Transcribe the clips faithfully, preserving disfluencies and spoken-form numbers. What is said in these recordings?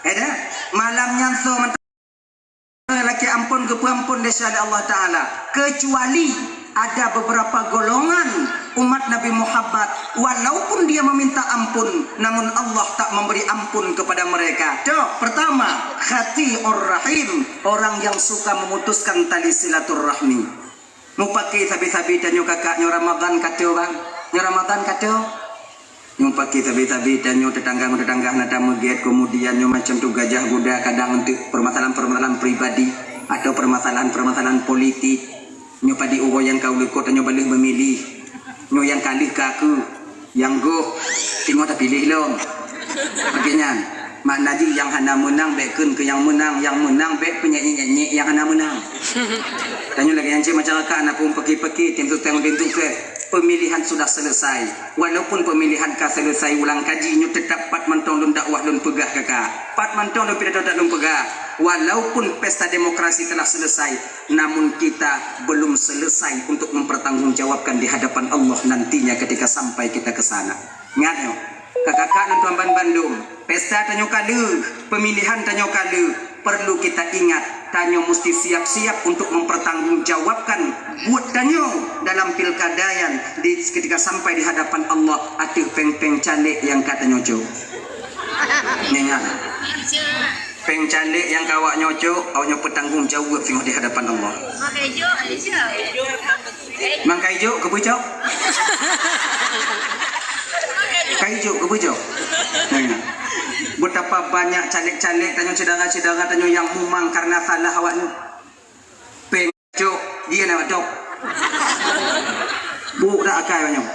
Eh dah, malam nyan soe mantong lakée amphon geupeuamphon desya lé Allah Taala, keucuali ada beberapa golongan umat Nabi Muhammad, walaupun dia meminta ampun, namun Allah tak memberi ampun kepada mereka. Cok, pertama, khati'ur rahim, orang yang suka memutuskan tali silaturahmi. Mupaki sabe-sabe tanyoe kakak, nyoe Ramadan ka teuh bang, nyoe Ramadan ka teuh. Nyoe paki sabe-sabe tanyoe, teutangga ngon teutangga hana tameugét, keumudian nyoe macam tu gajah guda kadang untuk permasalahan-permasalahan pribadi atau permasalahan-permasalahan politik. Nyoe padit uroe nyang ka u likot tanyoe baleueh meumilih. Nyoe nyang ka lheueh ka keuh, nyang goh, singoh tapiléh lom. Oke nyan, makna jih nyang hana meunang bék kheun keu nyang meunang, nyang meunang bék peunyek-nyek nyang hana meunang. Tanyoe lagée nyan cit masyarakat na pun peuki-peuki, tim sukses, tim sukses. Pemilihan sudah selesai. Walaupun pemilihan ka selesai ulang kaji, nyoe tetap pat mantong lôn dakwah lôn peugah kaka. Pat mantong lôn pidato that lôn peugah. Walaupun pesta demokrasi telah selesai, namun kita belum selesai untuk mempertanggungjawabkan di hadapan Allah nantinya ketika sampai kita ke sana. Ingat nyoe, kakak-kakak lôn tuan ban bandum, pesta tanyoe ka lheueh, pemilihan tanyoe ka lheueh, perlu kita ingat, tanyoe musti siap-siap untuk mempertanggungjawabkan buet tanyoe dalam pilkada nyan di, ketika sampai di hadapan Allah ateueh péng-péng caleg nyang ka tanyoe cok. Ingat, péng caleg nyang ka awak nyoe cok, awak nyoe peutanggong jaweueb singoh di hadapan Allah. Mang Kaijo, keupeue cok? Kaijo, keupeue cok? Nah, betapa banyak caleg-caleg tanyoe, syedara-syedara tanyoe nyang mumang karena salah awak nyoe. Péng cok, dia nak cok. Buk dak akai awak nyoe.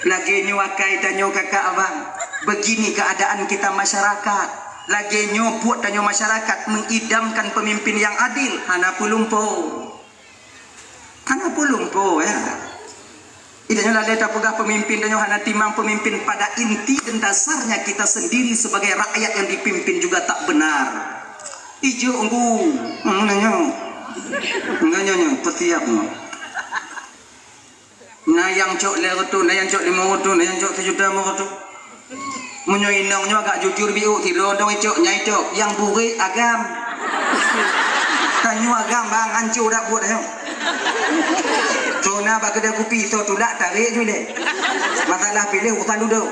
Lagée nyoe akai tanyoe kakak abang. Begini keadaan kita masyarakat. Lagée nyoe buet tanyoe masyarakat mengidamkan pemimpin yang adil, hana peulumpo. Hana peulumpo, ya. Itanyoe lalée tapeugah pemimpin tanyoe hana timang pemimpin, pada inti dan dasarnya kita sendiri sebagai rakyat yang dipimpin juga tak benar. Ijo engku, hmm, nyoe. Nyoe, nyoe, nyoe, peusiap nyoe. Na nyang cok lhée reutôh, na nyang cok limong reutôh, na nyang cok sijuta limong reutôh. Meunyoe inong nyoe agak jujur biôk, sidroe dong icok, nyan icok, nyang burék agam. Tanyoe agam bang, ancô dak buet nyoe. Soe na bak keudè kupi, soe tulak tarék ju lé. Masalah piléh urusan dudoe.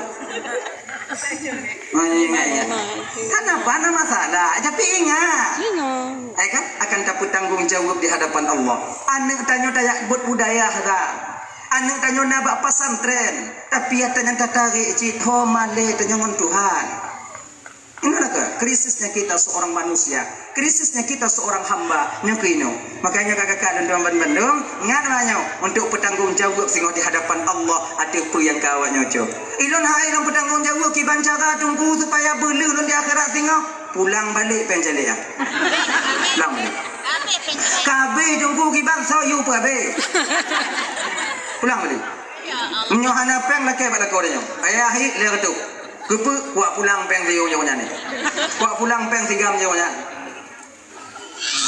Hana, hana masalah, tapi ingat. Ingat. Eh kan, akan tapeutanggong jaweueb di hadapan Allah. Aneuk tanyoe tajak buet budaya dah. Aneuk tanyoe na bak pesantren, tapi ata nyang tatarék cit ho malée tanyoe ngon Tuhan. Inilah ke krisisnya kita seorang manusia, krisisnya kita seorang hamba nyoe keunoe. Makanya kakak-kakak dan teman bandum, ingat lah nyoe untuk bertanggung jawab singoh di hadapan Allah ateueh peue nyang ka awak nyoe cok. Ilôn hai lôn bertanggung jawab kiban cara teungku supaya beuleueh lôn di akhirat singoh. Pulang balik péng caleg ah. Pulang balik. Kabeh teungku kiban soe yue peuhabéh. Pulang balik. Meunyoe hana péng lakée bak lakoe tanyoe. Ayah hik lhée reutôh. Keupeue kuak pulang péng siyoe nyoe nyan ni? Kuak pulang péng sigam nyoe nyan.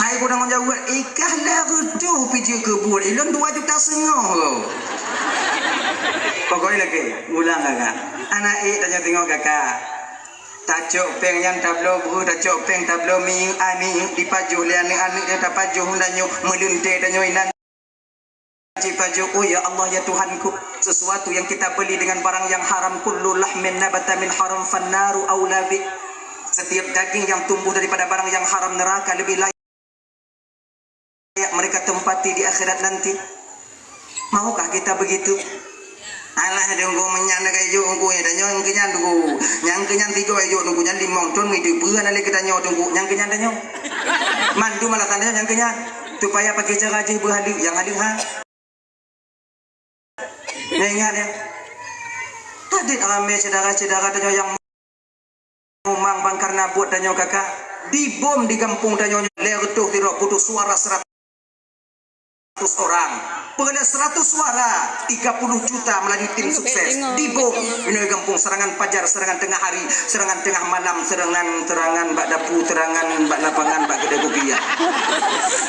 Hai ku tanggong jaweueb, ikah lhée reutôh pijeuet keu buet ilôn dua juta seungoh. Pokoknya lagi, ulang kakak. Anak ék tanyoe singoh kakak. Tacok péng nyan tabloe breuh, tacok péng tabloe minyeuk, ai minyeuk dipajoh lé aneuk-aneuk nyan tapajoh, meunyoe meuleuntée tanyoe inan. Cit pajoh, oh ya Allah, ya Tuhanku, sesuatu yang kita beli dengan barang yang haram, kullu lahmin nabata min haram fannaru aula bih. Setiap daging yang tumbuh daripada barang yang haram, neraka lebih layak mereka tempati di akhirat nanti. Maukah kita begitu? Alah, dungku menyan ka ijok ungku, eh, tanyoe nyang keunyan dungku. Nyang keunyan tiga ijok dungku, nyan limong thon itu peuan lé keu tanyoe dungku, nyang keunyan tanyoe. Mandum alasan tanyoe nyang keunyan. Supaya pakai cara jih beuhaleuek, nyang haleuek ha. Nyan ingat ya. Tadi ramé syedara-syedara tanyoe nyang mumang bang karena buet tanyoe kakak. Dibom di gampông tanyoe nyoe lhée reutôh sidroe putus suara seratus orang. Peureulee seratus suara, tiga puluh juta melalui tim sukses. Dibom. Inoe gampông, serangan pajar, serangan tengah hari, serangan tengah malam, serangan, serangan bak dapu, serangan bak lapangan, bak keudè kopi ya.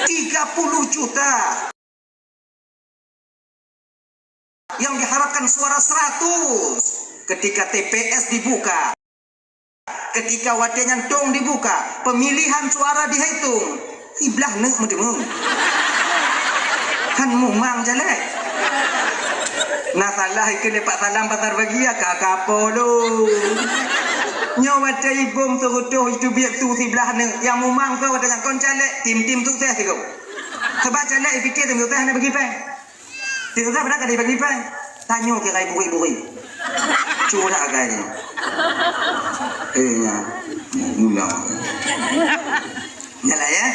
Tiga puluh juta. Yang diharapkan suara seratus. Ketika T P S dibuka, Ketika watée nyan tong dibuka, pemilihan suara dihitung, siblah neuk meuteumé. Han mumang caleg. Na salah ikeu lepak salam pasar bagia ka kapo lo. Nyoe watée ibom seureutôh itu biet su siblah neuk, nyang mumang soe watée nyan kon caleg, tim-tim sukses sigoe. Sebab caleg ipike tim sukses hana bagi péng. Tiga belas ka dibagi pai. Tanyoe kira buri-buri. Curak agai ni. Eh, nya. Mula. Nyalah ya.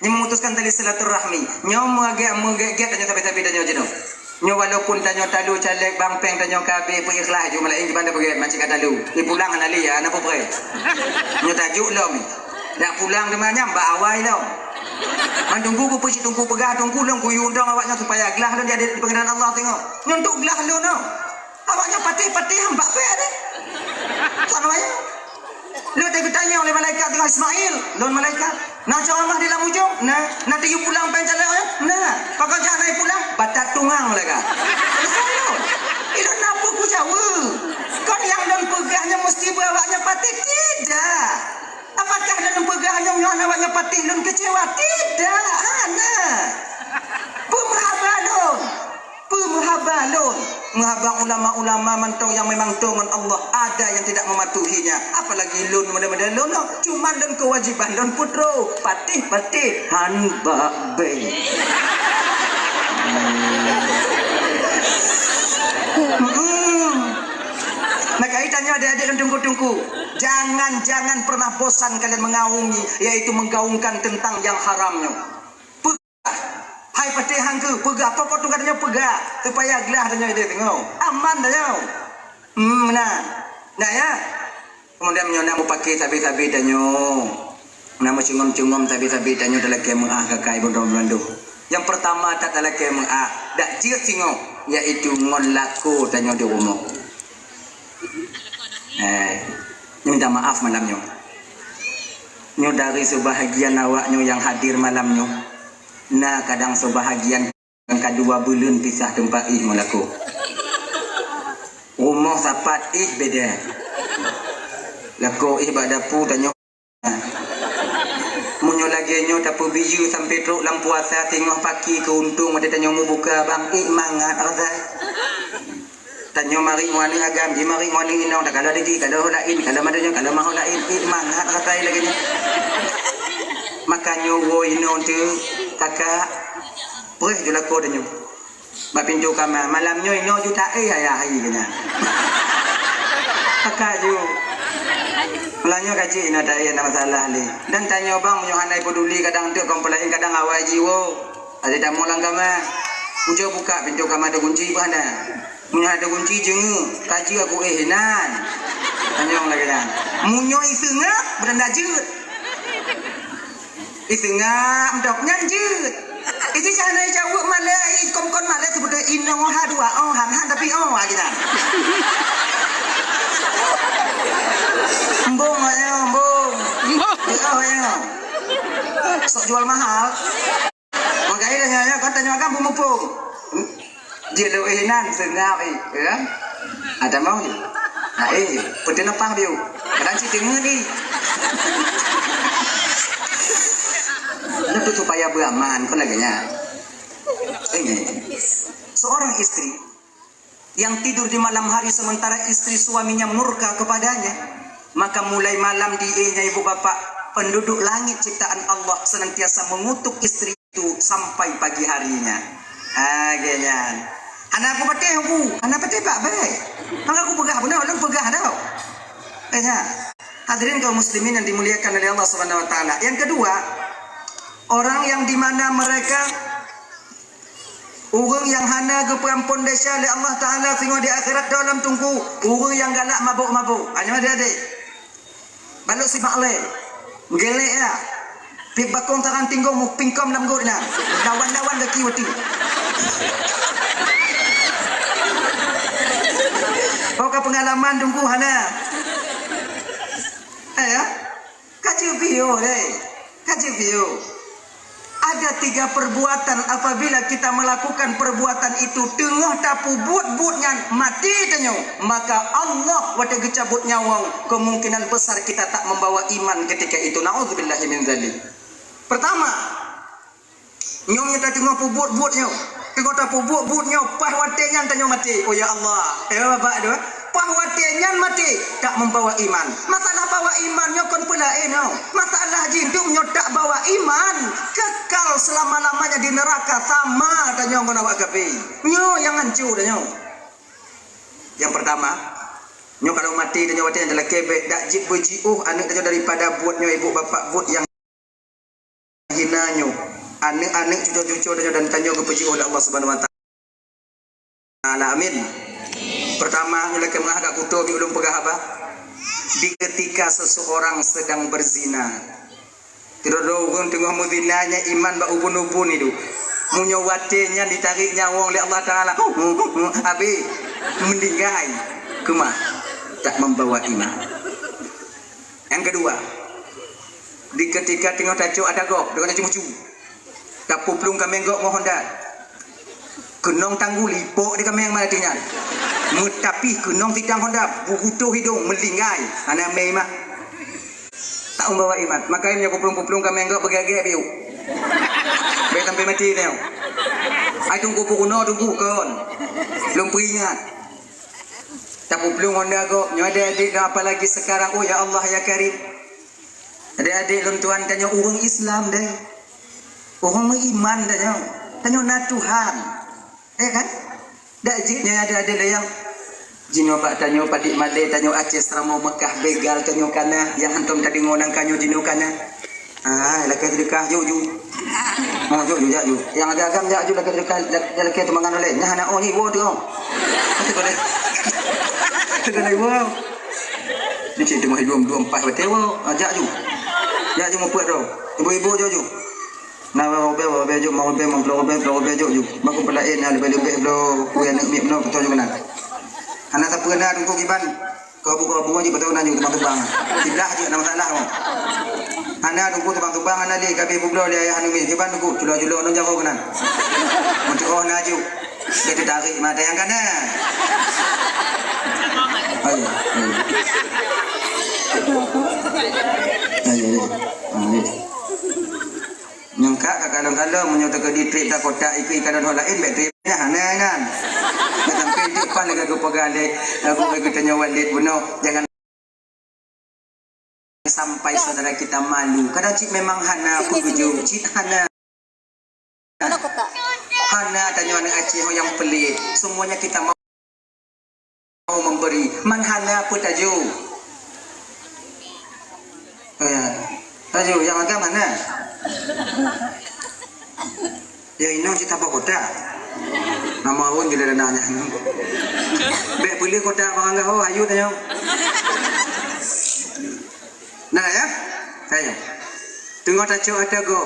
Nyoe memutuskan tali silaturahmi. Nyoe meugek-meugek tanyoe tapi-tapi tanyoe jinoe. Nyoe walaupun tanyoe talu caleg bang peng tanyoe ka habéh peuikhlas ju malam ini banda peugét macam ka talu. Di pulang hana li ya, hana peue. Nyoe tajuk lom. Dak pulang teuma nyang bak awai lom. Man teungku peue cit teungku peugah teungku lôn kuyue undong awaknyan supaya glah lôn jadi di pengadilan Allah tengok. Nyoe untuk glah lôn no. Awaknyan patéh-patéh han bak pek deh. Tuan waya. Lôn teugeutanyong lé malaikat tengok Ismail, lôn malaikat. Na ceramah di lam ujong? Na. Na tiyup pulang péng calon? Na. Pakon jak naik pulang? Batat tungang malaikat. Selesai lôn. Ilôn na peue kujaweueb. Kon nyang lôn peugah nyoe meusti beu awaknyan patéh? Tidak. Apakah lôn peugah nyoe nyoe awaknyan patéh lôn kecewa? Tidak, hana. Peue meuhaba lôn? Peue meuhaba lôn? Meuhaba ulama-ulama mantong nyang memang tong ngon Allah, ada yang tidak mematuhinya. Apalagi lôn model-model lôn, no. Cuma lôn kewajiban lôn putroe, patéh-patéh han bak beng. Hmm. Maka tanyoe adik-adik dan teungku-teungku, jangan-jangan pernah bosan kalian mengaungi, yaitu menggaungkan tentang yang haram nyoe. Peugah, hai patéh hangkeu, peugah, pokok tugaih tanyoe peugah, supaya glah tanyoe ideh teungoh. Aman tanyoe. Hmm, nah. Nah ya. Kemudian meunyoe na mupakè sabe-sabe tanyoe, na meucungom-cungom sabe-sabe tanyoe talakèe meu'ah keu kaka ibu droe bandum. Nyang peurtama that talakèe meu'ah, dak jeuet singoh, yaitu ngon lakoe tanyoe di rumoh. Eh, minta maaf malam nyoe. Nyoe dari seubahagian awak nyoe nyang hadir malam nyoe, na kadang seubahagian nyang ka dua buleuen pisah teumpat ih ngon lakoe. Rumoh sapat ih beda. Lakoe ih bak dapu tanyoe. Meunyoe lagèe nyoe tapeubiyeu sampoe trok lam puasa singoh paki keu untông watèe tanyoe mubuka bang, ih mangat rasai. Tanyoe marit ngon aneuk agam, jimarit ngon aneuk inong, takalon digi, kalon ho laén, kalon maté nyoe, kalon maho laén, ih mangat rasai lagèe nyoe. Maka nyoe woe inong teuh, kakak, preh ju lakoe tanyoe. Bak pintoe kama, malam nyoe inoe ju taéh ayah hai keunan. Kakak ju. Malam nyoe ka jeuet inoe taéh, hana masalah lé. Dan tanyoe bang, meunyoe hana peuduli, kadang teuk kompolain, kadang awai jiwoe. Adak tamu lam kama. Ujoe buka pintoe kama takunci pun hana. Meunyoe hana takunci jeungeuk, ka jeuet aku éh inan. Tanyong lagèe nyan. Meunyoe iseungab, beuranda jeuet. Iseungab mantong nyan jeuet. Iji cahna ijaweueb malèe, i kon-kon malèe seubeutôi inong oh ha dua oh han, han tapi oh ha geunan. Embong ayo, embong. Embong. Oh ayo. Sok jual mahal. Makanya nyoe kan tanyoe kan peumuphom. Jeuet lôn éh inan seungab éh, ya kan? Ada mau je. Nah, éh, peuteunapah biu. Kadang cit teungeut ni. Itu supaya beraman, kon lagèe nyan. Ini. Seorang istri yang tidur di malam hari sementara istri suaminya murka kepadanya, maka mulai malam diéhnya ibu bapak, penduduk langit ciptaan Allah senantiasa mengutuk istri itu sampai pagi harinya. Ha, geuh nyan. Hana aku patéh aku, hana patéh bak baik. Maka aku peugah beuna, ulôn peugah tau. Eh, ya. Hadirin kaum muslimin yang dimuliakan oleh Allah Subhanahu wa taala. Yang kedua, orang yang di mana mereka, ureuëng nyang hana geupeuampon desya lé Allah Taala singoh di akhirat dalam tungku, ureuëng nyang galak mabök-mabök. Hana adik-adik. Balok simak lé. Gelek ya. Pip bakong tarang tinggong mu pingkom lam got na. Dawan-dawan gaki wati. Kau ka pengalaman tunggu hana. Eh ya. Ka jeuet piôh deh. Ka jeuet piôh. Tiga-tiga perbuatan, apabila kita melakukan perbuatan itu teungoh tapeubuet buet nyan, maté tanyoe, maka Allah watée geucabut nyawöng, kemungkinan besar kita tak membawa iman ketika itu. Naudzubillahi min dzalik. Pertama, nyoe nyang teungoh peubuet buet nyoe, teungoh tapeubuet buet nyoe, paih watée nyan tanyoe maté. Oh ya Allah, eh, babah tu, eh. Paih watée nyan maté, tak membawa iman. Masalah bawa iman nyoe kon peulaén nyoe. Masalah jih dum nyoe tak bawa iman, kekal selama-lamanya di neraka sama tanyoe ngon awak kafé. Nyoe nyang hanco tanyoe. Nyang pertama, nyoe kalau maté tanyoe watée nyan talakée bék dak jeuet beujiôh aneuëk tanyoe daripada buet nyoe ibu bapak buet nyang hina nyoe, aneuëk-aneuëk cuco-cuco tanyoe dan tanyoe geupeujiôh lé Allah Subhanahu wa Taala. Amin. Pertama, nyoe lakée meuah dak kuto bi ulôn peugah haba. Di ketika seseorang sedang berzina. Tirodo ureuëng teungoh meuzina nyan iman bak ubun-ubun itu. Meunyoe watée nyan ditarék nyawöng lé Allah Taala, habéh, meuninggai, keumah, tak membawa iman. Nyang keudua, di ketika teungoh tacok ata gob, teungoh tacumucu, tapuplueng kaméng gob ngon honda. Keunong tangguli, pok di kaméng maté nyan. Meutapih keunong sidang honda, beugutoh hidong, meulinggai, hana mé mak. Tak membawa iman. Makanya meunyoe puplueng-puplueng kaméng gob beugagée biu. Bék sampai maté nyoe. Ai tunggu peurunoe tunggu kon. Lôn peuingat. Tapuplueng honda gob, nyoe adék-adék dan apalagi sekarang, oh ya Allah ya Karim. Adék-adék lôn tuan tanyoe ureuëng Islam deh. Ureuëng meuiman tanyoe. Tanyoe na Tuhan. Ya kan? Dak jih nyoe adék-adék lé nyang jinoe bak tanyoe padit malée tanyoe Aceh Seuramoe Meukah begal tanyoe kana nyang hantom tadeungoe nangka nyoe jinoe kana. Ah, lakée seudeukah jok ju. Oh, jok ju, jak ju. Nyang agam-agam jak ju lakée seudeukah, lak-, lakée teumangan ulée. Nyan hana oh nyoe iwoe teuh. Teuka lé. Teuka lé iwoe. Ni cit teuma dua dua empat watée woe. Ah, jak ju. Jak ju mupeuet droe. Ibu-ibu jok ju. Na robe, robe jok, ma robe, ma ploh robe, ploh robe jok ju. Bak ku peulaén na leubeh-leubeh bloe, kue aneuk miet bloe, beutôi jok keunan. Hana sapeue na teungku kiban. Kau buka buah je beutôi na ju tubang-tubang. Siblah je na masalah kau. Hana teungku tubang-tubang hana lé, ka abéh bubloe lé ayah aneuk miet. Kiban teungku, culo-culo nang jaroe keunan. Meutuoh na ju. Dia tertarik mata yang kanan. Ayo, ayo. Ayo, ayo. Ayo. Nyang ka, ka kalon-kalon, meunyoe teukeudi trép takotak ikeue ikalon ho laén, bék trép nyan, hana nyan. Nyan sampai teuk pan lagée geupeugah lé, gurée geutanyoe Walid bunoe, jangan sampai saudara kita malu. Kadang cit memang hana peujeuet, cit hana. Hana tanyoe aneuk Aceh nyang peulét. Semuanya kita mau memberi, man hana peue tajo. Eh, tajo nyang agam hana. Ya inong cit haba kota. Nama awon jeuet lé nanya. Bék peuleueh kota barang gaho, hayu tanyoe. Nah ya, tanyoe. Teungoh tacok ata gob.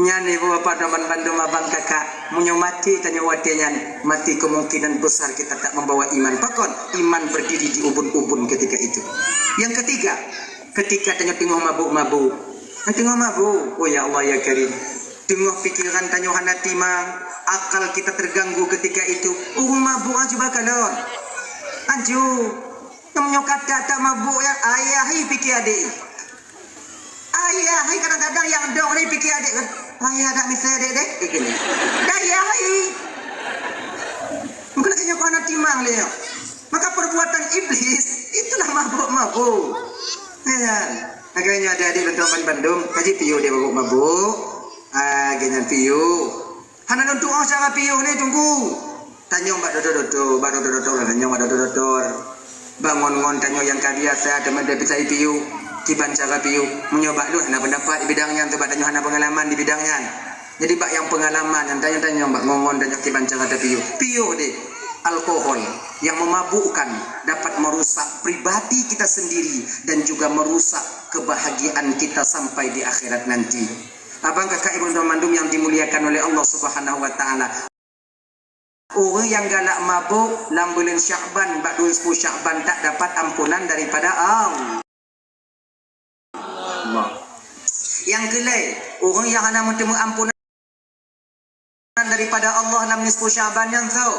Nyan ibu bapa teman bandum abang kakak, meunyoe maté tanyoe watée nyan, maté kemungkinan besar kita tak membawa iman. Pakon? Iman berdiri di ubun-ubun ketika itu. Yang ketiga, ketika tanyoe teungoh mabuk-mabuk. Teungoh mabuk, oh ya Allah ya Karim. Teungoh pikiran tanyoe hana timang, akal kita terganggu ketika itu. Ureuëng mabuk ah cuba kalon. Ancu. Nyang meunyoe ka that-that mabuk nyan, ayah hi pike adék. Ayah hi kadang-kadang nyang dong ni pike adék kan. Ayah dak misai adék deh. Dah ayah hi. Mungkin lagée nyoe keuhana timang lé nyoe. Maka perbuatan iblis itulah mabuk-mabuk. Ya kan? Makanya adik-adik lôn tuan bandum, kaji piôh dia mabuk-mabuk. Ah, ganyan piôh. Hana lôn tuoh cara piôh ni, Teungku. Tanyong bak dokto-dokto, bak dokto-dokto, tanyong bak dokto-dokto. Bak ngon-ngon tanyong nyang ka biasa, teuma dia pisai piôh, kiban cara piôh. Meunyoe bak lôn hana pendapat di bidang nyan, sebab tanyoe hana pengalaman di bidang nyan. Jadi bak nyang pengalaman nyan, tanyong-tanyong bak ngon-ngon tanyong kiban cara tapiôh. Piôh deh, alkohol yang memabukkan dapat merusak pribadi kita sendiri dan juga merusak kebahagiaan kita sampai di akhirat nanti. Abang kakak ibu dan mandum yang dimuliakan oleh Allah Subhanahu wa Ta'ala. Ureuëng nyang galak mabök lam buleuen Syakban, bak dua ploh Syakban, tak dapat ampunan daripada Allah. Nyang keulhèe, ureuëng nyang hana meuteumé ampunan daripada Allah lam nisfu Sya'ban nyan tu?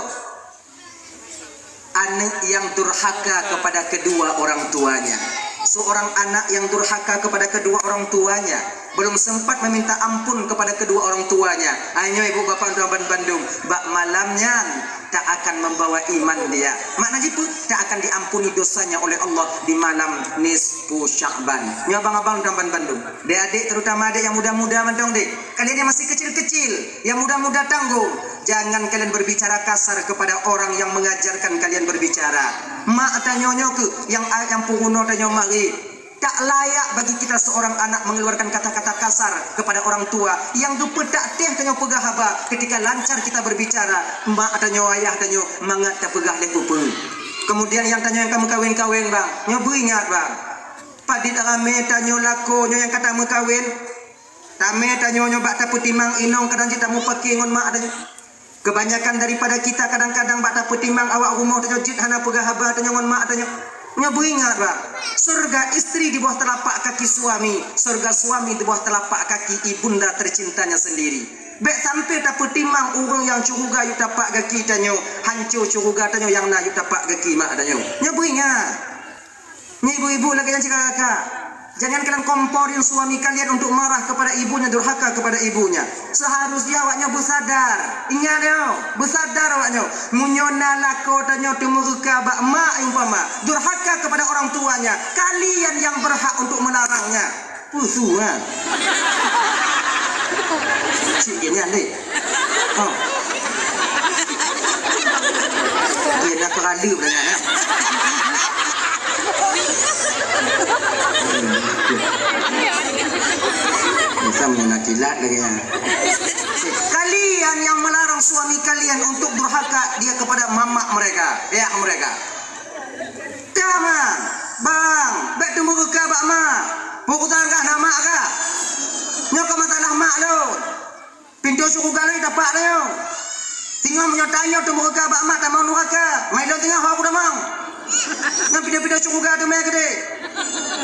Anak yang durhaka kepada kedua orang tuanya. Seorang anak yang durhaka kepada kedua orang tuanya, belum sempat meminta ampun kepada kedua orang tuanya. Hai nyoe ibu bapak tuan bandum, bak malam nyan tak akan membawa iman dia. Makna jih peue? Tak akan diampuni dosanya oleh Allah di malam nisfu Sya'ban. Nyoe abang-abang tuan bandum, dek-dek, terutama dek yang muda-muda mantong dek. Kalian yang masih kecil-kecil, yang muda-muda tanggung, jangan kalian berbicara kasar kepada orang yang mengajarkan kalian berbicara. Mak tanyoe nyoe keuh yang, yang peurunoe tanyoe marit. Tak layak bagi kita seorang anak mengeluarkan kata-kata kasar kepada orang tua yang geupeutak teh tanyoe peugah haba ketika lancar kita berbicara. Mak tanyoe, ayah tanyoe mangat tapeugah lé peue-peue. Kemudian yang tanyoe nyang ka meukawen-kawen bang, nyoe beuingat bang. Padit ramé tanyoe lakoe nyoe nyang ka tameukawen. Tamé tanyoe nyoe bak tapeutimang inong kadang cit tamupake ngon mak tanyoe. Kebanyakan daripada kita kadang-kadang bak tapeutimang awak rumoh tanyoe jeuet hana peugah haba tanyoe ngon mak tanyoe. Nyoe beuingat bak, surga istri di bawah telapak kaki suami, surga suami di bawah telapak kaki ibunda tercintanya sendiri. Bèk sampai tapeutimang ureueng nyang syeuruga yôh tapak gaki tanyoe, hanco syeuruga tanyoe nyang na yôh tapak gaki mak tanyoe. Nyoe beuingat. Nyoe ibu-ibu lagèe nyan cit kakak. Jangan kalian komporin suami kalian untuk marah kepada ibunya, durhaka kepada ibunya. Seharusnya awaknyoe beusadar. Ingat nyoe, beusadar awaknyoe. Meunyoe na lakoe tanyoe teumeureuka bak mak umpama, durhaka kepada orang tuanya, kalian yang berhak untuk melarangnya. Peue su, ha? Cit geuh nyan deh. Ha. Dia nak peradu dengan, ha. Macam nak kilat lagi, ha. Kalian yang melarang suami kalian untuk durhaka dia kepada mamak mereka, ayah mereka. Teuma, bang, bèk teumeureuka bak mak. Peue urusan kah na mak kah? Nyoe kon masalah mak lôn. Pintoe syeuruga lôn tapak tanyoe. Singoh meunyoe tanyoe teumeureuka bak mak tamong nuraka. Mai lôn singoh ho kutamong. Ngon pintoe-pintoe syeuruga teumè keudéh.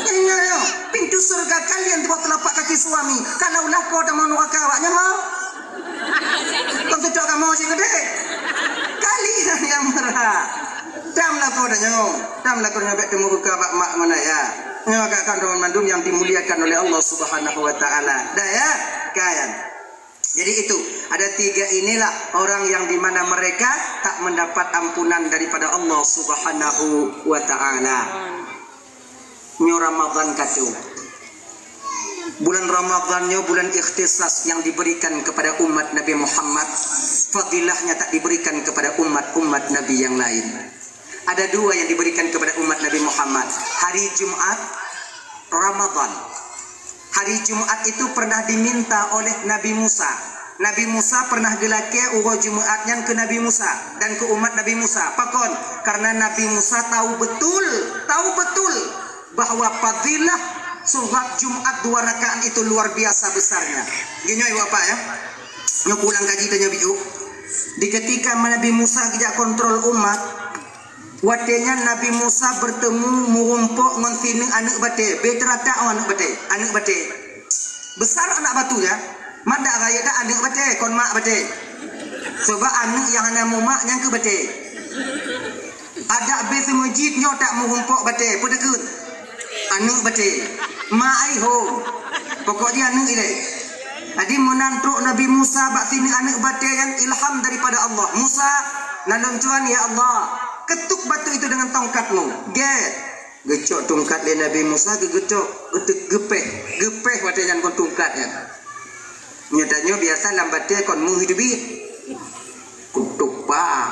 Ingat nyoe, pintu surga kalian di bawah telapak kaki suami. Kalau lakoe tamong nuraka awaknyan ho. Kon seudok kamoe cit keudéh. Kalian yang berhak. Tam lakoe tanyoe, tam lakoe tanyoe bèk teumeureuka bak mak ngon ayah. Nyoe kakak-kakak dan mandum yang dimuliakan oleh Allah Subhanahu wa Ta'ala. Dah ya? Kan? Jadi itu, ada tiga inilah orang yang di mana mereka tak mendapat ampunan daripada Allah Subhanahu wa Ta'ala. Nyoe Ramadan ka teuh. Bulan Ramadan nyoe bulan ikhtisas yang diberikan kepada umat Nabi Muhammad. Fadilahnya tak diberikan kepada umat-umat Nabi yang lain. Ada dua yang diberikan kepada umat Nabi Muhammad. Hari Jumat, Ramadan. Hari Jumat itu pernah diminta oleh Nabi Musa. Nabi Musa pernah geulakèe uroe Jumat nyan keu Nabi Musa dan keu umat Nabi Musa. Pakon? Karena Nabi Musa tahu betul, tahu betul bahwa fadilah sholat Jumat dua rakaat itu luar biasa besarnya. Geutanyoe ibu bapak ya. Nyoe pulang kaji tanyoe biôh. Di ketika Nabi Musa geujak kontrol umat, watèe nyan Nabi Musa bertemu meurumpok ngon sineuk aneuk batèe, bèe teuratak ngon aneuk batèe, aneuk batèe. Besar anak batu nyan, mak dak rayeuk dak aneuk batèe, kon mak batèe. Sebab aneuk nyang hana mumak nyan keuh batèe. Adak bèe seumeujid nyoe tak meurumpok batèe, peue takheun? Aneuk batèe. Ma ai ho. Pokok jih aneuk ilèe. Jadi meunan trok Nabi Musa bak sineuk aneuk batèe nyan ilham daripada Allah. "Musa, na lôn tuan, ya Allah, ketuk batu itu dengan tongkat-Mu." Gèt. Geucok tongkat lé Nabi Musa, geugeucok, geuteuk, geupèh, geupèh watèe nyan ngon tongkat nyan. Nyoe tanyoe biasa lam batèe kon meuh teubiet. Kutok bak.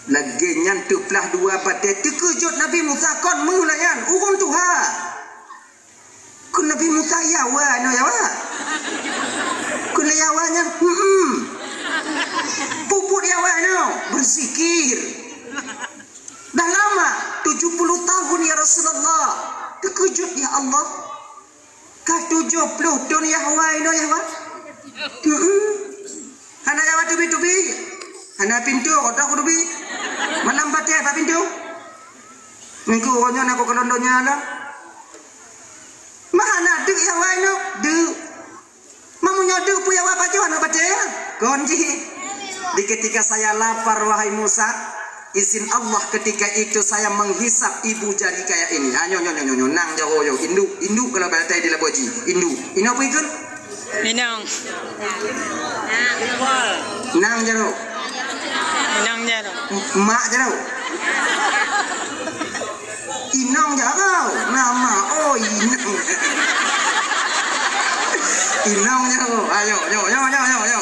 Lagèe nyan teuplah dua batèe, teukeujot Nabi Musa kon meuh lagèe nyan, ureueng tuha. Kheun Nabi Musa, "Ya wa, nyoe ya wa." Kheun lé ya wa nyan, "Hmm." Puput ya wa nyoe, berzikir. Dah lama, tujuh puluh tahun ya Rasulullah. Teukeujot ya Allah. Ka tujoh ploh thon yah wa inoe yah wa. Heeh. Hana yah wa teubi-teubi. Hana pintoe, kotoh kuteubi. Malam batèe bak pintoe. Ningku uroe nyoe na ku kalon donya lah. Ma hana deuk yah wa inoe, deuk. Ma meunyoe deuk peue yah wa pajoh aneuk batèe. Kon jih, di ketika saya lapar, wahai Musa, izin Allah ketika itu saya menghisap ibu jari kayak ini. Ha, nyoe, nyoe, nyoe, nyoe, nyoe, nang jaroe, nyoe, induk, induk kalau bahasa di labuaji, induk. Ini apa itu? Inong. Nang jaroe. Inong jaroe. M-, mak jaroe. Inong jaroe. Nama, oh, inong. Inong jaroe. Ayo, yo, yo, yo, yo, yo.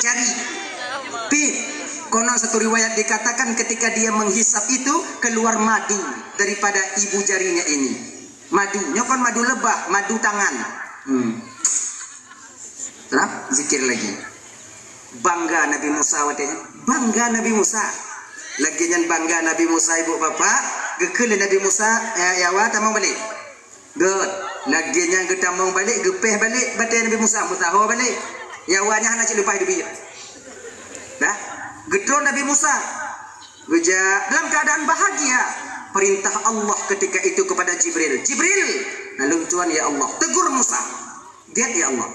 Jari. Pit. Konon satu riwayat dikatakan ketika dia menghisap itu, keluar madu daripada ibu jarinya ini. Madu. Nyoe kon madu lebah, madu tangan. Hmm. Nah, zikir lagi. Bangga Nabi Musa watée nyan. Bangga Nabi Musa. Lagée nyan bangga Nabi Musa, ibu bapak, geukheun lé Nabi Musa, ya, ya, wa, tamong balek. Gét. Lagée nyan geutamong balek, geupéh balek batée Nabi Musa, meusaho balek. Nyawa nyan hana cit leupah teubiet. Dah. Geutron Nabi Musa. Geujak dalam keadaan bahagia. Perintah Allah ketika itu kepada Jibril. Jibril, lalu Tuhan, ya Allah, tegur Musa. Gét, ya Allah.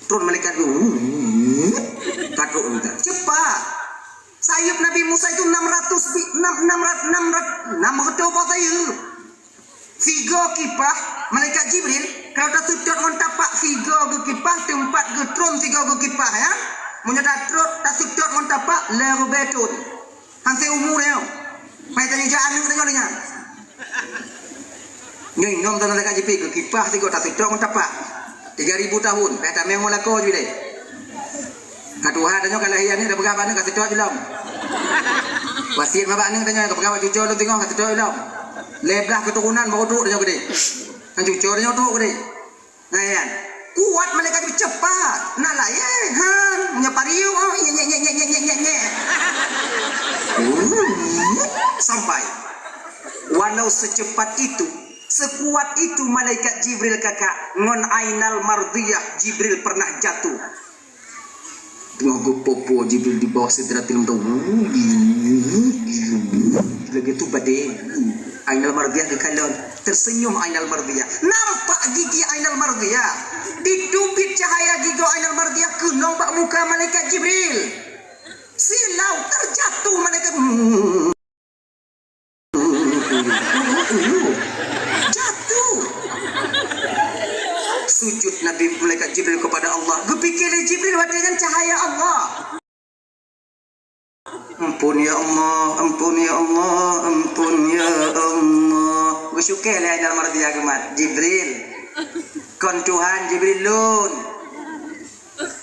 Turun malaikat tu. Ka trok Musa. Cepat. Sayup Nabi Musa itu enam ratus bi-, enam, enam ratus, enam ratus, enam ratus boh sayup. Sigoe kipah, malaikat Jibril, kalau taseutôt ngon tapak sigoe geuh kipah, teumpat geutron sigoe geuh kipah, ya. Meunyoe tatrok, taseutôt ngon tapak, lhèe ribèe thôn. Hana umu nyoe. Pai tanyoe jak aneuk tanyoe lé nyan. Nyoe inong tanyoe ka jipike kipah sigoe taseutôt ngon tapak. Tiga ribu tahun, pai tamé ngon lakoe jih lé. Ka tuha tanyoe ka lahé aneuk, tapeugah bak aneuk ka seutôt jih lom. Wasiet bak aneuk tanyoe, ka peugah bak cucoe lôn teungoh ka seutôt jih lom. Lhèe blaih keuturonan baru trok tanyoe keudéh. Kan cucoe tanyoe trok keudéh. Nah, nyan. Kuat malaikat jih, cepat. Na layèe, han. Meunyoe pariu, oh, nyek, nyek, nyek. Sampai. Walau secepat itu, sekuat itu malaikat Jibril kakak, ngon Ainal Mardiyah Jibril pernah jatuh. Teungoh geupoh-poh Jibril di bawah Sidratil Muntaha. Lagèe tu badé. Ainal Mardiyah geukalon. Tersenyum Ainal Mardiyah. Nampak gigi Ainal Mardiyah. Diteubiet cahaya gigi Ainal Mardiyah keunong bak muka malaikat Jibril. Silau terjatuh malaikat. Jatuh. Sujud Nabi malaikat Jibril kepada Allah. Geupike lé Jibril watèe nyan cahaya Allah. Ampun ya Allah, ampun ya Allah, ampun ya Allah. Geusyukur lé Ainal Mardiyah geumat. Jibril. Kon Tuhan Jibril lôn.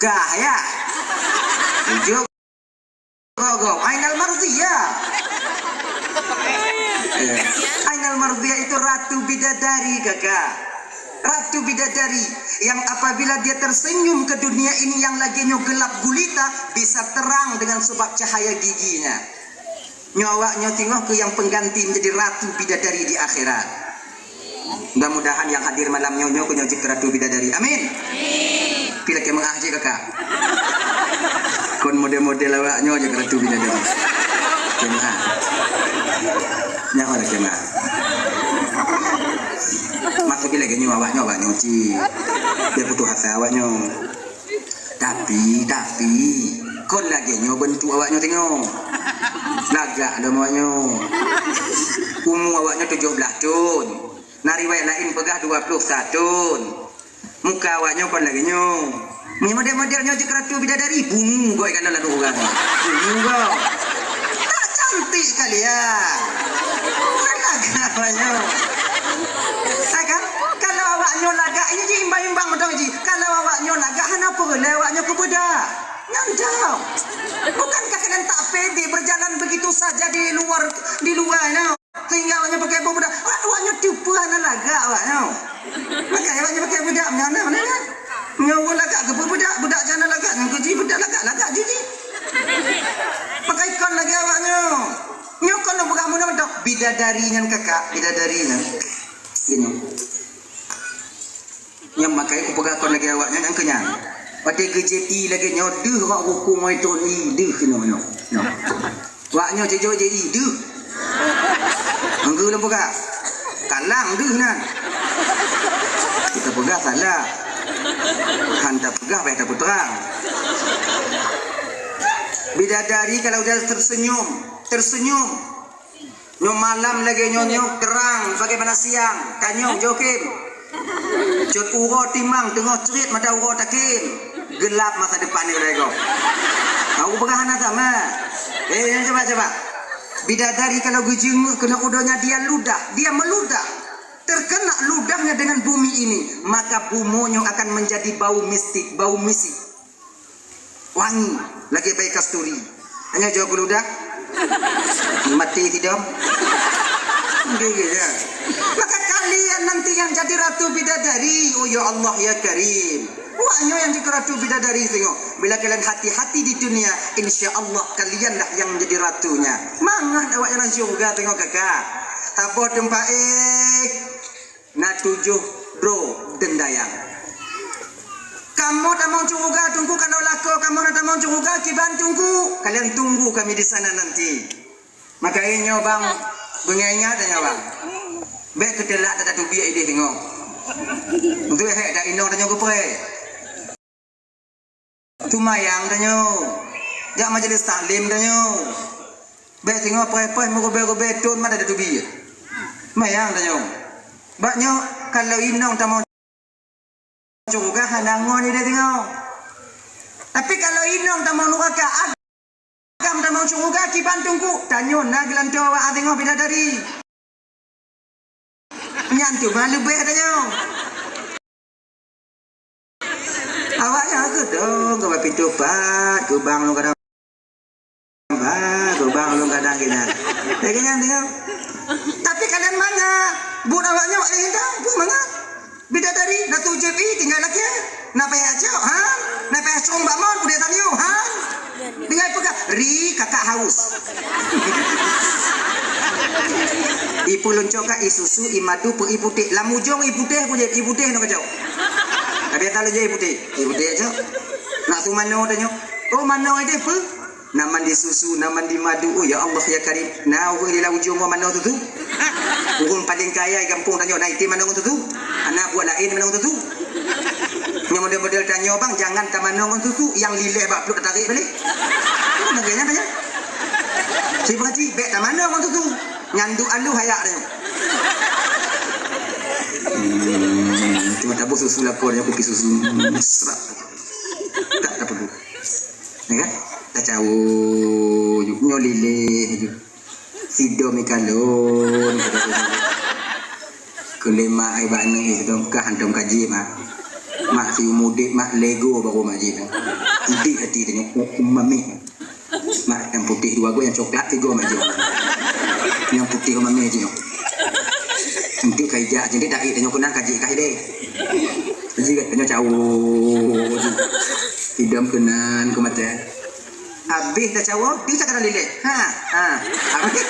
Kah ya. Tujuh. Gogob, Ainal Mardiyah. Eh, Ainal Mardiyah itu ratu bidadari, kakak. Ratu bidadari yang apabila dia tersenyum ke dunia ini yang lagèe nyoe gelap gulita, bisa terang dengan sebab cahaya giginya. Nyoe awak nyoe teungoh keu nyang pengganti menjadi ratu bidadari di akhirat. Mudah-mudahan nyang hadir malam nyoe, nyoe keu nyoe jeuet keu ratu bidadari. Amin. Amin. Pi lakèe meu'ah jih, kakak. Kon model-model awak nyoe jeuet keu ratu bidadari. Lakèe meu'ah. Nyoe lakèe meu'ah. Maksud pi lagèe nyoe awak nyoe, awak nyoe cit. Biar putus asa awak nyoe. Tapi, tapi, kon lagèe nyoe beuntuk awak nyoe teungoh. Lagak lom awak nyoe. Umu awak nyoe tujoh blaih thon. Na riwayat laén peugah dua ploh sa thon. Muka awak nyoe kon lagèe nyoe. Meunyoe model-model nyoe jeuet keu ratu bidadari, bungu goe ka lôn ladôm ureueng. Bungu goe. Tak cantik kalian. Kan lagak awak nyoe. Hai kan? Kalau awak nyoe lagak, ini jih imbang-imbang mantong jih. Kalau awak nyoe lagak, hana peureulèe awak nyoe keu beudak. Nyan jauh. Bukankah kalian tak pede berjalan begitu saja di luar, di luar nyoe? Sehingga awak nyoe pakai beudak. Awak, awak nyoe teupeue hana lagak awak nyoe. Pakai awak nyoe pakai beudak, mana, mana, mana? Nyoe lagak keu beudak, beudak jana lagak, nyoe keu jih beudak lagak, lagak jih jih. Pakai kon lagèe awak nyoe. Nyoe kon lôn peugah meunan mantong. Bidadari nyan, kakak, bidadari nyan. Gini. Nyang makai kupeugah kon lagèe awak nyan, nyang keu nyan. Watèe geujép ie lagèe nyoe, deuh awak huköm ngon ito ie, deuh keunoe nyoe. Nyoe. Awak nyoe jijok jép ie, deuh. Anggeu lôn peugah. Kalang deuh nyan. Kita peugah salah. Han tapeugah, payah tapeutrang. Bidadari kalau dia tersenyum, tersenyum. Nyoe malam lagèe nyoe, nyoe terang bagaimana siang. Tanyong jokim. Cut uroe timang teungoh crit mata uroe takin. Gelap masa depan ni lagèe nyoe. Aku peugah hana sama. Eh, coba, coba. Bidadari kalau geujeungeuk keunoe u donya dia ludah, dia meludah. Terkena ludahnya dengan bumi ini, maka bumoe nyoe akan menjadi bau mistik, bau misik. Wangi, lagèe bai kasturi. Hanya jaweueb ludah. Mati sidom. Gitu ya. Maka kalian nanti yang jadi ratu bidadari, oh ya Allah ya Karim. Wah, nyoe yang jadi ratu bidadari tengok. Bila kalian hati-hati di dunia, insya Allah kalianlah yang menjadi ratunya. Mangat awak yang langsung juga tengok kakak. Taboh teumpat eh. Na tujoh droe deundayang. Kamoe tamong syeuruga Teungku, kalau lakoe kamoe na tamong syeuruga kiban Teungku, kalian tunggu kami di sana nanti. Maka nyoe bang, beungoh ingat nyoe bang. Bèk keuteulak tatubiek idéh singoh. Untuk hek dak inong tanyoe geupreh. Seumayang tanyoe. Jak majelis taklim tanyoe. Bèk singoh preh-preh meurubèe-rubèe thon mata tatubiek. Seumayang tanyoe. Bak nyoe kalau inong tamong syeuruga hana ngon idéh singoh. Tapi kalau inong tamong nuraka, agam tamong syeuruga kiban Teungku, tanyoe na geulantoe awak singoh bidadari. Nyan teuma leubeh tanyoe. Awak nyan keudong keu pintoe pat, keubang lôn kadang ba, keubang lôn kadang keunan. Lagèe nyan teuh. Tapi kalian mangat, buet awak nyoe, eh, dah, buet mangat. Bidadari, Datu J P, tinggai lakèe. Na payah cok, ha? Na payah cong bak mon, udeh tanyoe, ha? Tinggai peugah, ri kakak haus. Ipeuleuncok ka isusu, imadu, peu iputéh. Lam ujong iputéh, ku jép iputéh nyoe kacok. Tapi ata laju iputéh. Iputéh cok. Nak su mano tanyoe. Oh, mano idéh peu? Na mandi susu, na mandi madu. Oh, ya Allah, ya Karim. Na ureueng di lam ujong mano susu. Ureueng paléng kaya gampông tanyoe, na item mano ngon susu. Ana buet laén mano ngon susu. Nyang model-model tanyoe bang, jangan tamano ngon susu, yang lileh bak pluet tarék balek. Kan lagèe nyan tanyoe. Cit berarti bèk tamano ngon susu. Nyan duek alu hayak tanyoe. Hmm, cuma taboh susu lakoe, kupi susu. Mesra. Tak, tak perlu. Ya kan? Tacawo ju, nyoe lileh ju. Sidom ikalon. Keu lé mak ai bak aneuk sidom ka hantom kaji mak. Mak siumu udép mak lego baru mak jih. Idéh hati tanyoe, oh, umami. Mak nyang putéh dua go, nyang coklat tigo mak jih. Nyang putéh umami jih. Enteuk ka ijak, jadi dak tanyoe keunan kaji kah idéh. Jadi tanyoe cawo. Sidom keunan keu mata. Habéh tacawo, di cakara lileh. Ha, ha. Habéh.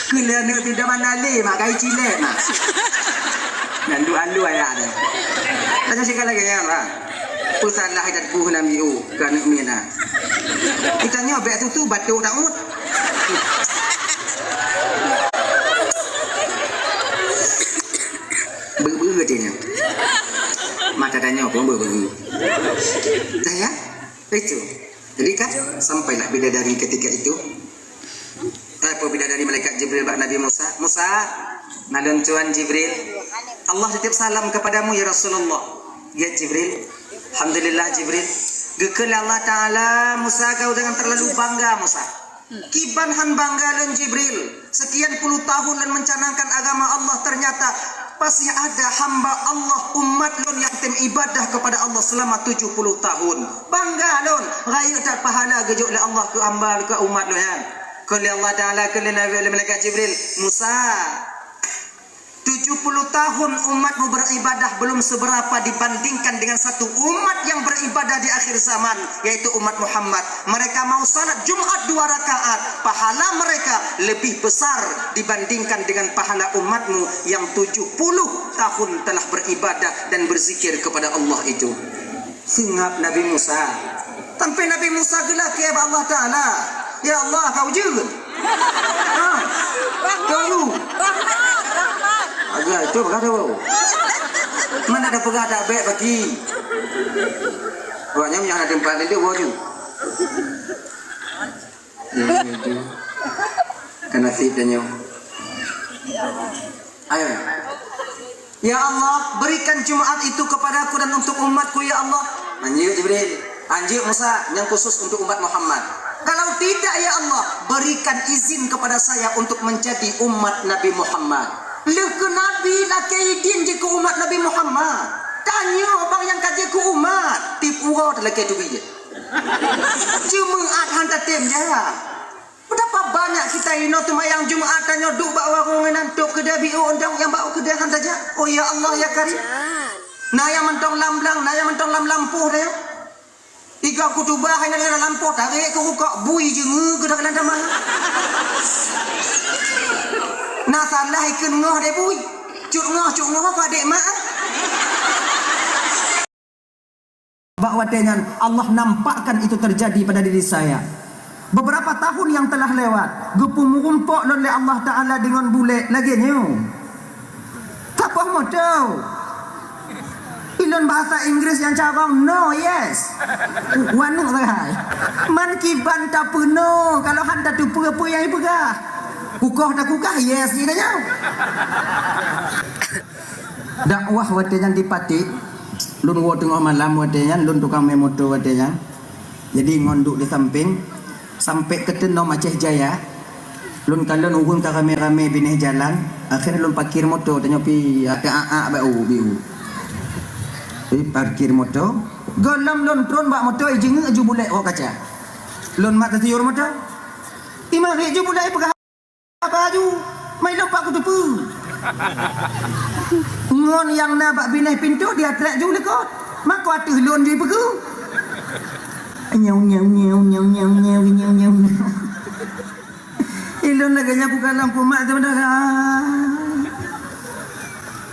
Keu lé aneuk tu dah mana lé, mak kai cilek, mak. Nyan duek alu ayah dia. Tanya sikit lagi ya, mak. Pesalah idat buh namiu, keu aneuk mina. Kita nyoe bèk tutu batuk daud. Beu-beu dia nyoe. Mata tanyoe pun beu-beu. Dah ya? Itu. Jadi kan, sampailah bidadari ketika itu. Apa bidadari malaikat Jibril bak Nabi Musa? "Musa, naleueng Tuhan Jibril, Allah titip salam kepadamu ya Rasulullah." "Ya Jibril." "Alhamdulillah Jibril." Geukheun lé Allah Ta'ala, "Musa, kau jangan terlalu bangga, Musa." Kiban han bangga lôn Jibril, sekian puluh tahun lôn mencanangkan agama Allah, ternyata masih ada hamba Allah, umat lôn yang tem ibadah kepada Allah selama tujuh puluh tahun. Bangga lôn, rayeuk that pahala geujok lé Allah keu hamba, keu umat lôn nyan. Kheun lé Allah Ta'ala, kheun lé Nabi, lé malaikat Jibril, "Musa, tujuh puluh tahun umatmu beribadah belum seberapa dibandingkan dengan satu umat yang beribadah di akhir zaman, yaitu umat Muhammad. Mereka mau salat Jumat dua rakaat, pahala mereka lebih besar dibandingkan dengan pahala umatmu yang tujuh puluh tahun telah beribadah dan berzikir kepada Allah itu." Seungab Nabi Musa. Sampai Nabi Musa geulakèe bak Allah Ta'ala, "Ya Allah, kau ujeuen." Ha. Kau lu. Agak itu peugah tu. Mana ada peugah tak baik bagi. Awak nyan nyang ada tempat itu, bawa tu. Ini tu. Kena sip tanya. Ayo. Ya Allah, berikan Jumat itu kepadaku dan untuk umatku, ya Allah. Anjir Jibril, anjir Musa, yang khusus untuk umat Muhammad. Kalau tidak, ya Allah, berikan izin kepada saya untuk menjadi umat Nabi Muhammad. Leuh keu Nabi lakée idin jeuet keu umat Nabi Muhammad. Tanyoe bang nyang ka jeuet keu umat, tiep uroe talakée teubiet. Jumat han tatem jak. Betapa banyak kita inoe teumayang Jumat tanyoe duek bak warong inan, tok keudè biôh, undang nyang bak keudè han tajak. Oh ya Allah ya Karim. Na nyang mantong lam blang, na nyang mantong lam lampôh tanyoe. Tiga kutubah hana lé lampôh, tarek keu rukok, bui jeungeue keu dalam tamah. Na salah ikheun ngoh deh bui. Cut ngoh, cut ngoh, padek mak. Bak watée nyan, Allah nampakkan itu terjadi pada diri saya. Beberapa tahun yang telah lewat, geupeurumpok lôn lé Allah Ta'ala deungon bulek lagée nyoe. Tapoh moto. Ilôn bahasa Inggris nyang carông no, yes. Waneuk sagai. Man kiban tapeuno, kalau han tateupeue peue nyang ipeugah. Kukoh takukah, yes, ji tanyoe. Dakwah watée nyan di Paték, lôn woe teungoh malam watée nyan, lôn tukang mé moto watée nyan. Jadi ngon duek di sampéng, sampai keuteunoe Aceh Jaya. Lôn kalon ureuëng ka ramé-ramé binéh jalan, akhé lôn parkir moto, tanyoe pi ata-a bak u biu. Pi parkir moto, gohlom lôn tron bak moto, ijeungeuk ju bulek rok kaca. Lôn mat tatiur moto. Imarit ju bulek peugah baju, mai lôn pak kuteupeue. Ngon nyang na bak binéh pintoe dia trek ju likot. Mako ateueh lôn ju ipeugah. Nyau, nyau, nyau. Ilôn lagée nyan kukalon kumat teuh dah.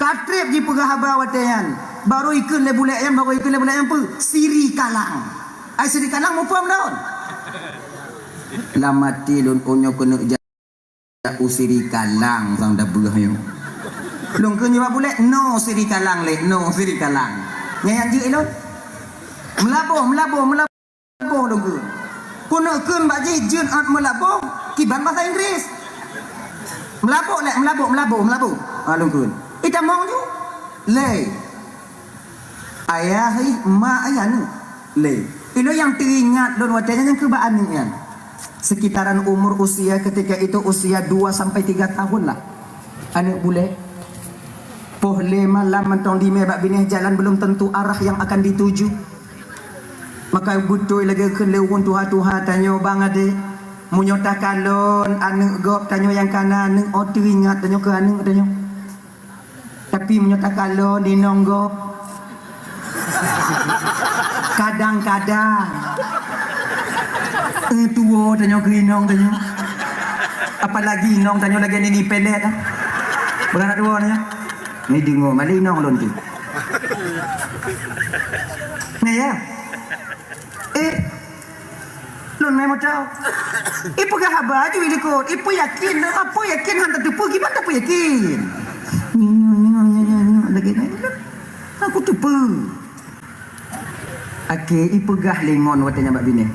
Ka treb jipeugah haba watée nyan. Baru ikheun lé bulek nyan, baru ikheun lé bulek nyan peue? Sirikalang. Ai sirikalang muphom lôn. Lam até lôn, oh nyoe keuneuk jak u sirikalang sang dabeuh nyoe. Lôn kheun nyoe bak bulek, no sirikalang lé, no sirikalang. Nyan nyang jeuet ilôn. Meulaboh, meulaboh, meulaboh. Boh lôn kheun. Keuneuk kheun bak jih jeuet ot meulaboh, kiban basa Inggris. Meulaboh lé, meulaboh, meulaboh, meulaboh. Ha, lôn kheun. Itamong ju. Lé. Ayah ih, mak ih, aneuk. Lé. Ilôn nyang teuingat lôn watée nyan nyang keu bak aneuk nyan. Sekitaran umur usia ketika itu usia dua sampai tiga tahun lah. Aneuk bulek. Poh lé malam mantong dimé bak binéh jalan belum tentu arah yang akan dituju. Maka beutôi lagée kheun lé ureuëng tuha-tuha tanyoe bang adé, meunyoe takalon aneuk gob tanyoe nyang kana aneuk, oh teuingat tanyoe keu aneuk tanyoe. Tapi meunyoe takalon inong gob, kadang-kadang, eh, tuwoe tanyoe keu inong tanyoe. Apalagi inong tanyoe lagée nini pelet, ah. Beurangkat tuwoe tanyoe. Ni deungoe mali inong lôn tu. Ni ya. Eh, lôn mé moto. Ipeugah haba ju ilikot. Ipeuyakin, apa yakin han tateupeue, kiban tapeuyakin. Nyoe, nyoe, nyoe, nyoe, nyoe, lagée nyan. Aku teupeue. Akhé ipeugah lé ngon watée nyan bak binéh.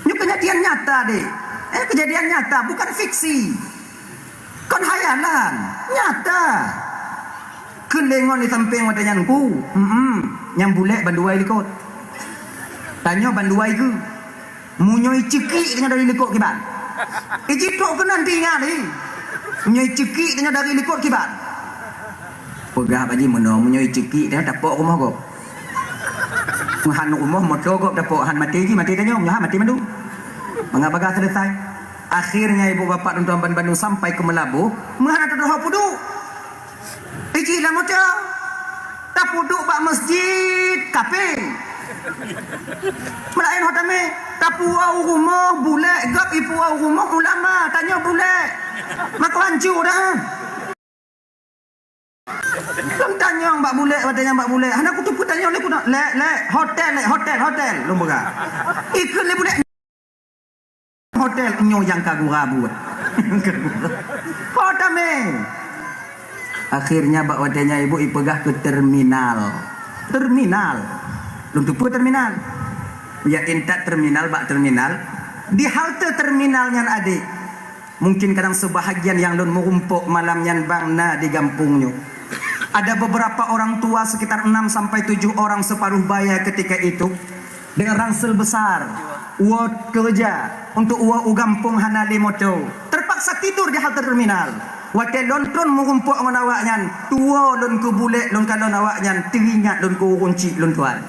Nyoe keujadian nyata deh. Eh, keujadian nyata, bukan fiksi. Kon hayalan, nyata. Kheun lé ngon di sampéng watée nyan ku, hmm, nyang bulek bandua ilikot. Tanyoe bandua ikeu. Meunyoe iceukiek tanyoe dari likot kiban. Iji trok keunan teuingat lé. Meunyoe iceukiek tanyoe dari likot kiban. Peugah bak jih meunoe, meunyoe iceukiek tanyoe tapok rumoh gob. Meuhan rumoh moto gob tapok, han maté jih, maté tanyoe, nyoe han maté mandum. Mangat bagah selesai. Akhirnya ibu bapak tuan-tuan ban bandum sampai keu Meulaboh, meuhana teudoho peuduek. Iji lam moto, tapeuduek bak masjid kapéng. Meulaén ho tamé, tapuwoe u rumoh bulek, gob ipuwoe u rumoh ulama, tanyoe bulek. Mako hanco dah. Lôn tanyong bak bulek, watée nyan bak bulek. Hana kuteupeue tanyong lé kunoe. Lé, lé, hotel, lé, hotel, hotel. Lôn peugah. Ikheun lé bulek. Hotel nyoe nyang ka gura buet. Hotel meh. Akhirnya bak watée nyan ibu ipeugah keu terminal. Terminal. Lôn teupeue terminal? Ya, intat terminal bak terminal. Di halte terminal nyan, adik, mungkin kadang sebahagian nyang lôn meurumpok malam nyan bang na di gampông nyoe. Ada beberapa orang tua, sekitar enam sampai tujuh orang separuh baya ketika itu, dengan ransel besar, woe keureuja, untuk woe u gampông hana lé moto. Terpaksa tidur di halte terminal. Watée lôn tron meurumpok ngon awaknyan, tuwoe lôn keu bulek lôn kalon awaknyan, teuingat lôn keu ureuëng chik lôn tuan.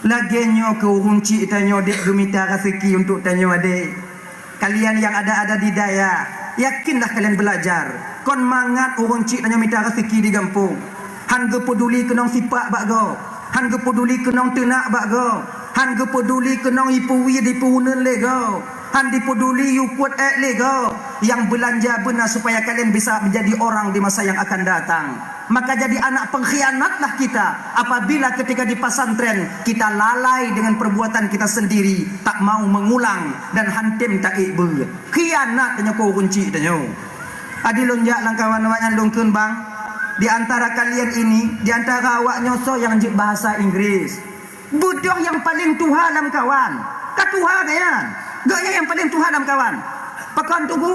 Lagée nyoe keu ureuëng chik tanyoe dek geumita raseuki untuk tanyoe adek. Kalian yang ada-ada di dayah, yakinlah kalian belajar. Kon mangat ureuëng chik tanyoe mita raseuki di gampông. Han geupeuduli keunong sipak bak gob. Han geupeuduli keunong teunak bak gob. Han geupeuduli keunong ipeuwie dipeuuneun lé gob. Han dipeuduli yue kuet ék lé gob. Yang belanja beuna supaya kalian bisa menjadi orang di masa yang akan datang. Maka jadi anak pengkhianatlah kita apabila ketika di pesantren kita lalai dengan perbuatan kita sendiri, tak mau mengulang dan hantem tak ikbeu. Khianat tanyoe keu ureuëng chik tanyoe. Adi lôn jak lam kawan awaknyan lôn kheun bang, di antara kalian ini, di antara awaknyoe soe nyang jeuet bahasa Inggris? Beudôh nyang paleng tuha lam kawan. Ka tuha geuh nyan. Geuh nyan nyang paleng tuha lam kawan. Pakon tugu?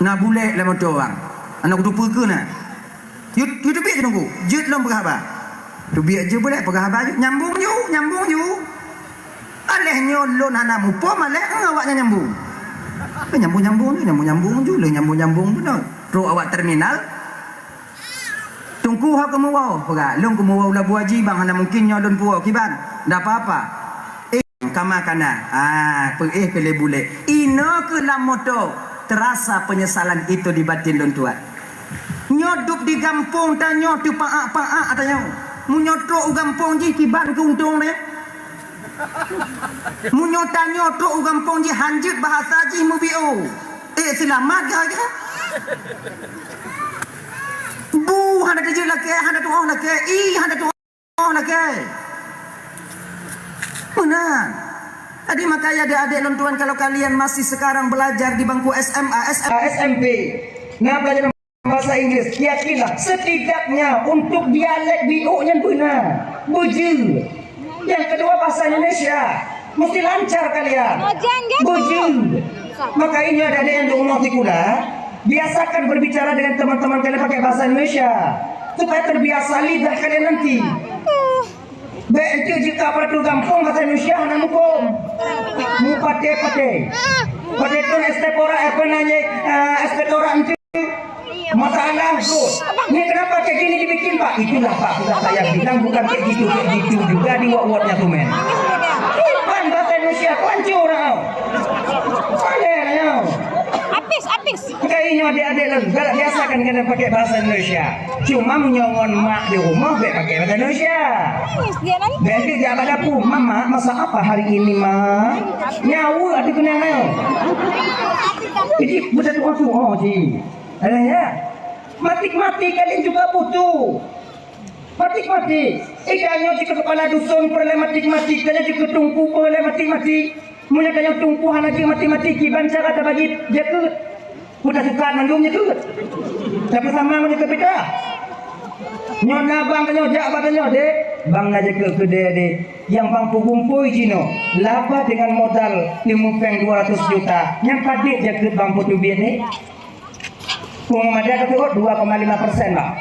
Na bulek lam moto bang. Aneuk kutu peue keu na? Yue, yue teubiet jeuet nunggu. Jeuet lom peugah haba. Teubiet jeuet bulek peugah haba jeuet. Nyambung ju, nyambung ju. Aléh nyoe lôn hana muphom, aléh, eh, awaknyan nyambung. Eh, nyambung-nyambung ju, nyambung-nyambung ju, lé nyambung-nyambung ju. Trok awak terminal. Teungku ho keumuwoe, peugah, lôn keumuwoe u Labu Aji bang, hana mungkin nyoe lôn puwoe kiban. Ndak apa-apa. Eh, kama kana. Ah, peuéh keu lé bulek. Inoe keu lam moto, terasa penyesalan itu di batin lôn tuan. Nyoe dup di gampông tanyoe teupaak-paak tanyoe. Meunyoe trok u gampông jih kiban keu untông deh. Meunyoe tanyoe trok u gampông jih hanjeuet bahasa jih meubiôh. Eh, seulamat kah jih? Bu hana teujeuet lakée, hana tuoh lakée, i hana tuoh lakée. Meunan. Jadi makanya adik-adik lôn tuan, kalau kalian masih sekarang belajar di bangku S M A, S M A, S M P, nah, pelajaran bahasa Inggris, yakinlah setidaknya untuk dialek biôh nyan beuna. Beujeuet. Yang kedua bahasa Indonesia. Mesti lancar kalian. Bujing. Maka ini ada yang di rumah di kula, biasakan berbicara dengan teman-teman kalian pakai bahasa Indonesia supaya terbiasa lidah kalian nanti. Bèk enteuk jika pada gampông bahasa Indonesia hana muphom. Mu paté-paté. Paté tu es tempura apa nanya, eh, es tempura enteuk. Masalah tu. Ni kenapa kayak gini dibikin, Pak? Itulah, Pak, sudah saya bilang bukan kayak gitu, kayak gitu juga di wok-woknya tu, men. Bukan bahasa Indonesia, tu hancur tau. Boleh lah, ya. Habis, habis. Kayak ini adik-adik lah, galak biasa kan kena pakai bahasa Indonesia. Cuma menyongon mak di rumah, baik pakai bahasa Indonesia. Nangis dia nanti. Baik dia jabat dapur, "Mama, masak apa hari ini, Ma?" Nyawa ada kena ngai. Jadi, budak tu, oh, oh, ji. Alah, ya. Matik-matik kalian juga butuh. Matik-matik. Eh, tanyoe jeuet keu kepala dusun peureulèe matik-matik, tanyoe jeuet keu teungku peureulèe matik-matik. Meunyoe tanyoe teungku hana jeuet matik-matik, kiban cara tabagi jakeuet. Peue tasukat mandum jakeuet. Tapi sama meunyoe teupeugah. Nyoe na bang tanyoe, jak bang tanyoe, "Dek, bang na jakeuet keu dek, dek." Nyang bang peugumpôi jinoe, laba dengan modal ilmu péng dua ratus juta. Nyang padit jakeuet bang peuteubiet, dek. Peue meumada ka teuôt dua koma lima persen, Bang.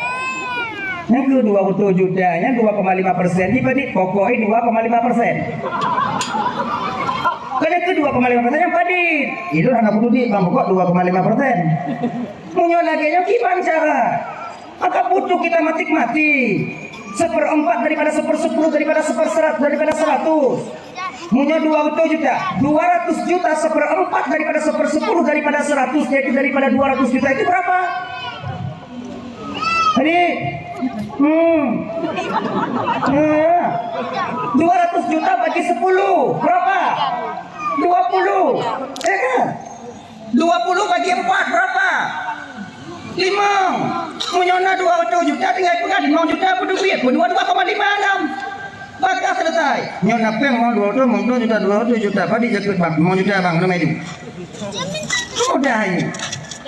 Nyang keu dua puluh juta, nyan dua koma lima persen. Di padit pokok, eh, dua koma lima persen. Kalau keu dua koma lima persen, nyang padit. Ilôn hana peududik, Bang, pokok dua koma lima persen. Meunyoe lagèe nyoe, kiban cara? Maka butuh kita matik-matik. Seperempat daripada sepersepuluh, daripada seperseratus, daripada seratus. Meunyoe dua ratus juta, dua ratus juta seperempat daripada sepersepuluh daripada seratus, yaitu daripada dua ratus juta itu berapa? Tadi, hmm. Nah, dua ratus juta bagi sepuluh, berapa? Dua puluh. Ya kan? Dua puluh bagi empat, berapa? Lima. Meunyoe na dua ratus juta, tinggai peugah lima juta peuduit, dua, dua koma lima enam. Maka selesai. Nyoe na péng mau dua ratus, mau dua juta, dua ratus juta. Padit jakeuet, Bang, lima juta, Bang, nama itu. Mudah ini.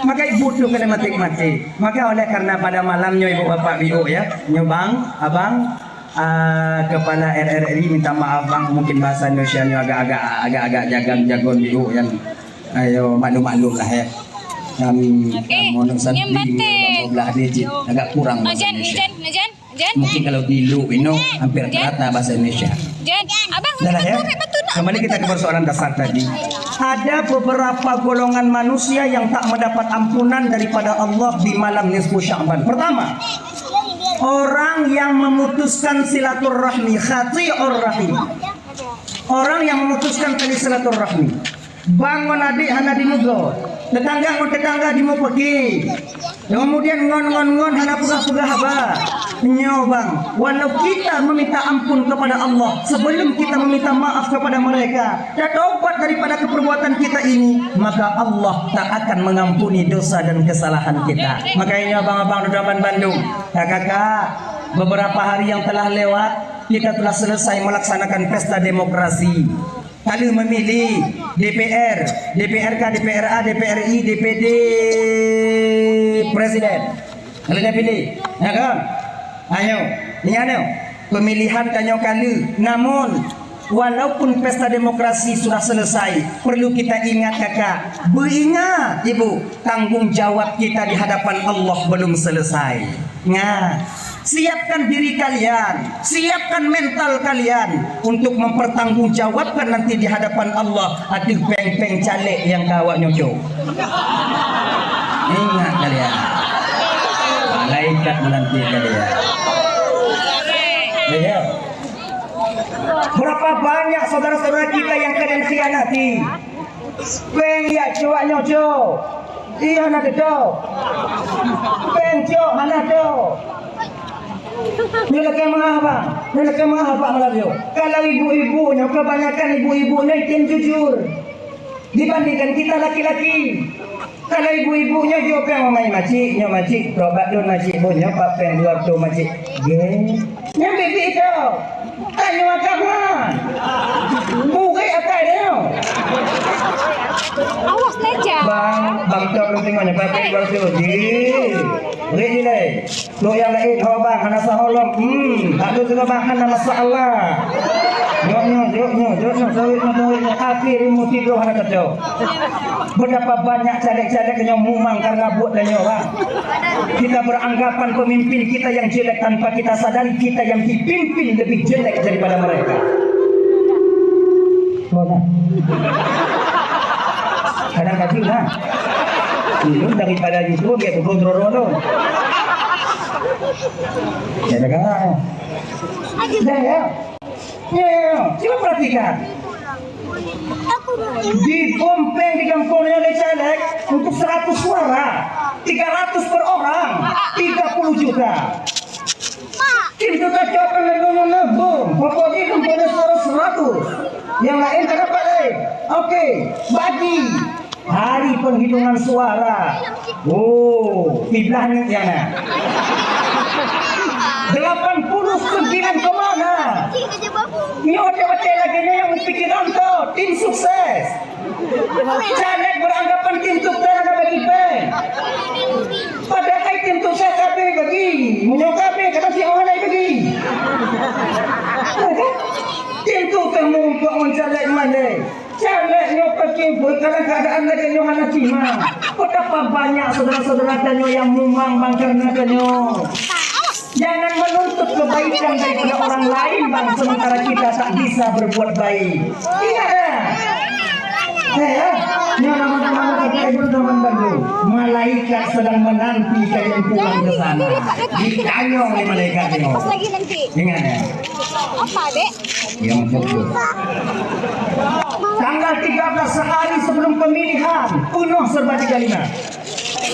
Maka ibu tu kena matik-matik. Maka oleh karena pada malam nyoe ibu bapak biu ya, nyoe bang, abang, ah, kepala R R I minta maaf bang, mungkin bahasa Indonesia nyoe agak-agak agak-agak jagan jagon biu yang ayo maklum-maklum lah ya. Kami eh, mohon santri belah dia agak kurang bahasa Indonesia. Jen, mungkin kalau di lu ino hampir rata bahasa Indonesia. Jen, abang dah lah ya. Kembali kita ke persoalan dasar tadi. Ada beberapa golongan manusia yang tak mendapat ampunan daripada Allah di malam nisfu Sya'ban. Pertama, orang yang memutuskan silaturahmi, qati'ur rahim. Orang yang memutuskan tali silaturahmi. Bang ngon adik hana dimugot, tetangga ngon tetangga dimupeuki. Kemudian ngon ngon ngon hana peugah-peugah haba. Nyoe bang, walau kita meminta ampun kepada Allah sebelum kita meminta maaf kepada mereka, dan taubat daripada keperbuatan kita ini, maka Allah tak akan mengampuni dosa dan kesalahan kita. Makanya abang-abang dan bandum, kakak-kakak, beberapa hari yang telah lewat, kita telah selesai melaksanakan pesta demokrasi. Ka lheueh memilih D P R, D P R K, D P R A, D P R I, D P D, Presiden. Ka lheueh pilih, ya kan? Ayo, ingat nyoe, pemilihan tanyoe ka lheueh. Namun, walaupun pesta demokrasi sudah selesai, perlu kita ingat kakak, beuingat ibu, tanggung jawab kita di hadapan Allah belum selesai. Nah, siapkan diri kalian, siapkan mental kalian untuk mempertanggungjawabkan nanti di hadapan Allah ateueh péng-péng caleg nyang ka awak nyoe cok. Ingat kalian, malaikat menanti kalian. Ya. Berapa banyak saudara-saudara kita yang kalian khianati? Péng jak cok awak nyoe cok. Iya hana teucok. Péng cok hana cok. Nyoe lakée meu'ah bang. Nyoe lakée meu'ah bang malam nyoe. Kalau ibu-ibu nyoe, kebanyakan ibu-ibu nyoe item jujur dibandingkan kita laki-laki. Kalau ibu-ibu nyoe jok péng mai macik, nyoe macik, tobat lôn macik, bon nyoe pat péng dua ratus macik. Ye. Nyan bibi tu. Tanyoe agam ha. Murit akai dia. Awas teja. Bang, bang Tom lu tengok ni, pakai dua ratus. Ji. Beri nilai. Lu yang lain, ho bang, hana saholom. Hmm, tak ada juga bang, hana masalah. Jok nyo, jok nyo, jok nyo, sawit nyo, sawit nyo. Akhir ilmu tidur hana kacau. Betapa banyak caleg-caleg yang mumang karena buat dan nyoe, bang. Kita beranggapan pemimpin kita yang jelek tanpa kita sadari kita yang dipimpin lebih jelek daripada mereka. Mana? Kadang kacil lah. Ini daripada itu dia pukul roro tu. Ya, dah. Dah, ya. Ya, ya, ya. Cuba perhatikan. Dibompeng di kampung nyoe lé caleg untuk seratus suara, tiga ratus per orang, tiga puluh juta. Kim tu tak cocok dengan nyonya bom, pokoknya kampung nyoe suara seratus. Yang lain tak dapat lagi. Oke, bagi. Hari penghitungan suara. Oh, kiblah ni yang na. Delapan puluh sembilan koma na. Nyoe otak-otak lagi ni yang pikiran tu, tim sukses. Caleg beranggapan tim sukses ada bagi pen. Padahal tim sukses kabeh bagi. Meunyoe kabeh, kadang si orang lain bagi. Tim sukses mumpuk ngon caleg malai. Caleg nyoe peucubit dalam keadaan lagée nyoe hana cima. Betapa banyak saudara-saudara tanyoe yang mumang bang karena tanyoe. Jangan menuntut kebaikan daripada orang lain bang, sementara kita tak bisa berbuat baik. Ingat ya? Eh, ya? Nyoe nama-nama kata ibu teman bantu. Malaikat sedang menanti kalian pulang ke sana. Ditanyong oleh malaikat nyoe. Ingat ya? Apa, Dek? Yang betul. Tanggal tiga belas sehari sebelum pemilihan, penuh serba tiga lima.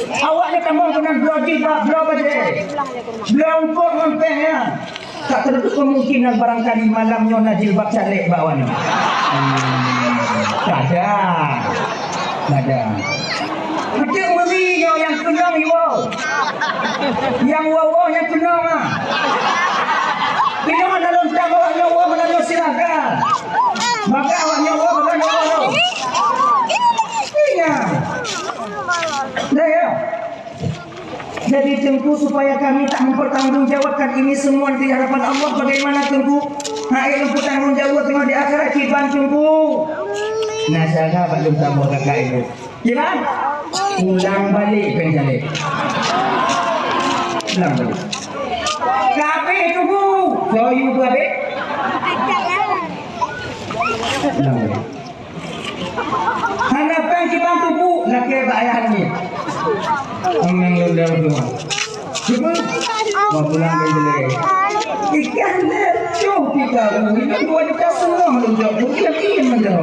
Awaknyan tamong keunan bloe jilbab, bloe bajée, bloe eungkôt ngon péng nyan. Tak tertutup kemungkinan barangkali malam nyoe na jilbab caleg bak awaknyan. Hmm, kada. Kada. Beutôi meuri nyoe nyang keunong iwoe. Nyang woe-woe nyang keunong ah. Keunong na lôn tam awak nyoe woe, na lôn silakan. Maka awak nyoe woe, maka nyoe woe. Iya. Dah ya. Jadi Teungku, supaya kami tak mempertanggungjawabkan ini semua di hadapan Allah, bagaimana Teungku? Hai, mempertanggungjawab tengok di akhirat kiban Teungku. Nah, salah bak lôn tamu kakak ibu. Kiban? Ulang balik péng jalek. Ulang balik. Kabeh Teungku. Soyu tu habis. Ulang balik. Hana péng kiban Teungku, lakée bak ayah nyoe. Ameng lundang tu. Cuba. Mau pulang ke jelek. Ikan lecok kita. Ikan dua juta setengah lundang. Ikan ikan macam.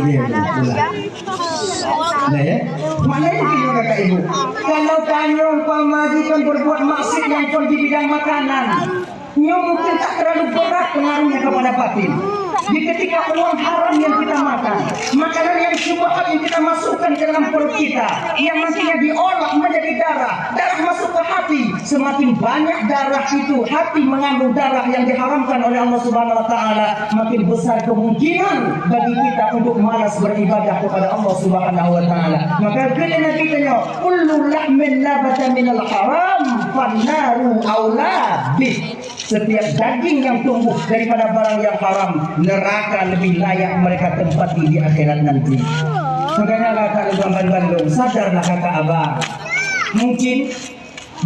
Iya, pulang. Nah, ya. Maknanya begini, kakak ibu. Kalau tanyoe umpama jih kan berbuat maksiat yang pun di bidang makanan, nyoe mungkin tak terlalu berat pengaruhnya kepada batin. Di ketika uang haram yang kita makan, makanan yang syubhat yang kita masukkan ke dalam perut kita, yang nantinya diolah menjadi darah, darah masuk ke hati, semakin banyak darah itu, hati mengandung darah yang diharamkan oleh Allah Subhanahu wa Taala, makin besar kemungkinan bagi kita untuk malas beribadah kepada Allah Subhanahu wa Taala. Maka kata Nabi tanya, "Kullu lahmin nabata minal haram, fannaru aula bih." Setiap daging yang tumbuh daripada barang yang haram, neraka lebih layak mereka tempati di akhirat nanti. Makanya kakak lôn bandum-bandum, sadarlah kakak abang. Mungkin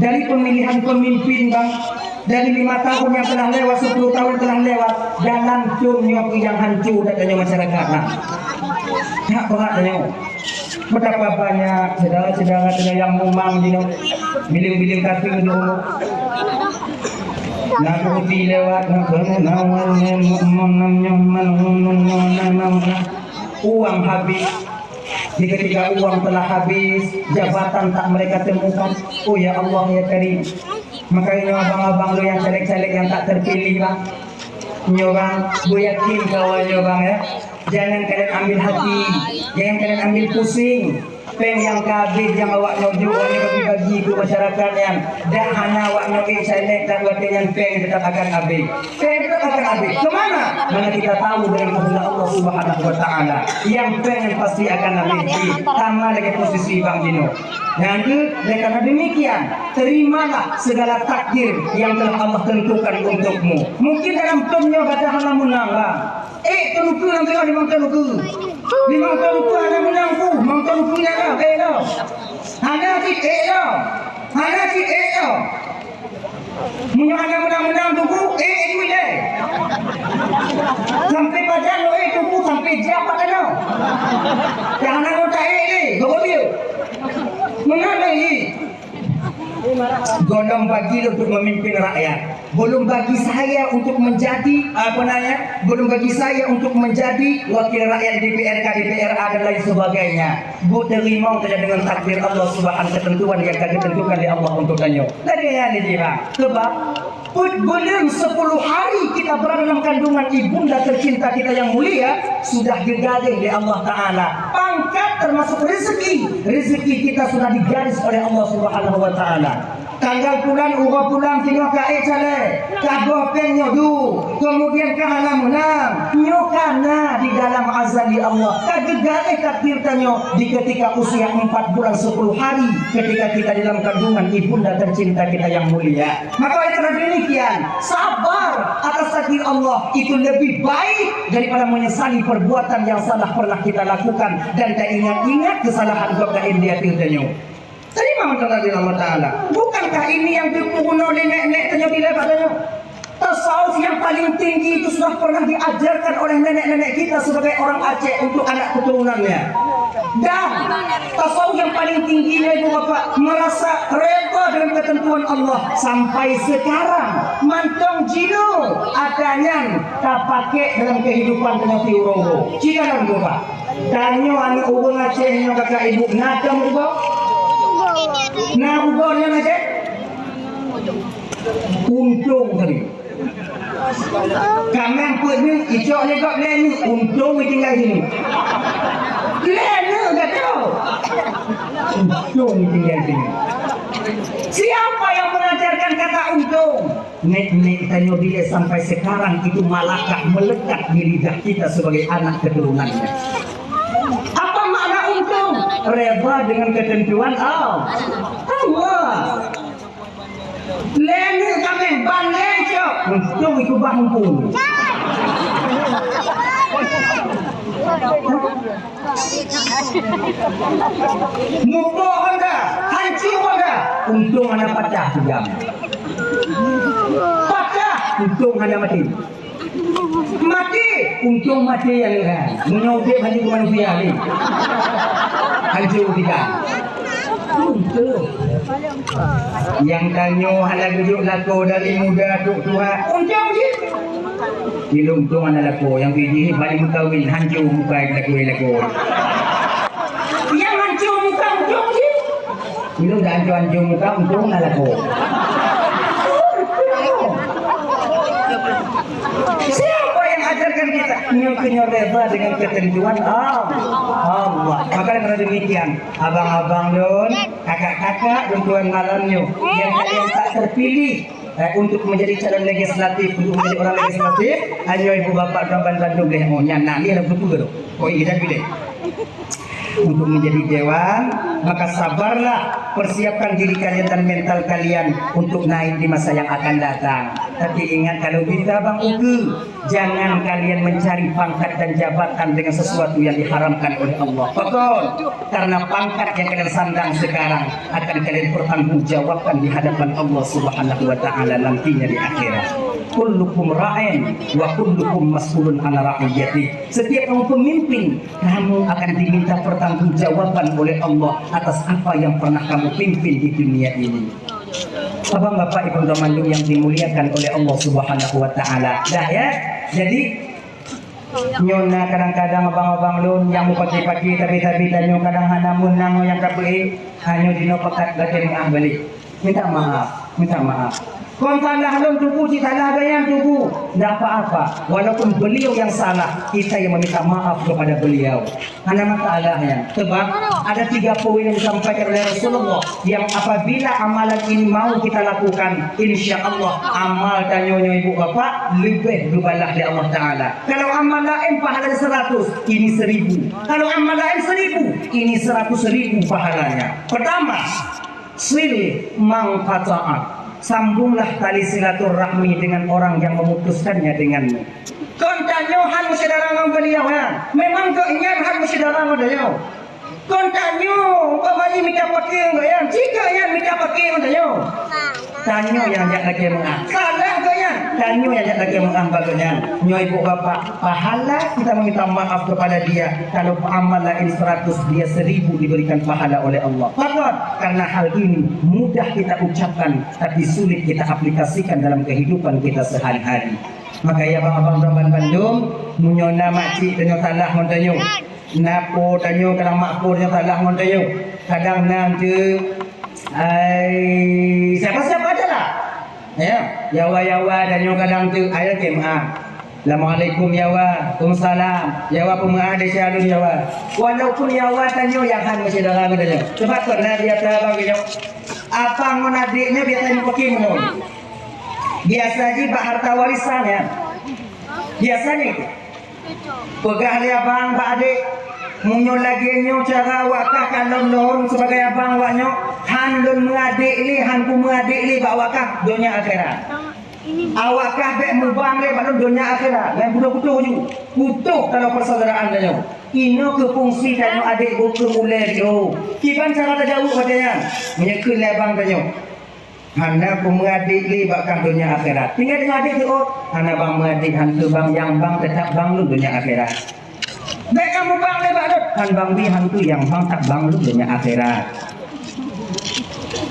dari pemilihan pemimpin, bang, dari lima tahun yang telah lewat, sepuluh tahun telah lewat, dalam thôn nyoe nyang hanco dan nyoe masyarakat nah. Tak berat nyoe. Betapa banyak saudara-saudara kita yang mumang di biling-biling kaki dulu. Nak uti lewat, nak kena nawal, nak menang, nak menang, nak menang. Uang habis. Di ketika uang telah habis, jabatan tak mereka temukan. Oh ya Allah ya Karim. Makanya abang-abang lu yang caleg-caleg yang tak terpilih, bang. Nyoe bang, bu yakin kawan nyoe bang ya. Jangan kalian ambil hati, jangan kalian ambil pusing. Péng yang ka habéh nyang awak nyoe jok, awak nyoe bagi-bagi keu masyarakat nyan. Dak hana awak nyoe ék caleg, dak watèe nyan péng tetap akan habéh. Péng tetap akan habéh. Ke mana? Mana kita tahu dengan kehendak Allah Subhanahu wa Taala. Yang péng pasti akan habéh. Sama dengan posisi Bang Dino. Nyang keu, oleh karena demikian, terimalah segala takdir yang telah Allah tentukan untukmu. Mungkin dalam thôn nyoe gata hana meunang, Bang. Ék keuneuk keu lam teungoh limong keuneuk keu. Limong keuneuk keu hana meunang ku, limong keuneuk keu hana, ék lom. Hana cit ék lom. Hana cit ék lom. Meunyoe hana meunang-meunang Teungku, ék jih lé. Sampai pajan lo ék Teungku, sampai jam pat tanoh. Nyang hana ngon ta ék lé, gob bieu. Meunang lé. Golom bagi untuk memimpin rakyat. Belum bagi saya untuk menjadi, apa namanya, belum bagi saya untuk menjadi wakil rakyat di D P R, K D P R A dan lain sebagainya. Bu terima saja dengan takdir Allah Subhanahu, ketentuan yang akan ditentukan oleh Allah untuk tanyoe. Lagèe nyan jih, Bang. Sebab, peuet buleuen sepuluh hari kita berada dalam kandungan ibunda tercinta kita yang mulia, sudah digaris oleh Allah Ta'ala. Pangkat termasuk rezeki. Rezeki kita sudah digaris oleh Allah Subhanahu wa Ta'ala. Tanggal pulan, uroe pulan, singoh ka ék caleg, ka boh péng nyoe du, kemudian ka hana meunang, nyoe ka na di dalam azali Allah. Ka geugaréh takdir tanyoe di ketika usia empat bulan sepuluh hari, ketika kita di dalam kandungan ibunda tercinta kita yang mulia. Maka oleh karena demikian, sabar atas takdir Allah itu lebih baik daripada menyesali perbuatan yang salah pernah kita lakukan dan tak ingat-ingat kesalahan gobnyan di ateueh tanyoe. Terima mantong dari Allah Ta'ala. Bukankah ini yang digunoe lé nenek-nenek tanyoe dilèe bak tanyoe? Tasawuf yang paling tinggi itu sudah pernah diajarkan oleh nenek-nenek kita sebagai orang Aceh untuk anak keturunannya. Dan tasawuf yang paling tinggi, ibu bapak, merasa redha dengan ketentuan Allah. Sampai sekarang, mantong jinoe atra nyan tapakék dalam kehidupan tanyoe tiep uroe-uroe. Cit ka na, ibu bapak. Tanyoe aneuk ureueng Aceh nyoe, kakak ibu, na tom ugoe? Na ugoe nyoe Aceh? Untông tadi. Kaméng peuet nyoe, icok lé gob lhèe nyoe, untông itinggai sinoe. Lhèe nyoe gata. Untông itinggai sinoe. Siapa yang mengajarkan kata untông? Nek-nek tanyoe dilèe sampai sekarang itu malakah melekat di lidah kita sebagai anak keturunannya. Apa makna untông? Redha dengan ketentuan Allah. Untung itu bah mumpung. Mumpung Honda, hancur Honda. Untung hana patah tu jam. Patah, untung hana mati. Mati, untung mati yang lain. Meunyoe udeb hana keu manusia ni. Hancur tiga. Untung. Nyang tanyoe hana geujok lakoe dari muda trok tuha. Untung jih. Ilong untung hana lakoe. Nyang pih jih balik meukawen, hancur muka lakoe-lakoe. Nyang hancur muka untung jih. Ilong dah hancur-hancur muka untung hana lakoe. Siapa yang ajarkan kita? Nyoe keuh nyoe reda dengan ketentuan Allah. Allah. Maka dengan demikian, abang-abang lôn, kakak-kakak, lôn tuan malam nyoe, yang kalian tak terpilih, eh, untuk menjadi calon legislatif, untuk menjadi orang legislatif, ayo ibu bapak tuan bandum leh, oh, nyan, nah, ni ada betul tu. Oh, iya, dah pilih. Untuk menjadi dewan, maka sabarlah, persiapkan diri kalian dan mental kalian untuk naik di masa yang akan datang. Tapi ingat, kalau bisa, Bang Uke, jangan kalian mencari pangkat dan jabatan dengan sesuatu yang diharamkan oleh Allah. Betul. Karena pangkat yang kalian sandang sekarang akan kalian pertanggungjawabkan di hadapan Allah Subhanahu wa Ta'ala nantinya di akhirat. Kullukum ra'in wa kullukum mas'ulun an ra'iyatih. Setiap kamu pemimpin, kamu akan diminta pertanggungjawaban oleh Allah atas apa yang pernah kamu pimpin di dunia ini. Abang, bapak, ibu, dan mandum yang dimuliakan oleh Allah Subhanahu wa Ta'ala. Dah, ya? Jadi, nyoe na kadang-kadang abang-abang lôn nyang mupaki-paki, tapi-tapi tanyoe kadang hana meunang nyang ka beué, hanya jinoe pakat lagèe meu'ah balik. Minta maaf, minta maaf. Kon salah lôn tubu, cit salah gobnyan tubu. Ndak apa-apa. Walaupun beliau yang salah, kita yang meminta maaf kepada beliau. Hana masalah nyan. Sebab ada tiga poin yang disampaikan oleh Rasulullah yang apabila amalan ini mau kita lakukan, insya Allah amal tanyoe nyoe ibu bapak leubeh geubalah lé Allah Taala. Kalau amal laén pahala seratus, ini seribu. Kalau amal laén seribu, ini seratus ribu pahalanya. Pertama, sil man qata'ak. Sambunglah tali silaturahmi dengan orang yang memutuskannya denganmu. Kon tanyoe han meusyedara ngon beliau nyan. Memang gobnyan han meusyedara ngon tanyoe. Kon tanyoe, umpama jih mita paké ngon gobnyan, cit gobnyan mita paké ngon tanyoe. Tanyoe nyang jak lakèe meu'ah. Salah gobnyan. Tanyoe nyang jak lakèe meu'ah bak gobnyan. Nyoe ibu bapak, pahala kita meminta maaf kepada dia. Kalau amal laén seratus, dia seribu diberikan pahala oleh Allah. Pakon? Karena hal ini mudah kita ucapkan, tapi sulit kita aplikasikan dalam kehidupan kita sehari-hari. Maka ya abang-abang dan bandum, meunyoe na makcik tanyoe salah ngon tanyoe, na po tanyoe kadang mak po tanyoe salah ngon tanyoe, kadang na enteuk, ai, siapa-siapa aja lah. Ya, yawa-yawa tanyoe kadang enteuk, ai, lakèe meu'ah. Assalamualaikum yawa, waalaikumsalam. Yawa peumeu'ah desya lôn yawa. Walaupun yawa tanyoe nyang han meusyedara ngon tanyoe. Sebab kon na biasa bang nyoe. Apa ngon adék nyoe biasa nyoe paké ngon. Biasa jih bak harta warisan ya. Biasa nyoe. Peugah lé abang bak adék, meunyoe lagèe nyoe cara awak kah ka lom lôn sebagai abang awak nyoe, han lôn meuadék lé, han kumeuadék lé bak awak kah donya akhirat. Awak kah bèk mubang lé bak lôn donya akhirat, nyan putôh-putôh ju. Putôh taloe persaudaraan tanyoe. Inoe keuh fungsi tanyoe adék bukeueng ulèe riôh. Kiban cara tajaweueb watèe nyan? Meunyoe kheun lé abang tanyoe, hana kumeuadék lé bak kah donya akhirat. Tinggai tanyoe adék teuôt, hana bang meuadék, han keu bang, nyang bang teutap bang lôn donya akhirat. Bèk kamoe bang lé bak lôn, han bang bi, han keu nyang bang teutap bang lôn donya akhirat.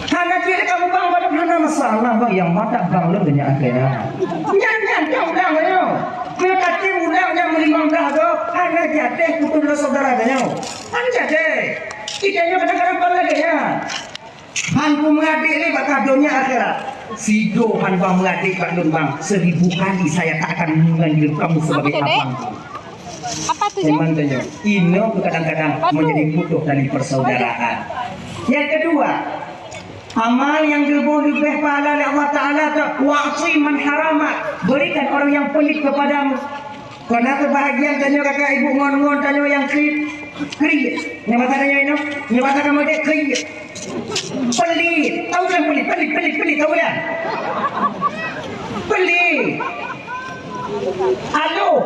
Hana jeuet kamoe bang bak lôn, hana masalah bang, nyang bang teutap bang lôn donya akhirat. Nyan, nyan, nyan ulang nyoe. Meunyoe tatem ulang nyang meulimong blah goe, hana jadeh putôh lé syedara tanyoe. Hana jadeh. Kita nyoe kadang-kadang bang lagèe nyan. Han kumeuadék lé bak kah donya akhirat. Sigoe han bang meuadék bak lôn bang, seribu kali saya tak akan memanggil kamu sebagai abang. Apa tu, Jang? Memang tanyoe, inoe kadang-kadang menjadi putus tali persaudaraan. Yang kedua, amal yang geuboh leubeh pahala lé Allah Taala tu, wa'ti man haramak, berikan orang yang pelit kepadamu. Kon na keubahagiaan tanyoe kakak ibu ngon-ngon tanyoe nyang kriet. Kriet. Nyang basa tanyoe nyoe, nyang basa kamoe deh kriet. Pelit. Tahu kan pelit? Pelit, pelit, pelit. Tahu kan? Beli. Aduh.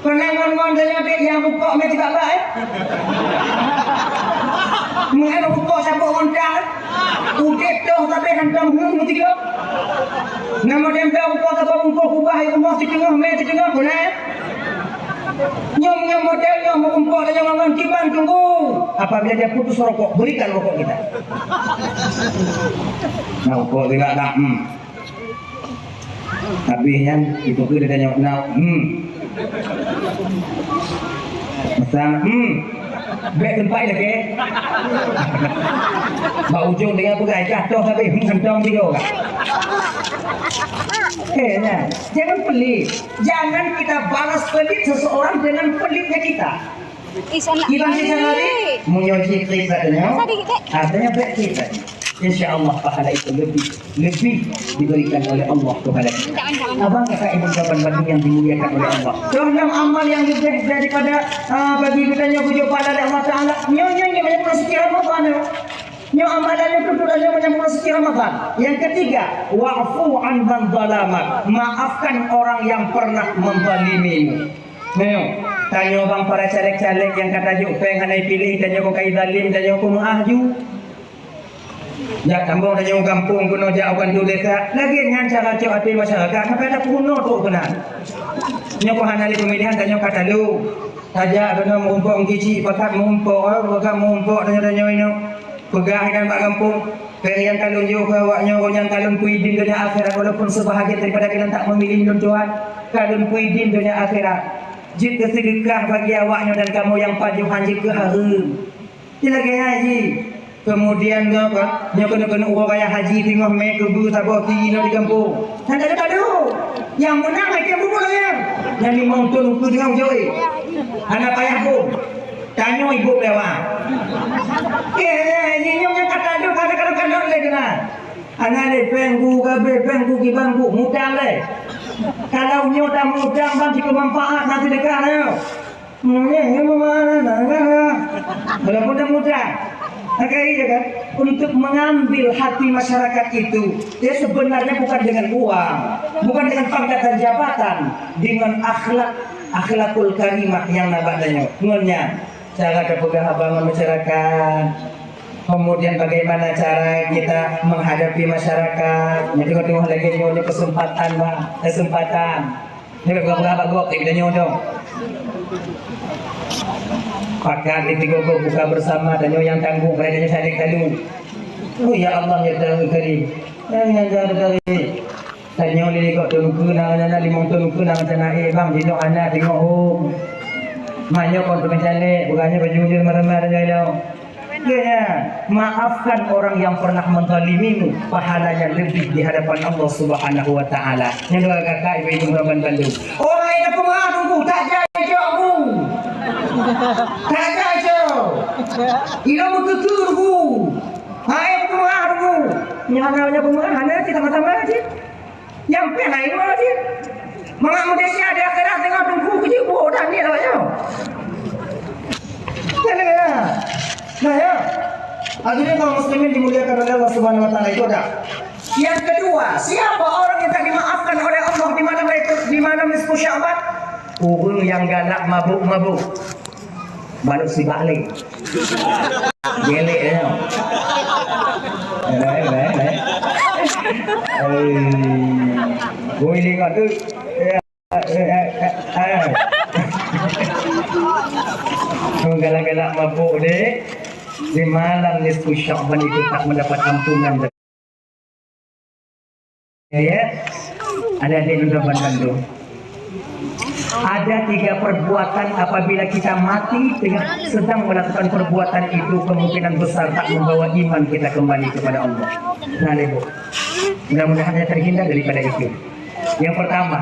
Pernah ngon-ngon tanyoe dek nyang rukok meuti bak-bak, eh? Meu'en rukok saboh ngon tang, eh? Udép toh tapi hantom heueng meuti kilo. Nama dem dah rukok saboh bungkôh kubah, eh, rumoh siteungoh, mè siteungoh, pernah, eh? Nyoe, nyoe model, nyoe meurumpok, nyoe ngon-ngon, timbang tunggu. Apabila dia putus rokok, berikan rokok kita. Nah, rokok tidak nak, hmm. Habis nyan, itu ke dia tanya, "Nah, hmm." Masa, hmm. Bèk teumpat lagèe. Bak ujong dengan peugah, "Jatuh tapi, hmm, sentong tiga orang." Eh, nah, jangan pelit. Jangan kita balas pelit seseorang dengan pelitnya kita. Ih, sanak. Iban secara hari, meunyoe jih klik katanya, artinya baik klik tadi. Insya Allah pahala itu lebih, lebih diberikan oleh Allah kepada kita. Abang kakak ibu kawan banding yang dimuliakan oleh Allah. Dalam amal yang lebih daripada, ah, bagi kita nyoe bujur pahala dari Allah Taala. Nyoe, nyoe, nyoe, nyoe, nyoe, nyoe amalan yang kedua, nyoe, nyoe, nyoe, Ramadan. Yang ketiga, wa'fu an man zalamak. Maafkan orang yang pernah menzalimimu. Nyoe, tanyoe bang para caleg-caleg nyang ka tajok péng hana piléh, tanyoe ka zalim, tanyoe peumeu'ah ju. Jak tambong tanyoe gampông keunoe jak u kantor desa. Lagèe nyan cara cok até masyarakat, sampai ada peurunoe trok keunan. Nyoe kok hana lé peumilihan, tanyoe ka talo. Tajak keunoe meurumpok giji, pakat meurumpok, eh, pakat meurumpok tanyoe-tanyoe inoe. Peugah inan bak gampông, "Péng nyang ka lôn yue keu awak nyoe, nyan ka lôn peue idin donya akhirat, walaupun seubahagian daripada keunan tak meumilih lôn tuan, ka lôn peue idin donya akhirat. Jeuet keu seudeukah bagi awak nyoe dan kamoe nyang pajoh, han jeuet keu hareuem." Di lagèe nyan jih. Kemudian nyoe ka, nyoe keuneuk-keuneuk uroe raya haji teungoh mè keubeue saboh ti inoe di gampông. Nyan tadu-tadu. Nyang meunang hai tiang bubuk lagèe nyan. Nyan limong thon ukeue teungoh jôi. Hana payah bom. Tanyoe iboh lewat. Eh, eh, nyoe nyang ka tadu, ka, ka, ka, ka lé keunan. Hana lé péng ku, ka abéh péng ku, kiban ku, mutang lé. Kalau nyoe tameutang ban sikeue manfaat, na seudeukah na nyoe. Nyoe, nyoe mana, na, na, na. Walaupun tameutang. Maka iya kan, untuk mengambil hati masyarakat itu, ya sebenarnya bukan dengan uang, bukan dengan pangkat dan jabatan, dengan akhlak, akhlakul karimah nyang na bak tanyoe. Ngon nyan, cara tapeugah haba ngon masyarakat, kemudian bagaimana cara kita menghadapi masyarakat. Nyoe teungoh-teungoh lagèe nyoe, nyoe kesempatan, Bang, kesempatan. Nyoe ka peugah bak gob, tanyoe dong. Pakat di tiga gob buka bersama, tanyoe nyang tanggung, padahai tanyoe sadek talu. Oh, ya Allah, ya Tuhan Karim. Ya, ya, ya, ya, ya. Tanyoe lé gob thon ukeue na, na, na, limong thon ukeue na, macam na, eh, bang, jinoe hana teungoh hom. Manyoe kon teumencalek, bukannya baju jeuet marah-marah tanyoe ilong. Makanya, maafkan orang yang pernah menzalimimu, pahalanya lebih di hadapan Allah Subhanahu wa Ta'ala. Nyan dua kakak, ibu-ibu, raban bandum. Orang yang pernah nunggu, tak jai jawab. Tak jai jawab. Ila beuteutu nunggu. Hai pernah nunggu. Nyang namanya pernah, hana cit sama-sama cit. Nyang pih laén meunan cit. Mangat manusia di akhirat teungoh teungku keu jeuet boh dan dia lawan nyoe. Kan dengar? Nah, ya. Hadirin kaum muslimin dimuliakan oleh Allah Subhanahu wa Taala, itu ada. Yang kedua, siapa orang yang tak dimaafkan oleh Allah di malam itu, di malam nisfu Sya'ban? Ureueng nyang galak mabuk-mabuk. Baru si balik. Gelek ya. Eh, eh, eh. Eh. Boy lingkot tu. Ya. Eh, eh, eh, eh. Galak-galak mabuk deh. Di malam nisfu Sya'ban itu tak mendapat ampunan. Ya, ya. Adik-adik dan teman-teman tu. Ada tiga perbuatan apabila kita mati tengah sedang melakukan perbuatan itu, kemungkinan besar tak membawa iman kita kembali kepada Allah. Nah, Ibu. Mudah-mudahan saya terhindar daripada itu. Yang pertama,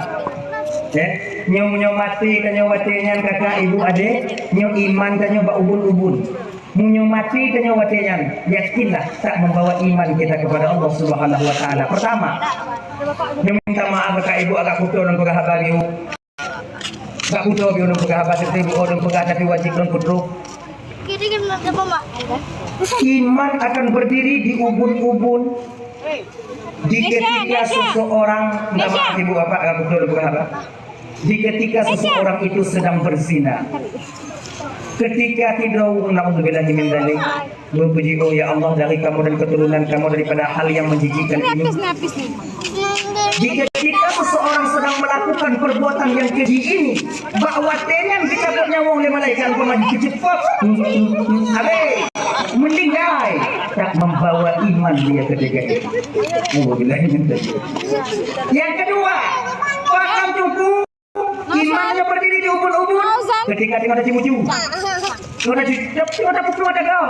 ya, nyoe, nyoe mati, nyoe mati nyan kakak, ibu, adik, nyoe iman, nyoe bak ubun-ubun. Meunyoe maté tanyoe watée nyan, yakinlah tak membawa iman kita kepada Allah Subhanahu wa Taala. Pertama, nyoe minta maaf keu ibu agak kuto lôn peugah haba biu. Agak kuto biu lôn peugah haba, seutôt bu lôn peugah, tapi wajéb lôn peutrok. Iman akan berdiri di ubun-ubun. Di ketika seseorang, minta maaf ibu bapak, aku betul bukan apa. Di ketika seseorang itu sedang berzina, ketika tidur, naudzubillahi min dzalik, berpuji, oh ya Allah, dari kamu dan keturunan kamu daripada hal yang menjijikkan ini. Di ketika seseorang sedang melakukan perbuatan yang keji ini, bak watée nyan dicabut nyawöng lé malaikat, umpama diceupot, habis, meninggal, tak membawa iman dia ketika itu. Naudzubillahi min dzalik. Yang kedua, paham hukum imannya berdiri di ubun-ubun. Ketika tengok ada cimucu. Tengok ada cimucu, tengok ada pukul ada kau.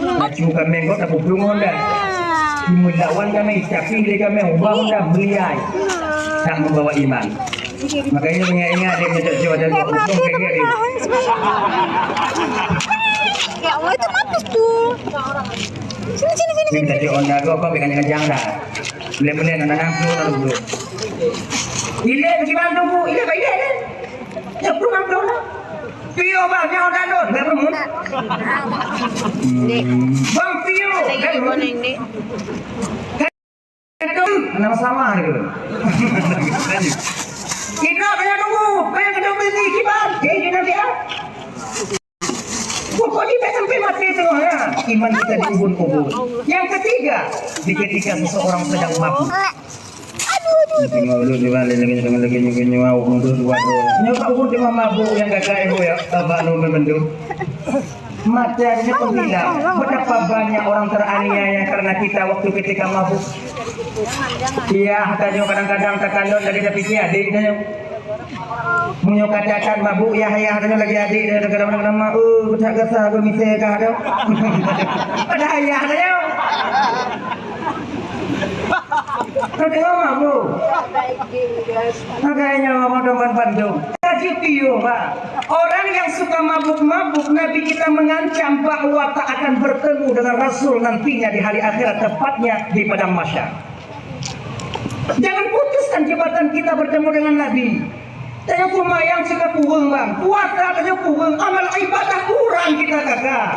Nacu kami kau tak pukul honda. Melawan kami, tapi dia kami ubah honda beli ai. Tak membawa iman. Makanya ingat-ingat dia minta cuba dan kau pukul kagak dia. Ya Allah, itu apa tu? Sini, sini, sini. Minta cuba honda kau, kau pegang kencang dah. Boleh-boleh nak nak nak nak. Ile bagaimana tu, Bu? Ile baik ile. Ya, belum belum lah. Pio bang, nyawa dah dong, dah belum. Bang Pio, dah belum. Nama sama ni. Kita kena tunggu, pengen kena beli kiban. Jadi nanti ah. Pokoknya tak sampai mati tu ha. Iman kita diubun-ubun. Yang ketiga, di ketika seseorang sedang mabuk. Tengok dulu di balik lagi dengan lagi nyoe nyoe awak untuk dua tu. Nyoe tak pun cuma mabuk yang kakak ibu ya, abang lu membentuk. Mati adanya penghilang. Betapa banyak orang teraniaya karena kita waktu ketika mabuk. Iya, tanya kadang-kadang takalon dari dah pikir adik tanya. Meunyoe ka cacat mabuk yah-yah tanya lagi adik dia kata nama nama, "Oh, tak gasa aku misai kah tu." Pada ayah tanya. Kau tengok mabuk. Makanya mabuk depan bandung. Kaji piu, Pak. Orang yang suka mabuk-mabuk, Nabi kita mengancam bahwa tak akan bertemu dengan Rasul nantinya di hari akhirat, tepatnya di padang mahsyar. Jangan putuskan jabatan kita bertemu dengan Nabi. Tanyoe seumayang cit ka kureueng bang, puasa tanyoe kureueng, amal ibadah kurang kita kakak.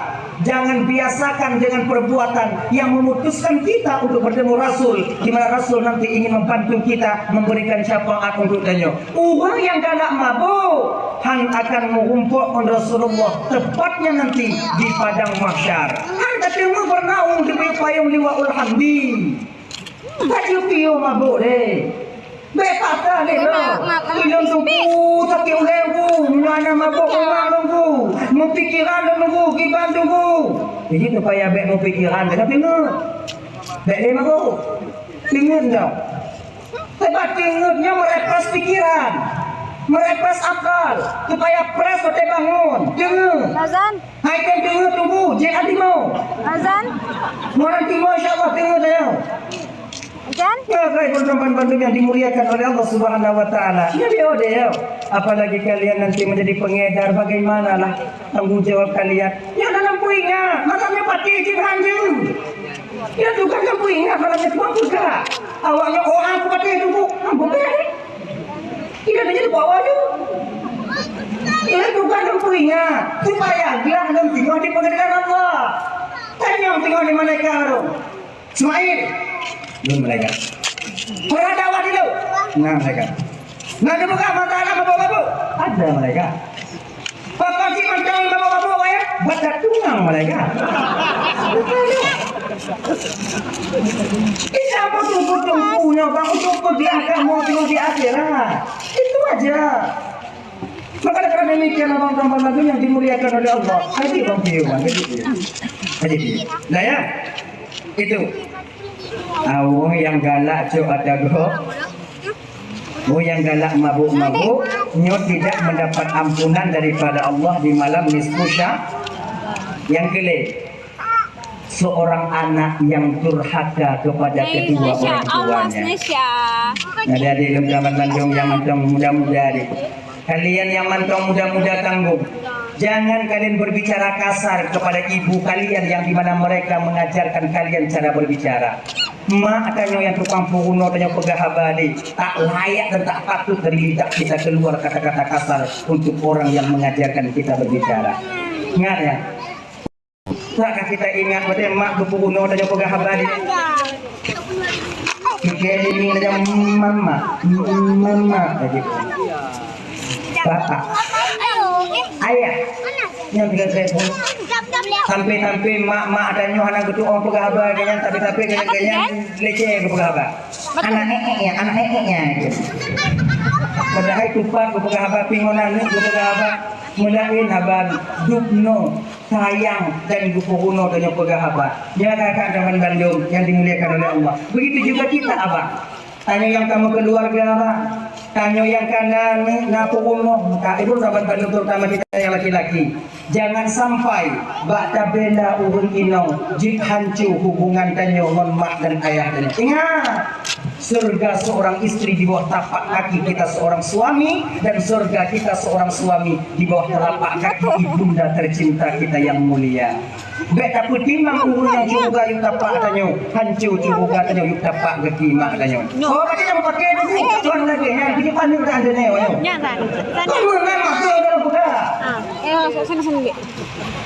Jangan biasakan dengan perbuatan yang memutuskan kita untuk bertemu Rasul, di mana Rasul nanti ingin membantu kita memberikan syafaat untuk tanyoe. Ureueng nyang galak mabök, han akan meurumpok ngon Rasulullah, tepatnya nanti di padang mahsyar. Han ka teungoh beureunaweueng di payong Liwaul Hamdi. Ka jipiôh mabök lé. Bèk patah lé, noh. Ilôn teungku sakét ulèe teungku, meunyoe hana mabök, meunyoe lôn teungku, meupikeran lôn teungku, kiban teungku. Jadi supaya bèk meupikeran, bèk teungeut. Bèk lé mabök. Teungeut nyoe. Sabab teungeut nyoe meurefresh pikeran, meurefresh akal, supaya fresh watèe bangun. Teungeut. Azan. Hai kan teungeut teungku, jeuet atimoe. Azan. Meunan timoe insya Allah teungeut nyoe. Azan. Ya, baik, teman-teman yang dimuliakan oleh Allah Subhanahu wa Taala. Ya, dia, dia. Apalagi kalian nanti menjadi pengedar, bagaimanalah tanggung jawab kalian? Ya, dalam peuingat, maksudnya pati jih hanjeuet. Ya, tugas dalam peuingat, malam itu pun peugah. Awaknya orang aku pati tunggu, ampun kan? Tidak ada jadi bawa tu. Ya, tugas dalam peuingat, supaya gelah dalam tinggal di pengadilan Allah. Tanya tinggal di malaikat tu. Ismail. Belum malaikat. Pernah dakwah dulu? Nah, malaikat. Nah, dia bukan masalah mabuk-mabuk. Ada malaikat. Pakon si mantong mabuk-mabuk, ya? Baca tunang malaikat. Kita butuh-butuh punya, bang, untuk pergi agama, untuk di akhirat. Itu aja. Maka dengan demikian, abang-abang yang dimuliakan oleh Allah. Haji Bang Piu, Bang, haji Piu. Haji Piu. Nah, ya. Itu. Ah, ureueng nyang galak cok atagok. Ureueng nyang galak mabuk-mabuk, nyoe tidak mendapat ampunan daripada Allah di malam nisfu Sya-, nyang keulhèe. Seorang anak yang durhaka kepada kedua orang tuanya. Nah, jadi lengkapan bandung yang mantong muda-muda ni. Kalian yang mantong muda-muda tanggung. Jangan kalian berbicara kasar kepada ibu kalian yang di mana mereka mengajarkan kalian cara berbicara. Mak tanyoe nyang tukang peurunoe tanyoe peugah haba deh, tak layak dan tak patut dari lidah kita keluar kata-kata kasar untuk orang yang mengajarkan kita berbicara. Ingat ya. Ka kita ingat, berarti mak geupeurunoe tanyoe peugah haba di. Kita ini macam mama, mama lagi. Bapak, ayah, yang tiga telepon. Sampai-sampai mak-mak tanyoe hana geutu'oh peugah haba, kan, tapi-tapi kan, kan, leceh geupeugah haba. Anak eh-eh ya, anak eh-eh ya. Padahai tupat geupeugah haba, pingonan ni geupeugah haba. Mulain haba dubno sayang dan geupeurunoe tanyoe peugah haba. Nyan kakak dan bandum yang dimuliakan oleh Allah. Begitu juga kita, abang. Tanyoe nyang ka meukeuluwarga, abang. Tanyoe nyang ka na, na peurumoh, ka ibu saban bandum, terutama kita yang laki-laki. Jangan sampai bak tabela ureueng inong jeuet hanco hubungan tanyoe ngon mak dan ayah tanyoe. Ingat, surga seorang istri di bawah tapak kaki kita seorang suami, dan surga kita seorang suami di bawah telapak kaki ibunda tercinta kita yang mulia. Bèk tapeutimang ureueng nyang syeuruga yub tapak tanyoe, hanco syeuruga tanyoe yub tapak gaki mak tanyoe. Oh, bagi nyang pakai dulu, tuan lagi, nyang di depan ni udah ada nyoe. Nyan, Tan. Tuan memang masuk dalam buka. Ah, eh, sana, sana, Dek.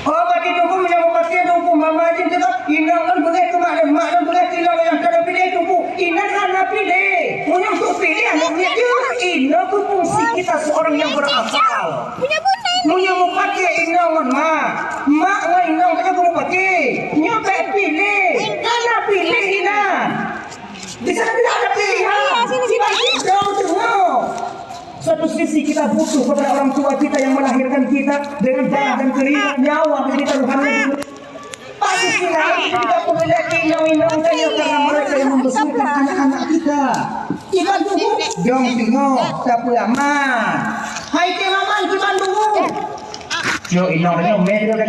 Oh, bagi tubuh meunyoe meupaké tubuh mama jih teuka, inong lôn beureh keu mak lôn, mak lôn beureh keu inong nyang ka lôn piléh tubuh. Inong hana piléh. Meunyoe untuk piléh, aneuk miet jeuet. Inong tu fungsi kita seorang yang berakal. Meunyoe meupaké inong ngon mak, mak ngon inong tanyoe keu meupaké. Nyoe bèk piléh. Hana piléh inong. Di sana tidak ada pilihan. Iya, sini, sini. Kita hidup dengan. Satu sisi kita butuh kepada orang tua kita yang melahirkan kita dengan darah dan keringat nyawa menjadi taruhannya. Pak sisi lain kita perlu lagi inong-inong saja karena mereka yang membesarkan anak-anak kita. Iban tubuh dong tengok tak aman. Hai ke maman iban tubuh. Yo inong nyoe meh tu kan.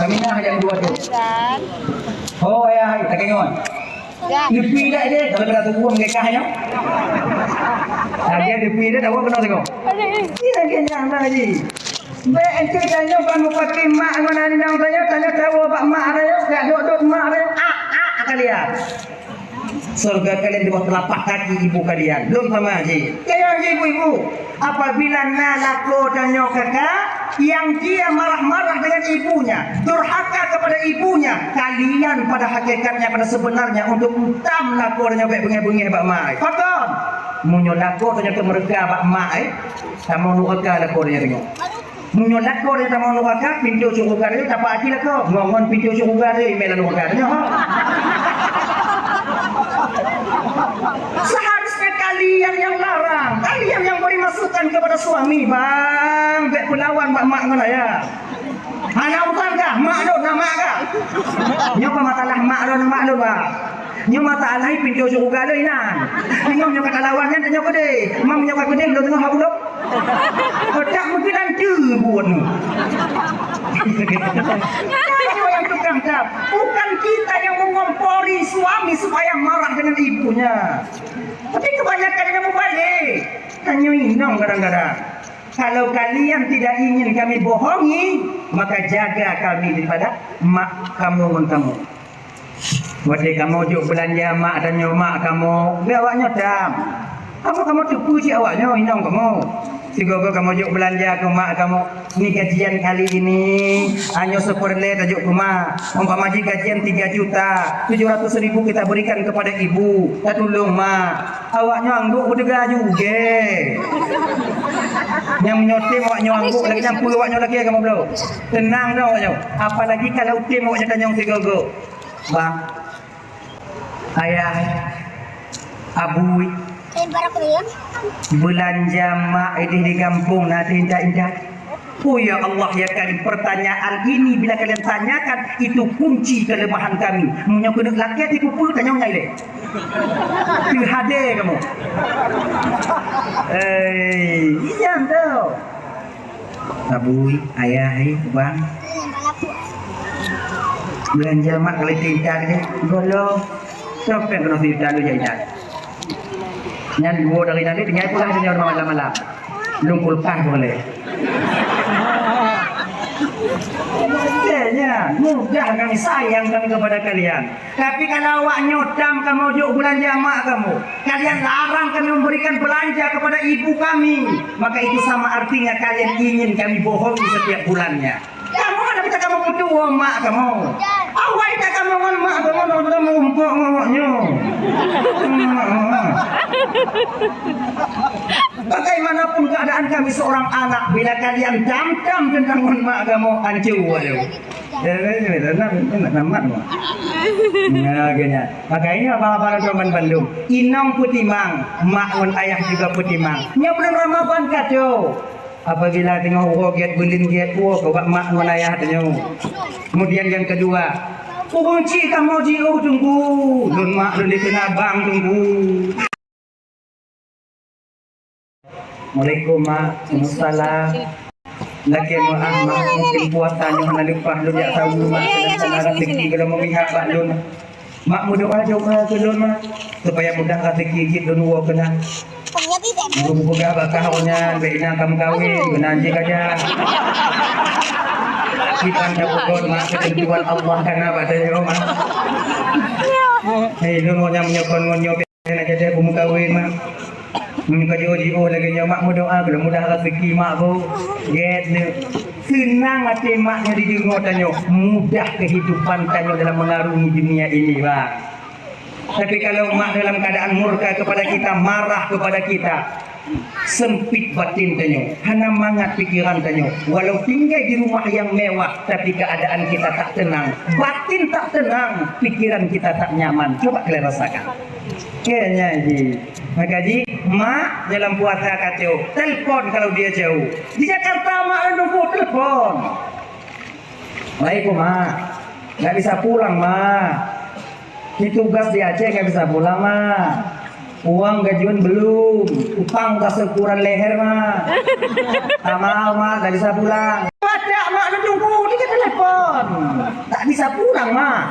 Kami nak yang dua tu. Oh ya, tak kengon. Leupie dak deh, kalau kena tunggu menikah nyoe. Lagi leupie dak, dak kena tengok. Iya, dia nyang dah ji. Bèk engke tanyoe ban meupaké mak ngon inong tanyoe, tanyoe tawoe bak mak tanyoe, gak dok-dok mak tanyoe, ah, ah, kalian. Surga kalian di bawah telapak kaki ibu kalian. Lôn sama ji. Kalian ji ibu-ibu. Apabila na lakoe tanyoe kakak, yang dia marah-marah dengan ibunya, durhaka kepada ibunya, kalian pada hakikatnya, pada sebenarnya untuk entam lakoe tanyoe bèk beungéh-beungéh bak mak. Pakon? Meunyoe lakoe tanyoe teumeureuka bak mak, eh, tamong nuraka lakoe tanyoe teuh. Meunyoe lakoe tanyoe tamong nuraka, pintoe syeuruga tanyoe tapak aki lakoe. Ngon-ngon pintoe syeuruga tanyoe, mé lam nuraka tanyoe. Seharusnya kalian yang larang, kalian yang beri masukan kepada suami, "Bang, bèk peulawan bak mak ngon ayah." Hana urusan kah? Mak lôn, na mak kah? Nyoe kah masalah mak lôn, mak lôn, Bang? Nyoe masalah pintoe syeuruga lôn inan. Inong nyoe ka talawan nyan, tanyoe keudeh. Mam nyoe ka keudeh, lôn teungoh habulok. Kotak meukeunanteue buet nyoe. Tanyoe nyang tukang tap. Bukan kita yang mengompori suami supaya marah dengan ibunya. Tapi kebanyakan yang mubalik. Tanyoe inong kadang-kadang. Kalau kalian tidak ingin kami bohongi, maka jaga kami daripada mak kamu ngon kamu. Watèe kamoe jok beulanja mak tanyoe, mak kamoe, bèk awak nyoe tam. Kamoe, kamoe teupeue cit awak nyoe, inong kamoe. Sigoe-goe kamoe jok beulanja keu mak kamoe, ni gajian kali ini, nyoe seupeureulèe tajok keu mak. Umpama jih gajian tiga juta, tujuh ratus ribu kita berikan kepada ibu, tatulông mak. Awak nyoe anggôk beuteuga juga. Nyang meunyoe tem awak nyoe anggôk lagèe nyan, peue awak nyoe lagèe kamoe bloe. Teunang dah awak nyoe. Apalagi kalau tem awak nyoe tanyong sigoe-goe. Bang, ayah, abui, beulanja mak idéh di gampông na teuintat-intat. Oh ya Allah ya Karim, pertanyaan ini bila kalian tanyakan, itu kunci kelemahan kami. Meunyoe keuneuk lakèe tipu peue, tanyong nyang ilèe. Teuhadé kamoe. Eh, iya tu. Abui, ayah, eh, bang. Beulanja mak kali teuintat deh. Golo. Siapa yang kena teuintat lu jadi intat? Nyan dua dari tadi tinggal pulang sini malam-malam. Lôn kulkah boleh. Nya, nya, mudah kami, sayang kami kepada kalian. Tapi kalau awak nyoe tam kamoe jok beulanja mak kamoe, kalian larang kami memberikan belanja kepada ibu kami, maka itu sama artinya kalian ingin kami bohongi setiap bulannya. Kamoe hana mita kamoe peutuwoe mak kamoe. Awai that kamoe ngon mak kamoe, kamoe mumpok ngon awak nyoe. Bagaimanapun keadaan kami seorang anak, bila kalian tam-tam teuntang ngon mak kamoe, ancô awak nyoe. Nah, geuhnyan. Makanya abang-abang lôn bandum, inong peutimang, mak ngon ayah juga peutimang. Nyoe bulan Ramadan ka tho. Apabila teungoh uroe gét, buleuen gét, woe keu bak mak ngon ayah tanyoe. Kemudian yang kedua, ureueng chik kamoe jiôh teungku, lôn mak lôn dikeue abang teungku. Assalamualaikum, Mak. Waalaikumsalam. Lakée meu'ah, Mak, mungkin puasa nyoe hana leupah lôn jak saweue, Mak, sedangkan rezeki gohlom meumihat bak lôn. Mak meudoa-doa keu lôn, Mak, supaya mudah rezeki jeuet lôn woe keunan. Geupeugah bak kah awak nyan, bèk inan ka meukawen, keunan jih ka jak. Kiban tapeugot, Mak, keuteuntuan Allah ka na bak tanyoe, Mak. Hei, lôn awak nyan meunyoe kon ngon nyoe. Nak jadi aku meukawen, Mak. Meunyoe ka jiôh-jiôh lagèe nyoe, Mak, meudoa keu lôn mudah rezeki, Mak, bu. Gét nyoe. Seunang até mak nyoe dideungoe tanyoe, mudah kehidupan tanyoe dalam mengarungi dunia ini, Bang. Tapi kalau mak dalam keadaan murka kepada kita, marah kepada kita, sempit batin tanyoe, hana mangat pikiran tanyoe. Walau tinggai di rumah yang mewah, tapi keadaan kita tak tenang, batin tak tenang, pikiran kita tak nyaman. Coba kalian rasakan. Kayaknya ji. Maka ji, mak dalam puasa kacau, telepon kalau dia jauh. Di Jakarta mak nunggu telepon. Baik, Mak. Nggak bisa pulang, Mak. Ini tugas di Aceh, nggak bisa pulang, Mak. Uang gajian belum. Utang tak seukuran leher, Mak. Tak mau, Mak. Nggak bisa pulang. Pada, Mak, nunggu di telepon. Tak bisa pulang, Mak.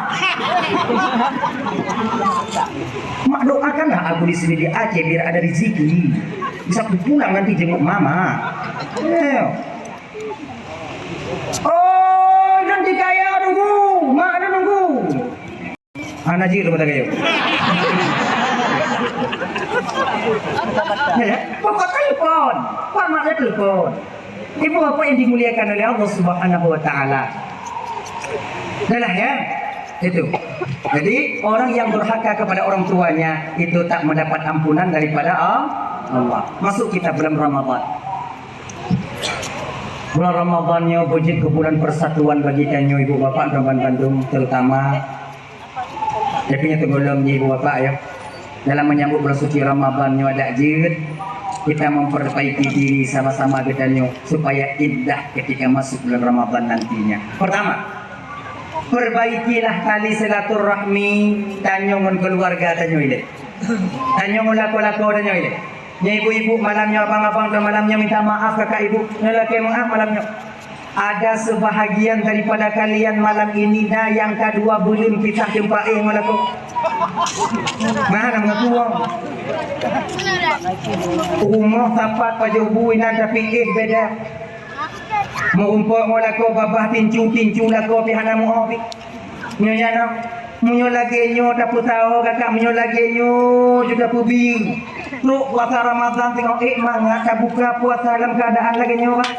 Mak, doakanlah aku di sini di Aceh biar ada rezeki. Bisa pulang nanti jenguk Mama. Ayo. Oh, nanti kaya nunggu, mak ada nunggu. Anak jih tu kata kaya. Ya, ya. Pokok telepon. Pak mak dia telepon. Ibu bapak yang dimuliakan oleh Allah Subhanahu wa Taala. Dah lah ya. Itu. Jadi orang yang durhaka kepada orang tuanya itu tak mendapat ampunan daripada Allah. Masuk kita bulan Ramadan. Bulan Ramadan nyoe beujeuet keu bulan persatuan bagi tanyoe ibu bapak dan bandum, terutama tapi nyoe teungoh lom nyoe ibu bapak ya. Dalam menyambut bulan suci Ramadan nyoe adak jeuet kita memperbaiki diri sama-sama geutanyoe supaya indah ketika masuk bulan Ramadan nantinya. Pertama, perbaikilah tali silaturahmi tanyoe ngon keluarga tanyoe ilée. Tanyoe ngon lakoe-lakoe tanyoe ilée. Nyoe ibu-ibu malam nyoe, abang-abang dan malam nyoe minta maaf kakak ibu. Nyoe lakée meu'ah malam nyoe. Ada sebahagian daripada kalian malam ini na nyang ka dua buleuen kisah jumpa éh ngon lakoe. Nah, na meungaku wong. Rumoh sapat pajoh bui nan tapi éh beda. Meurumpok ngon lakoe babah tincu-tincu lakoe pih hana meu'oh pih. Nyoe nyan, meunyoe lagée nyoe tapeusaho kakak, meunyoe lagée nyoe ju tapeubiyeu. Trok puasa Ramadan teungoh ék mangat tabuka puasa lam keuadaan lagée nyoe, Bang.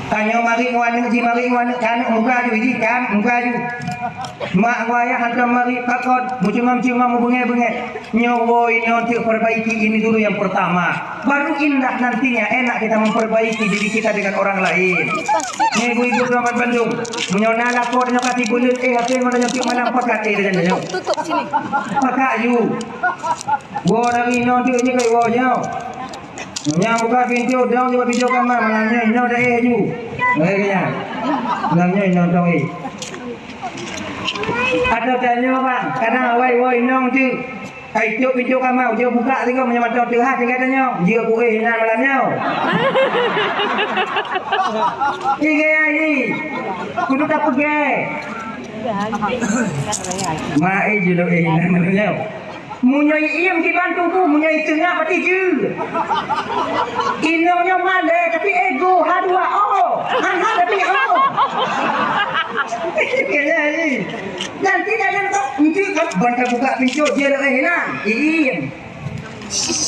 Tanyoe marit ngon aneuk jih, marit ngon aneuk, ka aneuk muka ju jih, ka aneuk muka ju. Mak ngon ayah hantom marit pakon, meucuma-cuma, meubeungéh-beungéh. Nyoe woe inoe teuk perbaiki ini dulu yang pertama. Baru indah nantinya enak kita memperbaiki diri kita dengan orang lain. Nyoe ibu-ibu teman bandum, meunyoe na lakoe nyoe ka sibuleuen éh até ngon nyoe tiep malam pakat éh dengan nyoe. Tutup sini. Pakat yu. Woe dari nyoe teuk nyoe kai woe nyoe. Nyang buka pintoe dong juga pintoe kamar malam nyoe nyoe dah éh ju. Baik ya. Malam nyoe nonton éh. Ada tanya bang, kadang awai woi nong tu. Hai, tiok pintoe kamar, ujoe buka tiga meunyoe mantong teuhah tinggai tanyoe. Jeuet ku éh inan malam nyoe. Tiga hari. Kudu tapeugah. Mak éh jeuet éh inan malam nyoe. Meunyoe iem kiban tuku, meunyoe teungah pati jeuet. Inong nyoe malée tapi ego ha dua oh. Hana tapi oh. Kena ni. Nanti dalam tu, nanti kan ban ka buka pintu dia dah hilang. Iin.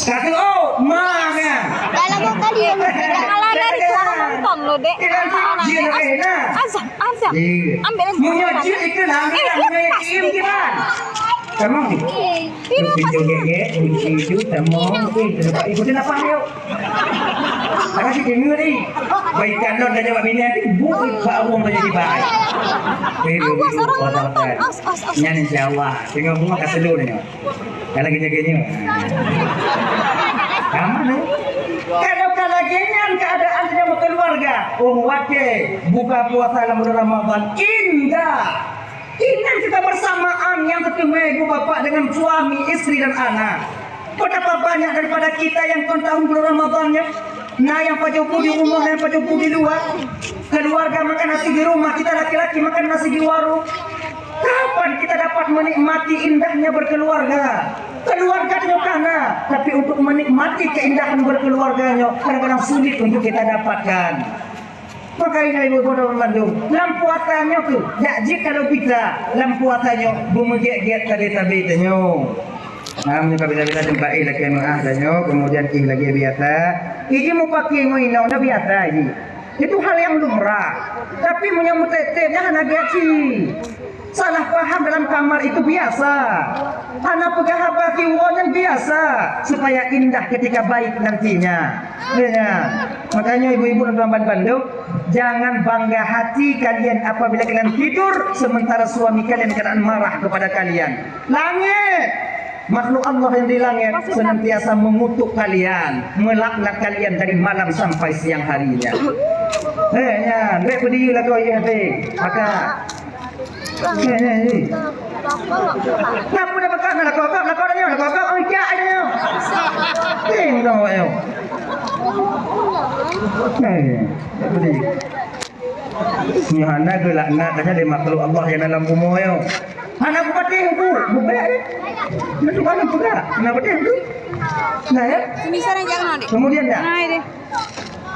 Kata oh, ma kan. Dalam kali ya, jangan lari dari suara nonton lo, Dek. Dia nanti dia dah hilang. Azam, Azam. Iya. Ambil Azam. Menyuci itu lah, menyuci kita. Tamong. Ini apa sih? Joget-joget, kunci itu, tamong. Eh, ikutin apa, yuk? Apa sih, dengar ni? Baikkan lo, tanya Mak Mina, ibu, ibu, baru mau jadi baik. Eh, awas, orang menonton. Awas, awas, awas. Nyan, insya Allah. Tengok bunga kat seluruh ni. Kalau gini-gini. Kamu ni? Kalau, kalau gini, keadaan yang berkeluarga. Oh, wakil. Buka puasa dalam bulan Ramadan. Indah. Ingat kita bersamaan nyang teuteumé ibu bapak dengan suami, istri dan anak. Betapa banyak daripada kita yang kon tahun bulan Ramadan nyoe, na nyang pajoh bu di rumoh, na nyang pajoh bu di luwa. Keluarga makan nasi di rumah, kita laki-laki makan nasi di warung. Kapan kita dapat menikmati indahnya berkeluarga? Keluarga nyoe ka na, tapi untuk menikmati keindahan berkeluarga nyoe kadang-kadang sulit untuk kita dapatkan. Maka inan ibu-ibu dan bandum, lam puasa nyoe tu, dak jeuet kalau bisa, lam puasa nyoe, beumeugét-gét sabe-sabe tanyoe. Nah, meunyoe ka bisa-bisa teumpat ih lakée meuáh tanyoe, kemudian ih lagée biasa. Ih jih mupakée ngon inong dah biasa jih. Itu hal yang lumrah. Tapi meunyoe meutet-tet, jangan hana gét cit. Salah paham dalam kamar itu biasa. Hana peugah haba siuroe nyan biasa, supaya indah ketika baik nantinya. Ya. Makanya ibu-ibu dan tuan-tuan bandum, jangan bangga hati kalian apabila kalian tidur sementara suami kalian keadaan marah kepada kalian. Langit! Makhluk Allah yang di langit senantiasa mengutuk kalian, melaknat kalian dari malam sampai siang harinya. Eh, ya, bèk berdiri lah kau, ya, hati. Maka, eh, eh, eh. Kenapa dah pegang? Nak kau, kau, nak kau dah nyoe, nak kau, kau, oh, jak dah nyoe. Eh, dah awak nyoe. Eh, berdiri. Nyoe hana geulaknat saja lé makhluk Allah nyang dalam bumoe nyoe. Hana kupatéh ku, bubek deh. Nyoe tu hana peugah, hana patéh ku. Nah, ya. Semisal yang jangan, Dek. Kemudian dah. Nah, ini.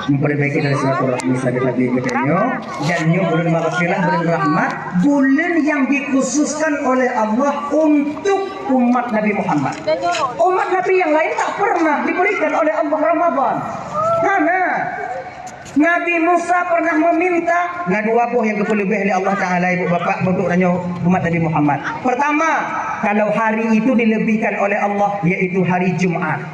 Memperbaiki dari silaturahmi sabe-sabe kita nyoe, dan nyoe bulan maghfirah, bulan rahmat, bulan yang dikhususkan oleh Allah untuk umat Nabi Muhammad. Umat Nabi yang lain tak pernah diberikan oleh Allah Ramadan. Hana. Nabi Musa pernah meminta, na dua boh nyang geupeuleubeh lé Allah Taala, ibu bapak, untuk tanyoe umat Nabi Muhammad. Pertama, kalau hari itu dilebihkan oleh Allah, yaitu hari Jumat.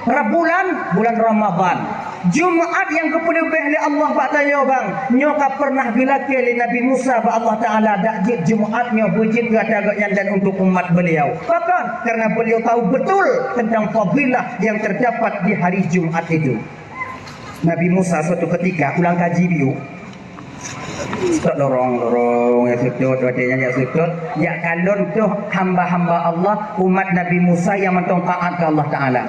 Ra-, bulan, bulan Ramadan. Jumat nyang geupeuleubeh lé Allah bak tanyoe, bang, nyoe ka pernah geulakée lé Nabi Musa bak Allah Taala, dak jeuet Jumat nyoe beujeuet keu ata gobnyan dan untuk umat beliau. Pakon? Karena beliau tahu betul tentang fadilah yang terdapat di hari Jumat itu. Nabi Musa suatu ketika ulang kaji biôh. Seutôt lorong, lorong, jak seutôt, watée nyan jak seutôt, jak kalon toh hamba-hamba Allah, umat Nabi Musa nyang mantong taát keu Allah Taala.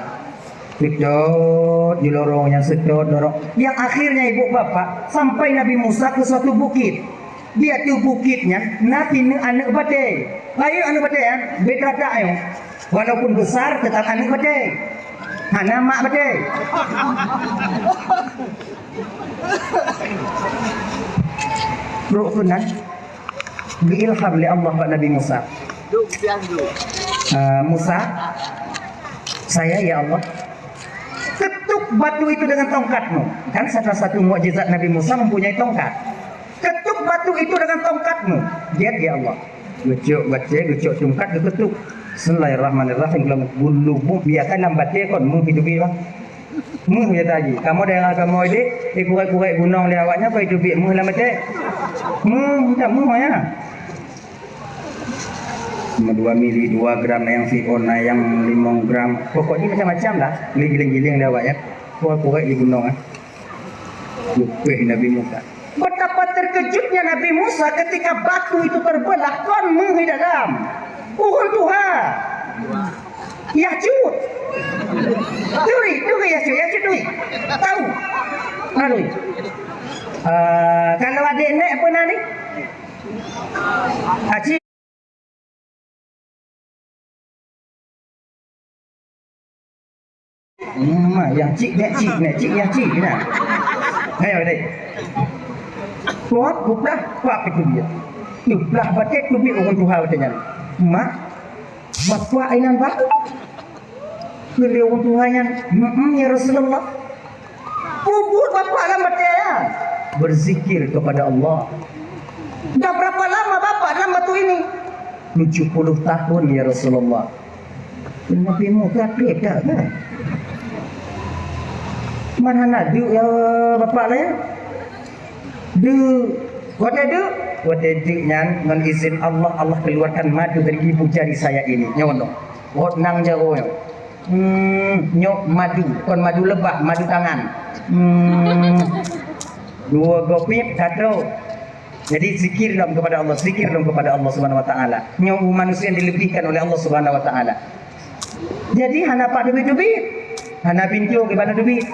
Seutôt, jilorong, nyan seutôt, lorong. Nyang akhirnya ibu bapak, sampai Nabi Musa ke suatu bukit. Di ateueh bukét nyan na sineuk aneuk batée. Rayeuk aneuk batée nyan, bèk teuatak nyoe. Walaupun besar, tetap aneuk batée. Hana mak batée. Trok keunan, geuilham lé Allah bak Nabi Musa. Ah, Musa, saya, ya Allah, ketuk batu itu dengan tongkatmu. Kan salah satu mukjizat Nabi Musa mempunyai tongkat. Ketuk batu itu dengan tongkatmu. Jeuet, ya Allah. Geucok batée, geucok tungkat, geuketuk. Bismillahirrahmanirrahim. Lam bulu buh biasa lam batée kon meuh itu bak. Meuh biasa jih. Kamoe daerah kamoe deh, eh, kurek-kurek gunong lé awaknyan kon itu bak meuh lam batée. Meuh, macam meuh ya. Cuma dua mili, dua gram, na nyang siôn, na nyang limong gram. Pokoknya macam-macam lah. Giling-giling lé awaknyan. Kurek-kurek di gunong, eh. Leupeh Nabi Musa. Betapa terkejutnya Nabi Musa ketika batu itu terbelah, kon meuh di dalam. Ureueng tuha. Yah cut. Turi, turi yah cut, yah cut turi. Tahu. Anu. Eh, kalau adek nek apa nani? Aci. Hmm, ma, nyang cik, nek cik, nek cik, nyang cik, nah. Ayo, dek. Tuat guplah, pak itu dia. Guplah batet teubiet ureuëng tuha watée nyan. "Mak, bapak inan, Pak?" Kheun lé ureuëng tuha nyan, "Mm-mm, ya Rasulullah." "Peubuet bapak lam batée nyan?" "Berzikir kepada Allah." "Dah berapa lama bapak dalam batu ini?" "Tujuh puluh tahun, ya Rasulullah." Nabi Musa klik dah kan? "Man hana deuk, ya bapak lah, ya?" "Deuk." "Watée deuk?" "Watée deuk nyan, ngon izin Allah, Allah keluarkan madu dari ibu jari saya ini." Nyoe noh. Rot nang jaroe nyoe. Hmm, nyoe madu, kon madu lebah, madu tangan. Hmm. Dua gopit, satu. Jadi, zikir lom kepada Allah, zikir lom kepada Allah Subhanahu wa Taala. Nyoe manusia yang dilebihkan oleh Allah Subhanahu wa Taala. Jadi, hana pat teubiet-teubiet, hana pintoe keu bak teubiet.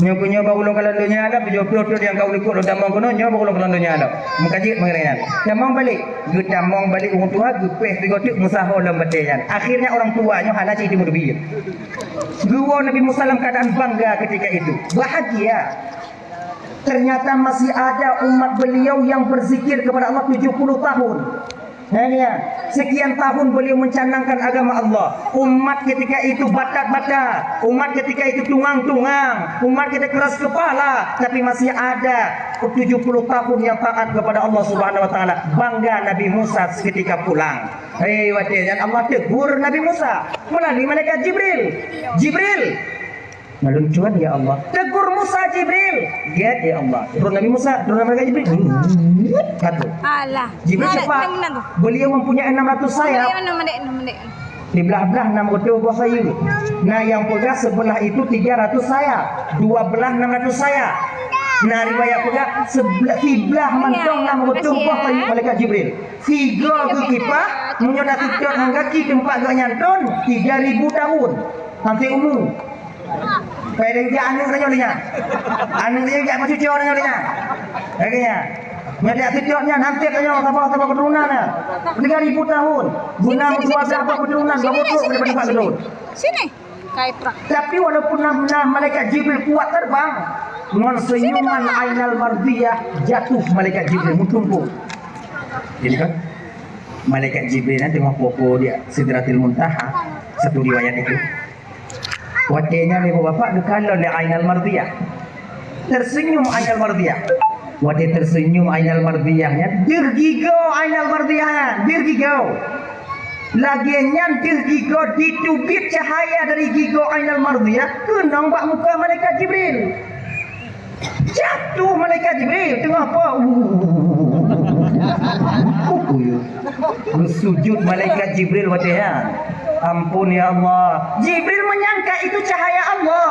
Nyoe keu nyoe bak ulôn kalon donya ada, tujoh ploh thon nyang ka ulikot lôn tamong keunoe, nyoe bak ulôn kalon donya ada. Meukaji mengenai nyan. Tamong balik, geutamong balik ureuëng tuha, geupéh sigoe teuk meusaho lom batée nyan. Akhirnya orang tua nyoe hana cit teumeudubiet. Geuwoe Nabi Musa dalam keadaan bangga ketika itu, bahagia. Ternyata masih ada umat beliau yang berzikir kepada Allah tujuh puluh tahun. Nah, ini ya, sekian tahun beliau mencanangkan agama Allah. Umat ketika itu batat-batat, umat ketika itu tungang-tungang, umat ketika keras kepala, tapi masih ada tujuh puluh tahun yang taat kepada Allah Subhanahu wa Taala. Bangga Nabi Musa seketika pulang. Hei, watée nyan Allah tegur Nabi Musa melalui malaikat Jibril. "Jibril," "Ngon lôn tuan, ya Allah." Tegur Musa Jibril. "Gét, ya Allah." Turun Nabi Musa, turun Nabi Jibril. Satu. Alah. Jibril cepat. Beliau mempunyai enam ratus sayap. Di belah-belah enam ratus boh sayap. Nah, yang peugah sebelah itu tiga ratus sayap. Dua belah enam ratus sayap. Nah, riwayat peugah sebelah, siblah mantong enam ratus boh sayap malaikat Jibril. Sigoe geukipah, meunyoe na teucok ngon gaki teumpat geuh nyan thon, tiga ribu tahun. Sampai umu. Pai lé jak aneuk tanyoe lé nyan. Aneuk tanyoe jak meucuco tanyoe lé nyan. Lagée nyan. Nyoe jak cuco nyan, hanté tanyoe saboh-saboh keuturonan nyan. Tiga ribu tahun. Guna meutuah saboh keuturonan, baru tu boleh berdua gedung. Sini. Tapi walaupun na, na malaikat Jibril kuat terbang, ngon senyuman Ainal Mardiyah jatuh malaikat Jibril meutumpuk. Jadi kan, malaikat Jibril nanti teungoh popo di Sidratil Muntaha, satu riwayat itu. Watée nyan ibu bapak geukalon lé Ainal Mardiyah. Tersenyum Ainal Mardiyah. Watée tersenyum Ainal Mardiyah nyan, deuh gigoe Ainal Mardiyah nyan, deuh gigoe. Lagée nyan deuh gigoe jiteubiet cahaya dari gigoe Ainal Mardiyah keunong bak muka malaikat Jibril. Jatuh malaikat Jibril teungoh po. Beusujut malaikat Jibril watée nyan. Ampun ya Allah. Jibril menyangka itu cahaya Allah.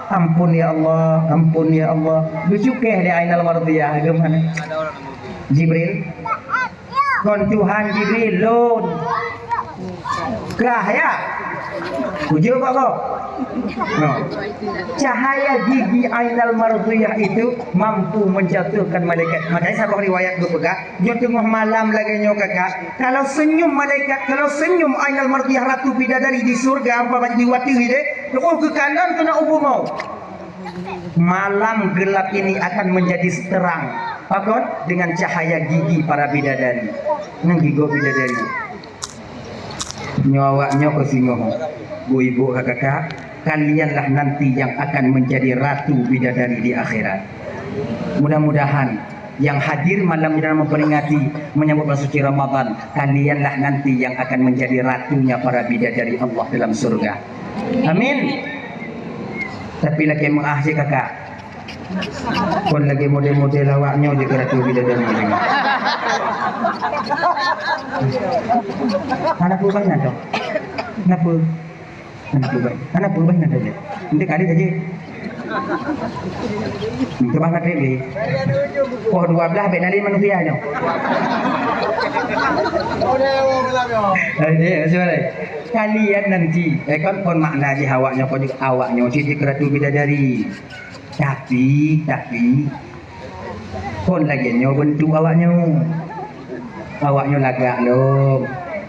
Ampun ya Allah, ampun ya Allah. Geucukéh lé Ainal Mardiyah, geuh meunan. Jibril. Kon Tuhan Jibril, lôn. Kah ya? Ujoe kok kok. No. Cahaya gigi Ainal Mardiyah itu mampu menjatuhkan malaikat. Makanya saboh riwayat geupeugah, nyoe teungoh malam lagée nyoe kakak. Kalau senyum malaikat, kalau senyum Ainal Mardiyah Ratu Bidadari di surga, umpama di watée deh, oh keukanan keunoe u bumoe. Malam gelap ini akan menjadi terang. Pakon? Dengan cahaya gigi para bidadari. Nang gigoe bidadari. Nyoe awak nyoe keu singoh. Bu ibu kakak, kalianlah nanti yang akan menjadi ratu bidadari di akhirat. Mudah-mudahan yang hadir malam ini dalam memperingati menyambut bulan suci Ramadan, kalianlah nanti yang akan menjadi ratunya para bidadari Allah dalam surga. Amin. Tapi lakée meu'ah cit kakak. Kon lagée model-model awak nyoe jeuet keu ratu bidadari. Hana peue bah nyan toh. Kenapa? Hana peue bah. Hana peue bah nyan toh. Nanti kali saja. Coba ngadep lé. Poh dua belas bek nalin manusia nyoe. Eh, eh, sebenarnya. Kalian nanti, eh, kan kon makna jih awak nyoe, kon awak nyoe cit jeuet keu ratu bidadari. Tapi, tapi, kon lagée nyoe beuntuk awak nyoe. Awak nyoe lagak lom.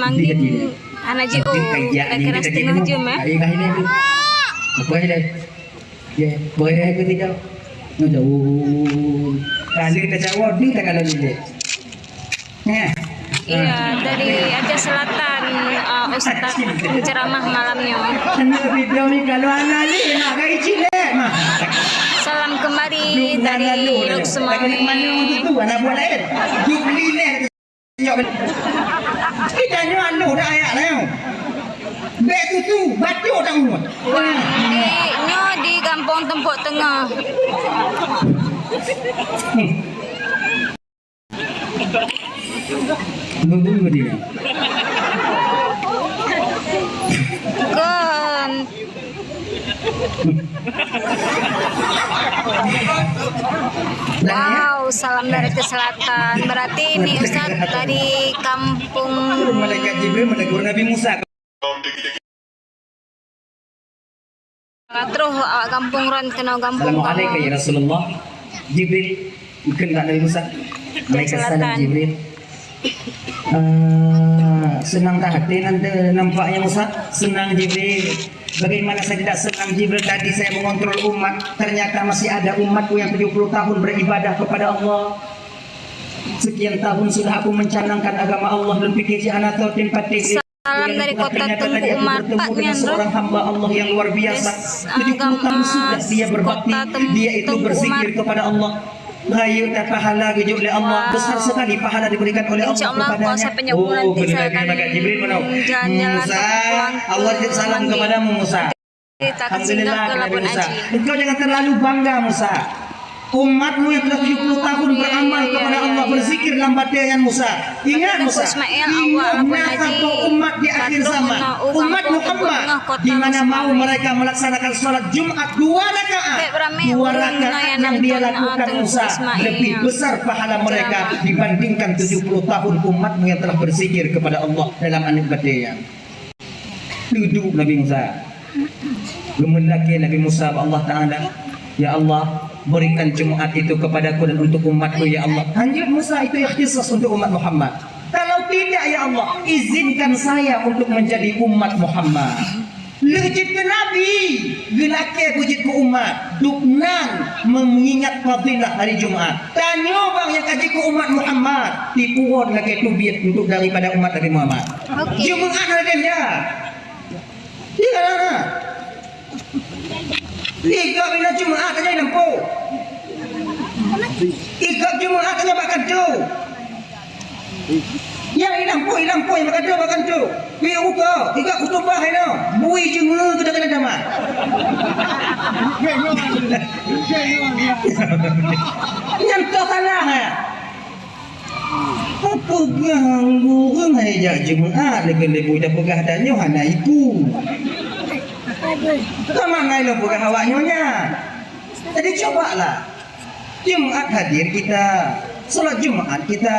Manggeng hana jiôh, kira-kira setengah jam, eh. Apa dia? Ya, boleh ke tidak? Nggak jauh. Kalau kita jawab, dia tak kalau dia. Ya. Iya, dari Aceh Selatan, eh, Ustaz ceramah malamnya. Anak video ni kalau anak ni nak gaya cilik mah. Salam kembali dari Lhokseumawe. Mana orang tu, anak buah lain. Duk lileh. Kita nyoe anu dah ayak lah nyoe. Bek tutu, batuk dah urut. Di, nyoe di Gampông Tumpok Teungoh. Nunggu dia. Kon. Wow, salam dari ke selatan. Berarti ini Ustaz dari kampung. Malaikat Jibril menegur Nabi Musa. Troh awak kampung ron keunoe gampông. Assalamualaikum ya Rasulullah. Jibril, mungkin tak Nabi Musa. Alaihissalam Jibril. Eh, senang tak hati nanti nampaknya Musa? Senang Jibril. Bagaimana saya tidak senang Jibril, tadi saya mengontrol umat, ternyata masih ada umatku yang tujuh puluh tahun beribadah kepada Allah. Sekian tahun sudah aku mencanangkan agama Allah, lôn pikir cit hana tho tem patéh. Salam dari kota Teungku Umar. Ternyata tadi aku bertemu dengan seorang hamba Allah yang luar biasa. Tujuh puluh tahun sudah dia berbakti, dia itu berzikir kepada Allah. Rayeuk that pahala geujok lé Allah, besar sekali pahala diberikan oleh Allah kepadanya. Oh, benar, malaikat Jibril mana? Musa, Allah titip salam kepadamu, Musa. Alhamdulillah, kata Nabi Musa. Engkau jangan terlalu bangga, Musa. Umatmu yang telah tujuh puluh tahun beramal kepada Allah, berzikir dalam batèe nyan, Musa. Ingat, Musa. Ingat masa kau umat di akhir zaman. Umat Muhammad, di mana mau mereka melaksanakan salat Jumat dua rakaat. Dua rakaat yang dia lakukan, Musa, lebih besar pahala mereka dibandingkan tujuh puluh tahun umatmu yang telah berzikir kepada Allah dalam aneuk batèe nyan. Duduek Nabi Musa. Geumeulakèe Nabi Musa bak Allah Taala, "Ya Allah, berikan Jumat itu kepadaku dan untuk umatku, ya Allah." Hanjeuet Musa, itu ikhtisas untuk umat Muhammad. "Kalau tidak, ya Allah, izinkan saya untuk menjadi umat Muhammad." Lheueh jeuet keu Nabi, geulakèe beujeuet keu umat, dubnan mengingat fadilah hari Jumat. Tanyoe bang nyang ka jeuet keu umat Muhammad, tipuon lakèe teubiet untuk daripada umat Nabi Muhammad. Oke. Jumat hari dia. Iya lah. Tiga bila Jumat aja lampu. Tiga Jumat aja makan tu. Nyang ilang pui, ilang pui, meukato, meukato. Pi uko, tiga kutubah ino. Bui jeungeue keu dalam dama. Nyan toh salah, eh. Peugah gureueng hai jak Jumat, leuka-leuka dah peugah tanyoe hana iku. Kaman ngai lôn peugah awak nyoe nyan. Jadi, cobalah. Jumat hadir kita, salat Jumat kita,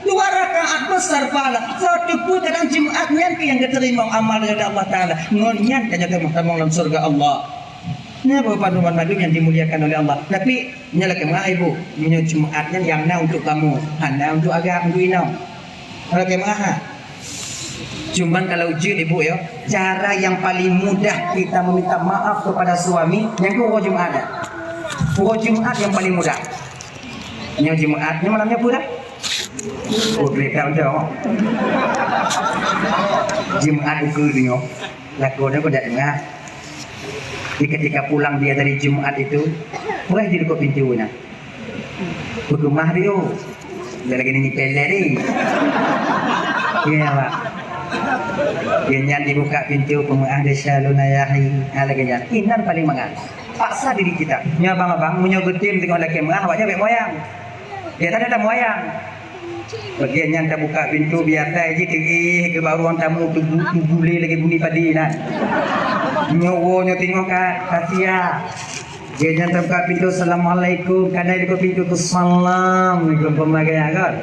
dua rakaat besar pahala. Satu pun kadang Jumat nyan keu nyang geuterima amal dari Allah Taala. Ngon nyan ka nyoe tamong lam syurga Allah. Nyan beupadu banmandum nyang dimuliakan oleh Allah. Tapi, nyoe lakèe meu'ah, Ibu. Nyoe Jumat nyan nyang na untuk kamu, hana untuk agam, untuk inong. Nyoe lakèe meu'ah, ha? Cuman kalau jeuet, Ibu, ya, cara yang paling mudah kita meminta maaf kepada suami, nyang keu uroe Jumat dah. Uroe Jumat yang paling mudah. Nyoe Jumat, nyoe malam nyoe peue dah? Oh, trép dah macam. Jumat ukeue nyoe. Lakoe nyoe keudak Jumat. Di ketika pulang dia dari Jumat itu, peurah di dekat pintu nyan. Peukeumah dia. Dia lagi ni pelek ni. Ya, Pak. Dia nyan dibuka pintu, "Peumeu'ah desya lôn, Ayah." Ha, lagèe nyan. Inan paling mangat. Paksa diri kita. Nyoe abang-abang, meunyoe geutem teungoh lakèe meu'ah, awak nyan bèk moyang. Biasa dah moyang. Bagian nyan tabuka pintu, biasa jih teuéh, keu bak ruang tamu tubu-, tubulé lagèe bunyi padi nyan. Nyoe woe nyoe teungoh ka, ka siap. Dia nyan tabuka pintu, "Assalamualaikum." Kana dibuka pintu tu, "Assalamualaikum." Pemagaya kan?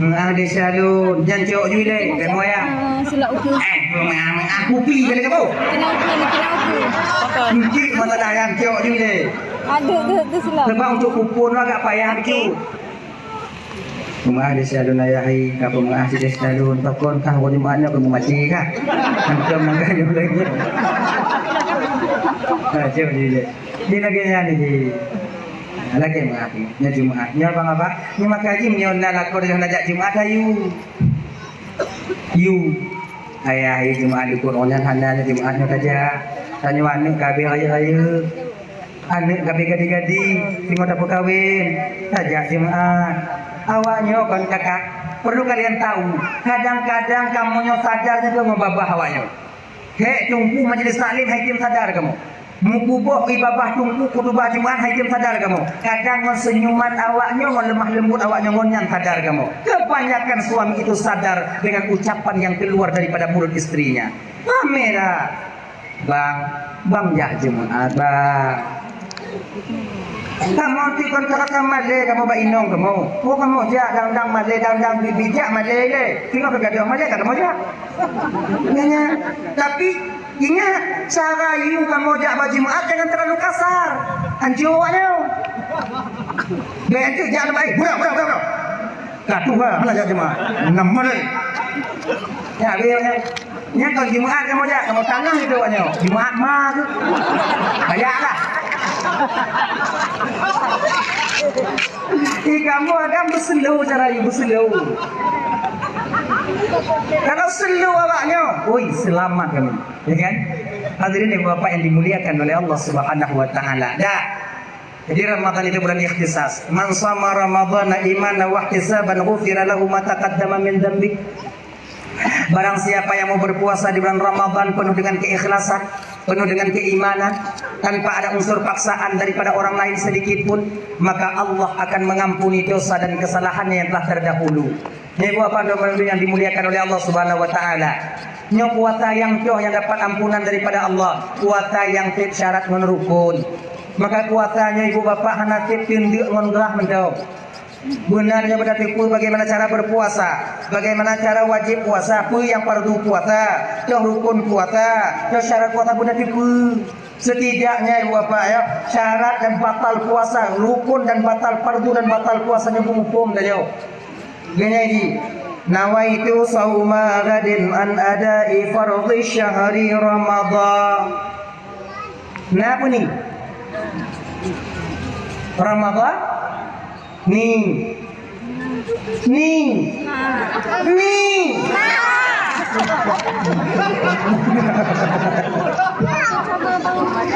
Meu'ah desya lôn. Nyan cok ju ilèe, bèk moyang. Ah, silap uku. Eh, meu'ah, meu'ah kupi kali kamu. Kena uku, kena uku. Mungkin masalah nyan cok ju ilèe. Aduh, tu, tu silap. Sebab untuk kupon tu agak payah sikit. Jeumaah di sialun ayah hai, ka peumeu'ah sideh sialun, pakon kah uroe Jumat nyoe keuneuk maté kah? Hantom mangga nyoe lagèe nyoe. Macam ni je. Di lagèe nyan ni ji. Lagèe meu'ah ni. Nyoe Jumat. Nyoe abang abah. Nyoe maka jih nyoe na lakoe nyoe na jak Jumat ayu. Yu. Ayah hai Jumat likot ngon nyan hana nyoe Jumat nyoe tajak. Tanyoe aneuk ka abéh rayeuk-rayeuk. Aneuk ka abéh gadi-gadi, singoh tapeukawen, tajak Jumat. Awak nyoe kon kakak, perlu kalian tahu, kadang-kadang kamoe nyoe sadar juga ngon babah awak nyoe. Hék teungku majelis taklim hai tem sadar kamoe. Meukuboh i babah teungku khutubah Jumat hai tem sadar kamoe. Kadang ngon senyuman awak nyoe, ngon lemah lembut awak nyoe ngon nyan sadar kamoe. Kebanyakan suami itu sadar dengan ucapan yang keluar daripada mulut istrinya. Paham dah? Bang, bang jak Jumat, bang. Kamoe ti kon ka malèe kamoe bak inong kamoe. Oh, kamoe jak dang-dang malèe, dang-dang bibi jak malèe lé. Singoh ka gadôh malèe ka kamoe jak. Nyan, nyan. Tapi ingat, cara yue kamoe jak bak Jumat jangan terlalu kasar. Anjô awak nyoe. Bèk anjô jak leubeh. Budak, budak, budak, budak. Ka tuha, hana jak Jumat. Nam malèe. Ya, habéh, ya. Nyan kon Jumat kamoe jak, kamoe tangah itu awak nyoe. Jumat ma tu. Bayak lah. Ih, kamoe agam beuseulo cara yue, beuseulo. Kalau seulo awak nyoe, ui, selamat kami. Ya kan? Hadirin ibu bapak yang dimuliakan oleh Allah Subhanahu wa taala. Dah. Jadi Ramadan itu bulan ikhtisas. "Man shama Ramadhana imanan wahtisaban ghufira lahu ma taqaddama min dzanbi." Barang siapa yang mau berpuasa di bulan Ramadan penuh dengan keikhlasan, penuh dengan keimanan, tanpa ada unsur paksaan daripada orang lain sedikit pun, maka Allah akan mengampuni dosa dan kesalahannya yang telah terdahulu. Nyoe buah panduan-panduan yang dimuliakan oleh Allah Subhanahu wa taala. Nyoe puasa nyang toh nyang dapat ampunan daripada Allah, puasa nyang tiep syarat ngon rukun. Maka puasa nyoe ibu bapak hana tiep teundeuk ngon grah mantong. Beuna nyoe beutateupeue bagaimana cara berpuasa, bagaimana cara wajib puasa, peue nyang fardu puasa, toh rukun puasa, toh syarat puasa beuna teupeue. Setidaknya ibu bapak ya, syarat dan batal puasa, rukun dan batal fardu dan batal puasa nyoe muphom dah nyoe. Geunyai jih, "Nawaitu shauma ghadin an ada'i fardhi syahri Ramadhan." Na peue ni? Ramadhan? Ni. Ni. Ni.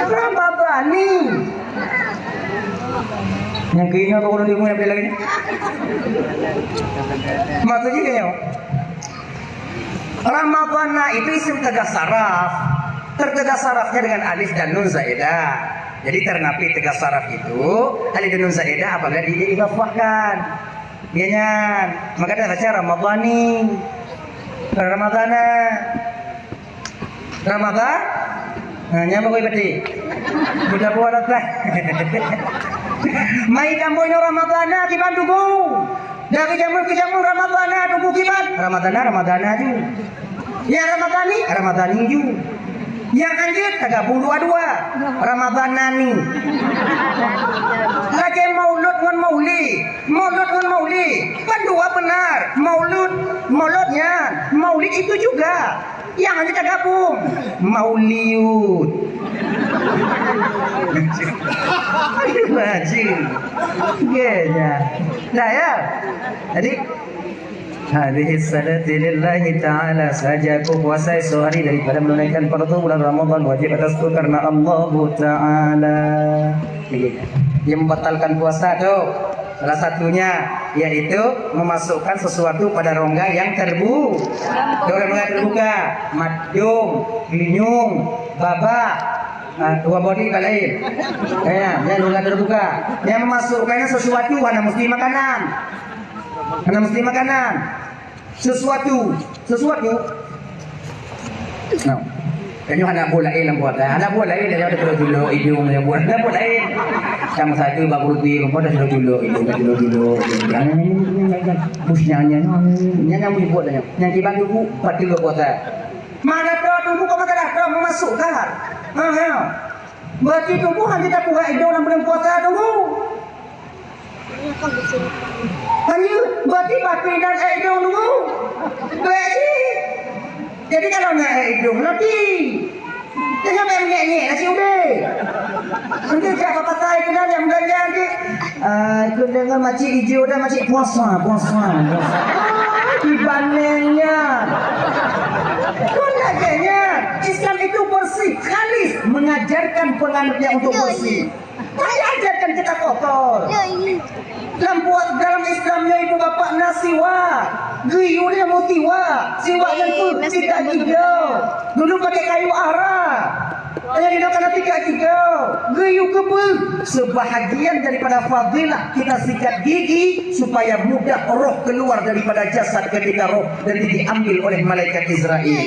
Ramadhan ni. Nyang keunoe bak ulôn timu nyang lagèe nyoe. Maksud jih nyoe, Ramadhana itu isim tegas saraf. Tertegas sarafnya dengan alif dan nun zaidah. Jadi ternapi tegas saraf itu alif dan nun zaidah apabila diidhafahkan. Ya nyan, maka dia baca Ramadhani. Ramadhana. Ramadhan? Ha, nyan baru ibadi. Budak buah datang. Mai kamoe nyoe Ramadhan na kiban tugu. Dari jameun keu jameun Ramadhan na tugu kiban. Ramadhan na, Ramadhan na ju. Nyang Ramadhan ni, Ramadhan ni ju. Nyang anjeut tagabung dua-dua. Ramadhan na ni. Lagèe maulud ngon maulid. Maulud ngon maulid. Kan dua benar. Maulud, maulud nyan. Maulid itu juga. Nyang hana tagabung. Mauliud. Maju. Genya. Dah ya. Jadi, hadhihi salati lillahi ta'ala saja. Aku puasa esok hari daripada menunaikan fardu bulan Ramadan wajib atasku karena Allahu Ta'ala. Yang membatalkan puasa tu. Salah satunya yaitu memasukkan sesuatu pada rongga yang terbu-, rongga terbuka, madum, geulinyueng, babah, ah, dua bodi ka lain. Ya, ya, rongga terbuka. Yang memasukkannya sesuatu hana mesti makanan. Hana mesti makanan. Sesuatu, sesuatu. Nah, tanyoe hana buet laén lam puasa. Hana buet laén, tanyoe teuka julok idong, tanyoe buet, hana buet laén. Sama satu bak pulpit, rupa dah julok idong, dah julok-julok idong. Bus nyan, nyan, nyan, nyan, nyan buet tanyoe. Nyang kiban tugu, pat teuka puasa. Mana tu tugu kau mata dah, kau masuk kan? Ha, ha. Berarti tugu hanya tak buka idong dalam bulan puasa tugu. Hanya berarti pakai dan air dong dulu. Baik sih. Jadi kalau nak air dong nanti. Jangan main ngek-ngek nasi udeh. Nanti siapa pasal kenal yang belanja nanti. Ah, ikut dengan makcik hijau dan makcik puasa, puasa, puasa. Dibandingnya. Pun adanya Islam itu bersih, khalis, mengajarkan penganutnya untuk bersih. Saya ajarkan kita kotor. Lam puas dalam Islam nyoe ibu bapak na siwak. Geuyue nyoe siwak. Siwak nyan tu sikat gigi. Dulu pakai kayu ara. Hanya dulu kena sikat gigi. Geuyue keupeue? Sebahagian daripada fadilah kita sikat gigi supaya mudah roh keluar daripada jasad ketika roh dan diambil oleh malaikat Israel.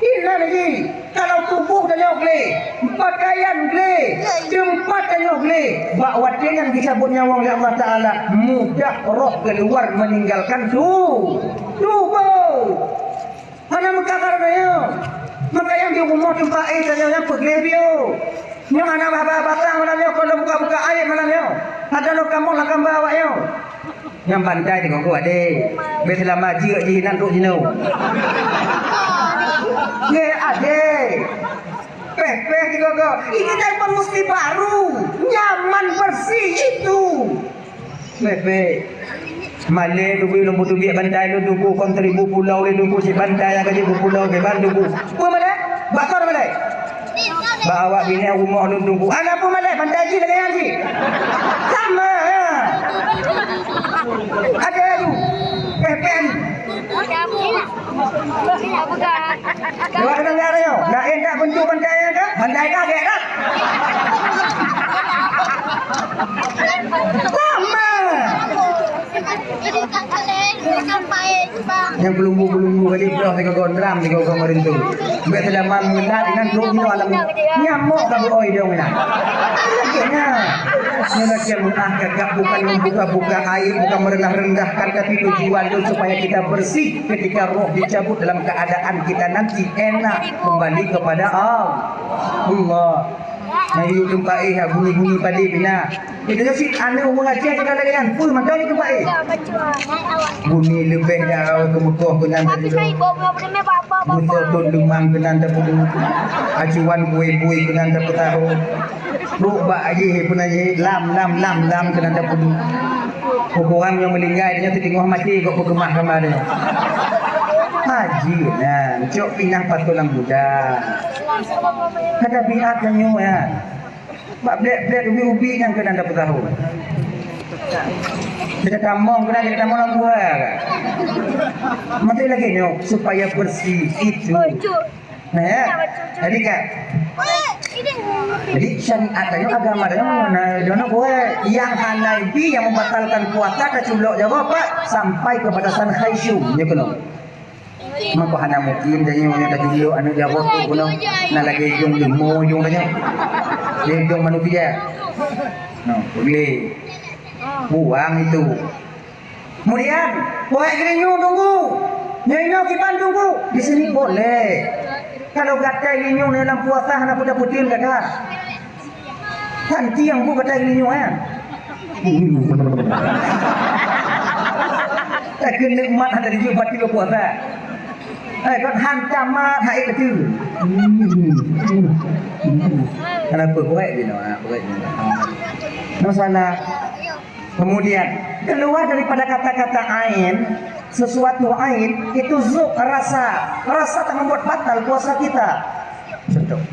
Inan lagi, kalau tuboh tanyoe gleh, pakaian gleh, teumpat tanyoe gleh, bak watée nyan geucabot nyawöng lé Allah Taala, mudah roh keluar meninggalkan tu, tuboh. Hana meukabar tanyoe. Maka nyang di rumoh teumpat éh tanyoe nyan peugleh biôh. Nyoe hana bah-bah batang malam nyoe, kon lôn buka-buka aib malam nyoe. Hana lôn kamoe lam kamba awak nyoe. Nyang bantai di gogo adé. Bèk seulama jeuet jih nan trok jinoe. Ye adé. Peh-peh di gogo. Ini telepon mesti baru. Nyaman bersih itu. Bèk-bèk. Malèe teubiet lôn peuteubiet bantai lôn tungku kon seribu pulau lé tungku si bantai nyang ka jeuet beupulau ke ban tungku. Peue malèe? Bakor malèe? Bak awak binéh rumoh lôn tungku. Hana peue malèe, bantai jih lagèe nyan jih. Sama, ha. Ada tu. Peh-peh. Lewat keunan lihat ayo. Nak eh tak bentuk bantai nyan ka? Bantai ka gèt dah. Sama. Nyang peulumbu-peulumbu kali peurah sigoe gondram sigoe marintu. Bèk seulaman meunan inan trok jinoe alam nyamok ka beuoi dong inan. Akhirnya, nyoe lagèe meuah kakak bukan membuka-buka aib, bukan merendah-rendahkan, tapi tujuan tu supaya kita bersih ketika roh dicabut dalam keadaan kita nanti enak kembali kepada Allah. Nah, yue teumpat éh bunyi-bunyi padé pina. Itu je cit aneuk ureueng Aceh tinggal lagèe nyan. Peue mantong itu, Pak, eh? Bunyi leubeh dah keumeukôh keunan teuduek. Busoe tot leumang keunan teupeudeuek. Acuan bui-bui keunan teupeutahu. Trok bak jih peunan jih lam, lam, lam, lam keunan teupeudeuek. Ukoran nyang meulinggai nyoe teuteungoh maté kok peukeumah kama nyoe. Haji nyan, cok pinah patot lam guda. Ka tabiat nyoe nyan. Bak blek-blek ubi-ubi nyang keunan dapur tahu. Kita tamong keunan, kita tamong lam buah kan. Mati lagi nyoe supaya bersih itu. Nah, ya. Jadi kan. Jadi syariat tadi agama tadi mana? Jono kue yang hana ibi yang membatalkan puasa keculok jawab pak sampai ke batasan khaisyum nyoe keunoe. Mako hana mungkin tanyoe nyang tajulok aneuk jaroe tu bunoe na lagèe ujong leumo ujong tanyoe. Lé ujong manusia. Noh, boleh. Buang itu. Kemudian, wahai geulinyueng tunggu. Nyoe inoe kiban tunggu. Di sini boleh. Kalau gata geulinyueng dalam puasa hana peue-peue gata. Kan tiang bu kata ini nyoe kan. Takheun nikmat hana dijeuet pati puasa. Eh, kan hantam mat hai kecil. Kenapa korek dia nak korek dia? Masalah kemudian keluar daripada kata-kata ain, sesuatu ain itu zuk rasa, rasa tak membuat batal puasa kita. Contoh.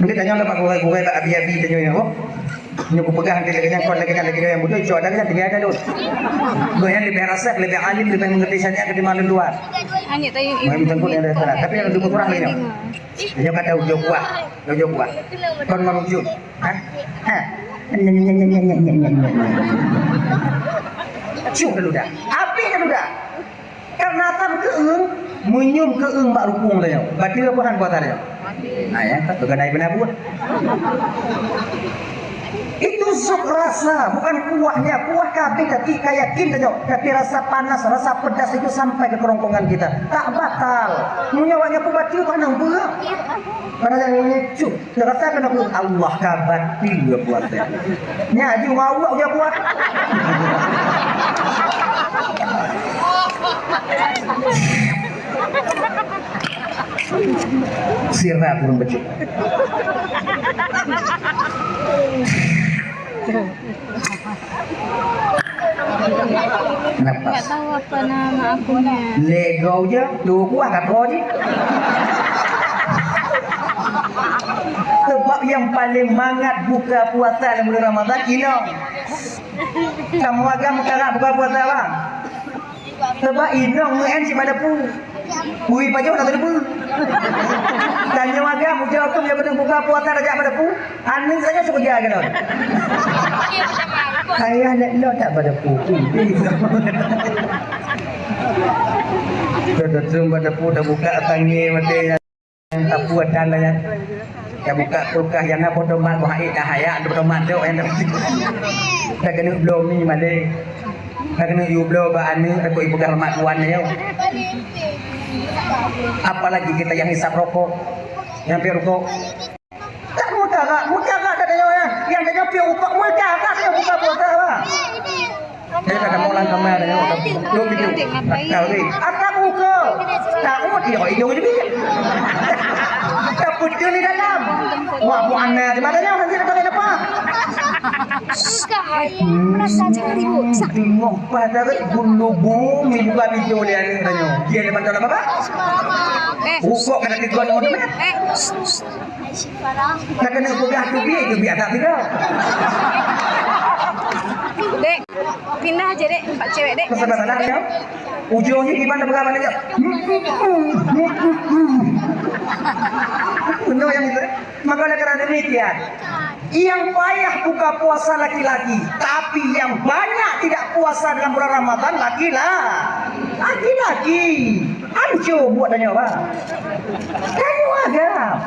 Mungkin tanya lah pak gurau-gurau bak abi-abi tanya nyoe. Nyoe kupeugah nanti lagi nyang kon lagi nyang lagi nyang beutôi cok ada nyang tinggai ada dot. Gurau nyang lebih rasa, lebih alim, lebih mengerti syariat ketimbang lôn dua. Hanya tanya Memang tengkuk yang dari sana. Tapi yang lebih kurang dia. Dia kata ujung kuah, ujung kuah. Kon mau ujung. Ha? Ha? Cuk dulu dah. Api dulu dah. Karena asam keueung, meunyium keueung bak rukung tanyoe. Bateue peuhan puasa tanyoe. Nah, ya, kan? Bukan naik beuna buah. Itu zuk rasa, bukan kuahnya. Kuah kabeh tapi ka yakin tanyoe. Tapi rasa panas, rasa pedas itu sampai ke kerongkongan kita. Tak batal. Meunyoe awaknyan peubateue peuhan buah. Padahal yang ini cuk. Terasa kena pun Allah kabat tiga buat ya. Nya aju Allah dia buat. Sirap ureueng bacut. Kenapa? Nggak tahu apa nama akunnya. Lego je, tu kuah kat kau je. Sebab yang paling mangat buka puasa dalam bulan Ramadan, inong. Kamu agam meukarat buka puasa, bang? Sebab inong meu'en cit bak dapu. Ui pajoh na teudeue. Tanyoe agam, ujoe keuh meunyoe keuneuk buka puasa tajak bak dapu. Aneuk saja suruh jaga lom. Ayah nak lo tak bak dapu. Ui. Betul-betul bak dapu dah buka tangi mati. Tapuan dan layan. Tabuka kulkas nyang na poh tomat, boh aek dah hayak, poh tomat dok nyang na. Takeuneuk bloe mi malée. Takeuneuk yue bloe bak aneuk, takot ipeugah mak tuan nyoe. Apalagi kita yang hisap rokok. Nyang piep rokok. Tak meukarat, meukarat dah nyoe ya. Yang dah nyoe piep rokok, meukarat nyoe buka puasa lah. Saya tak mau langkah mai dah nyoe. Dua video. Tahu ni. Akan buka. Takut dia, hidung je. Takut dia ni dalam. Wah, bu anak di mana nyoe? Nanti datang apa? Merasa cari bu. Tengok pada bulu bumi buka video dia ni dah nyoe. Dia ni bantu apa, Pak? Eh. Rokok kena tiga nyoe tu, eh. Nak kena peugah tu biar, tu biar tak tiga. Dek, pindah aja dek, tempat cewek dek. Pesan-pesan dah ya. Ujungnya gimana peugah balik ya? Benar yang itu. Maka oleh kerana demikian, yang payah buka puasa laki-laki, tapi yang banyak tidak puasa dalam bulan Ramadan laki-la-, laki-laki. Hancur buat tanya orang. Tanya agam.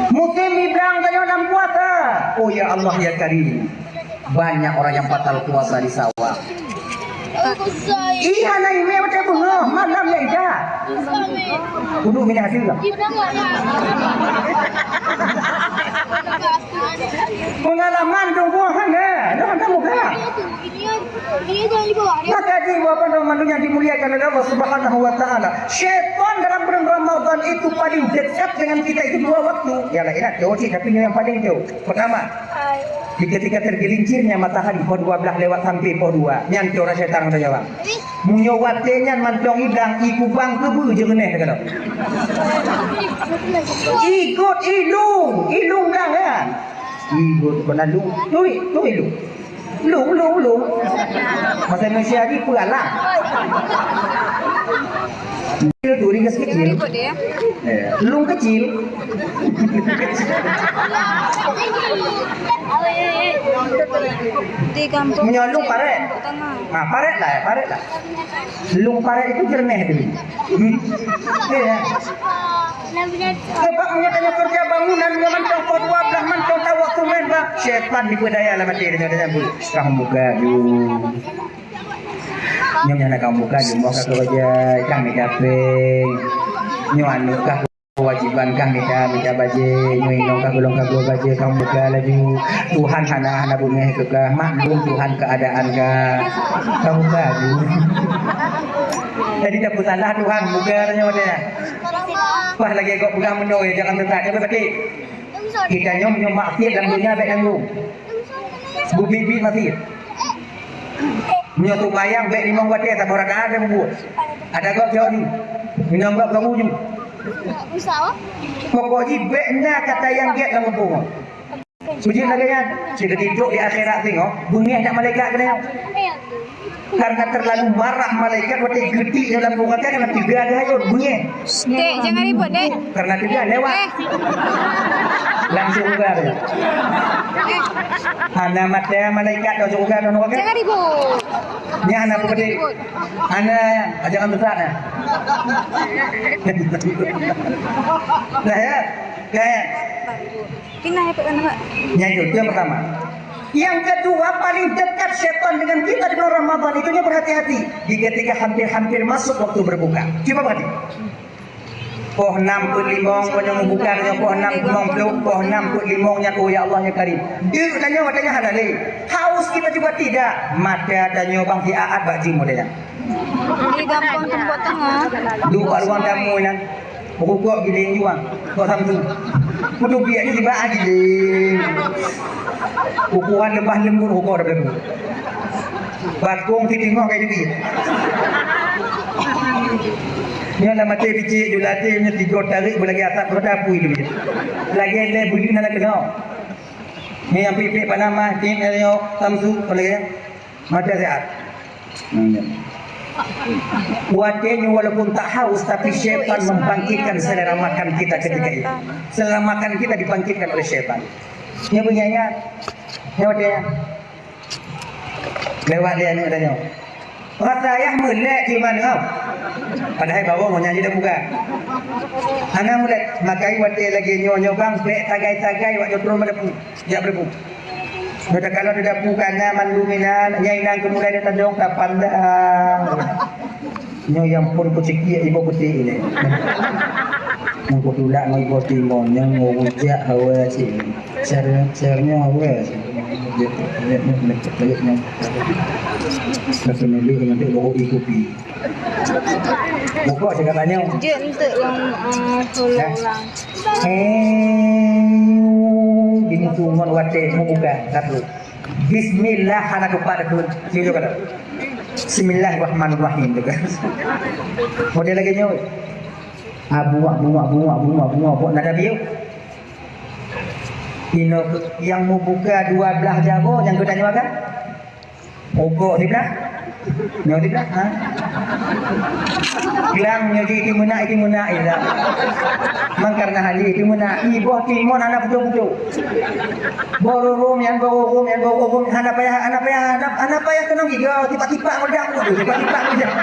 Musim iblang tanyoe lam puasa. Oh ya Allah ya Karim. Banyak orang yang batal puasa di Sawah. Ih, hana imé macam bunga, malam ya Ida. Kudu minah hati lah. Pengalaman dong buah hana, dah hana muka. Maka di apa nama yang dimuliakan oleh Allah Subhanahu wa taala. Syaitan dalam bulan Ramadan itu paling dekat dengan kita itu dua waktu. Ya lah, enak jauh sih, tapi yang paling jauh. Pertama, di ketika tergelincirnya matahari pukul dua belas lewat sampai pukul dua, nyan tu orang syaitan kata jawab. Munyo watée nyan mantong idang, i kubang keubeue jeuneh kata. Ikut ilung, ilung dang kan. Ikut kena lu, tu, tu ilung. Lung, lung, lung. Masa Indonesia ni peurang lah. Kecil tu, ringkas kecil. Ribut dia. Eh, lung kecil. Di kampung. Meunyoe lung paret. Kampung Tengah. Ha, paret lah, eh, paret lah. Lung paret itu jernih tu. Hmm. Okey, ya. Sebab meunyoe tanyoe kerja bangunan, nyoe mantong pukul dua belas mantong tawa kumen, bah. Syaitan dipeu daya lam até tanyoe, tanyoe bu. Kah muka ju. Nyoe nyang na kah muka ju, moh kah keubajai, kah mita péng. Nyoe aneuk kah kewajiban, kah mita, mita bajée. Nyoe inong kah golom kah keubajai, kah muka laju. Tuhan hana, hana beungéh keu kah, maklum Tuhan keuadaan kah. Kah muka ju. Jadi dak peusalah Tuhan, muka tanyoe deh. Bah lagée gob peugah meunoe, jangan sesat. Nyoe bacut. Kita nyoe, nyoe maksiat lam dunia bèk tanggung. Bubit-bit maksiat. Nyoe sumbayang bèk limong watèe, saboh rakaat bèk mubuet. Ada gob jaweueb ju. Inong gob kamu ju. Pokok jih bèk na kata nyang gèt lam muphom. Beujeuet lagèe nyan, sigoe trok di akhirat singoh, beungèh that malaikat keunoe. Karena terlalu marah malaikat watèe geutik dalam neraka, karena teuga geuhayot, beungèh. Dek, jangan ribut, Dek. Karena teuga lewat. Eh. Langsung uga dia. Eh. Hana mata malaikat dah suruga dah neraka. Jangan ribut. Nyan apa pedih? Ribut. Hana, jangan besar dah. Dah ya. Dah ya. Pindah ya, Pak, kan, Pak? Nyan tu, tu yang pertama. Yang kedua, paling dekat setan dengan kita di bulan Ramadan itu, nyoe berhati-hati. Di ketika hampir-hampir masuk waktu berbuka. Cuba perhati. Poh enam peuet limong, peuet limong buka, nyoe poh enam peuet limong ploh, poh enam peuet limong nyan, oh ya Allah, ya Karim. Deuk tanyoe watèe nyan hana lé. Haus kita juga tidak. Mata tanyoe bang siaat bak jeuem watèe nyan. Di gampông Teumbok Teungoh. Duek bak ruang tamu nyan. Rukok giling juang. Kok Samsu. Kutu biak ni sibak giling. Ukuran leubah lembut rukok dah belebu. Bakong si tengok kai diri. Nyoe lam até bicik, julaté nyoe tiga tarék beulagèe asap kota apui tu. Lagèe lé bulu na keunoe. Nyoe nyang pik-pik panama, tim nyoe Samsu, lagèe. Mata sihat. Hmm, ya. Watèe nyoe walaupun tak haus, tapi syaitan membangkitkan selera makan kita ketika itu. Selera makan kita dibangkitkan oleh syaitan. Nyoe beunyan, nyoe watèe nyan. Lewat dia aneuk tanyoe. Rasa ayah meulek di mana? Padahai bawang ngon nyan jeuet buka. Hana meulek, makai watèe lagèe nyoe, nyoe bang, bèk sagai-sagai wak nyoe trôn bak dapu. Jak beuleubeh. Nyoe takalon di dapu kana mandum inan, nyang inan keumulai di tadong tapandang. Nyoe nyang phôn kucikiek iboh putéh ilèe. Nyang kutulak ngon iboh timon, nyang ngon rujak hawa cit. Cer, cer nyoe hawa cit. Nyoe, nyoe, nyoe, nyoe, nyoe. Ka peunuleuh nyan dek bawa ikupi. Buka cakap tanya. Jeuet enteuk lam, ah, ulang-ulang. Eh, di mutu ngon watèe mubuka satu. Bismillah hana tupat tu. Cuba kata. Bismillahirrahmanirrahim tu kan. Model lagèe nyoe. Ah, buak, buak, buak, buak, buak, buak, nada bieu. Inoe nyang mubuka dua blah jaroe nyang geutanyoe kan? Rukok siblah. Nyoe siblah, ha? Glang nyoe jih itu meunak, itu meunak, itu dah. Mang karena hali itu meunak. Iboh timon hana pucok-pucok. Boh rurum, yan boh rurum, yan boh rurum. Hana payah, hana payah, hana, hana payah keunong giga. Tipak-tipak meuledak tu, tipak-tipak meuledak.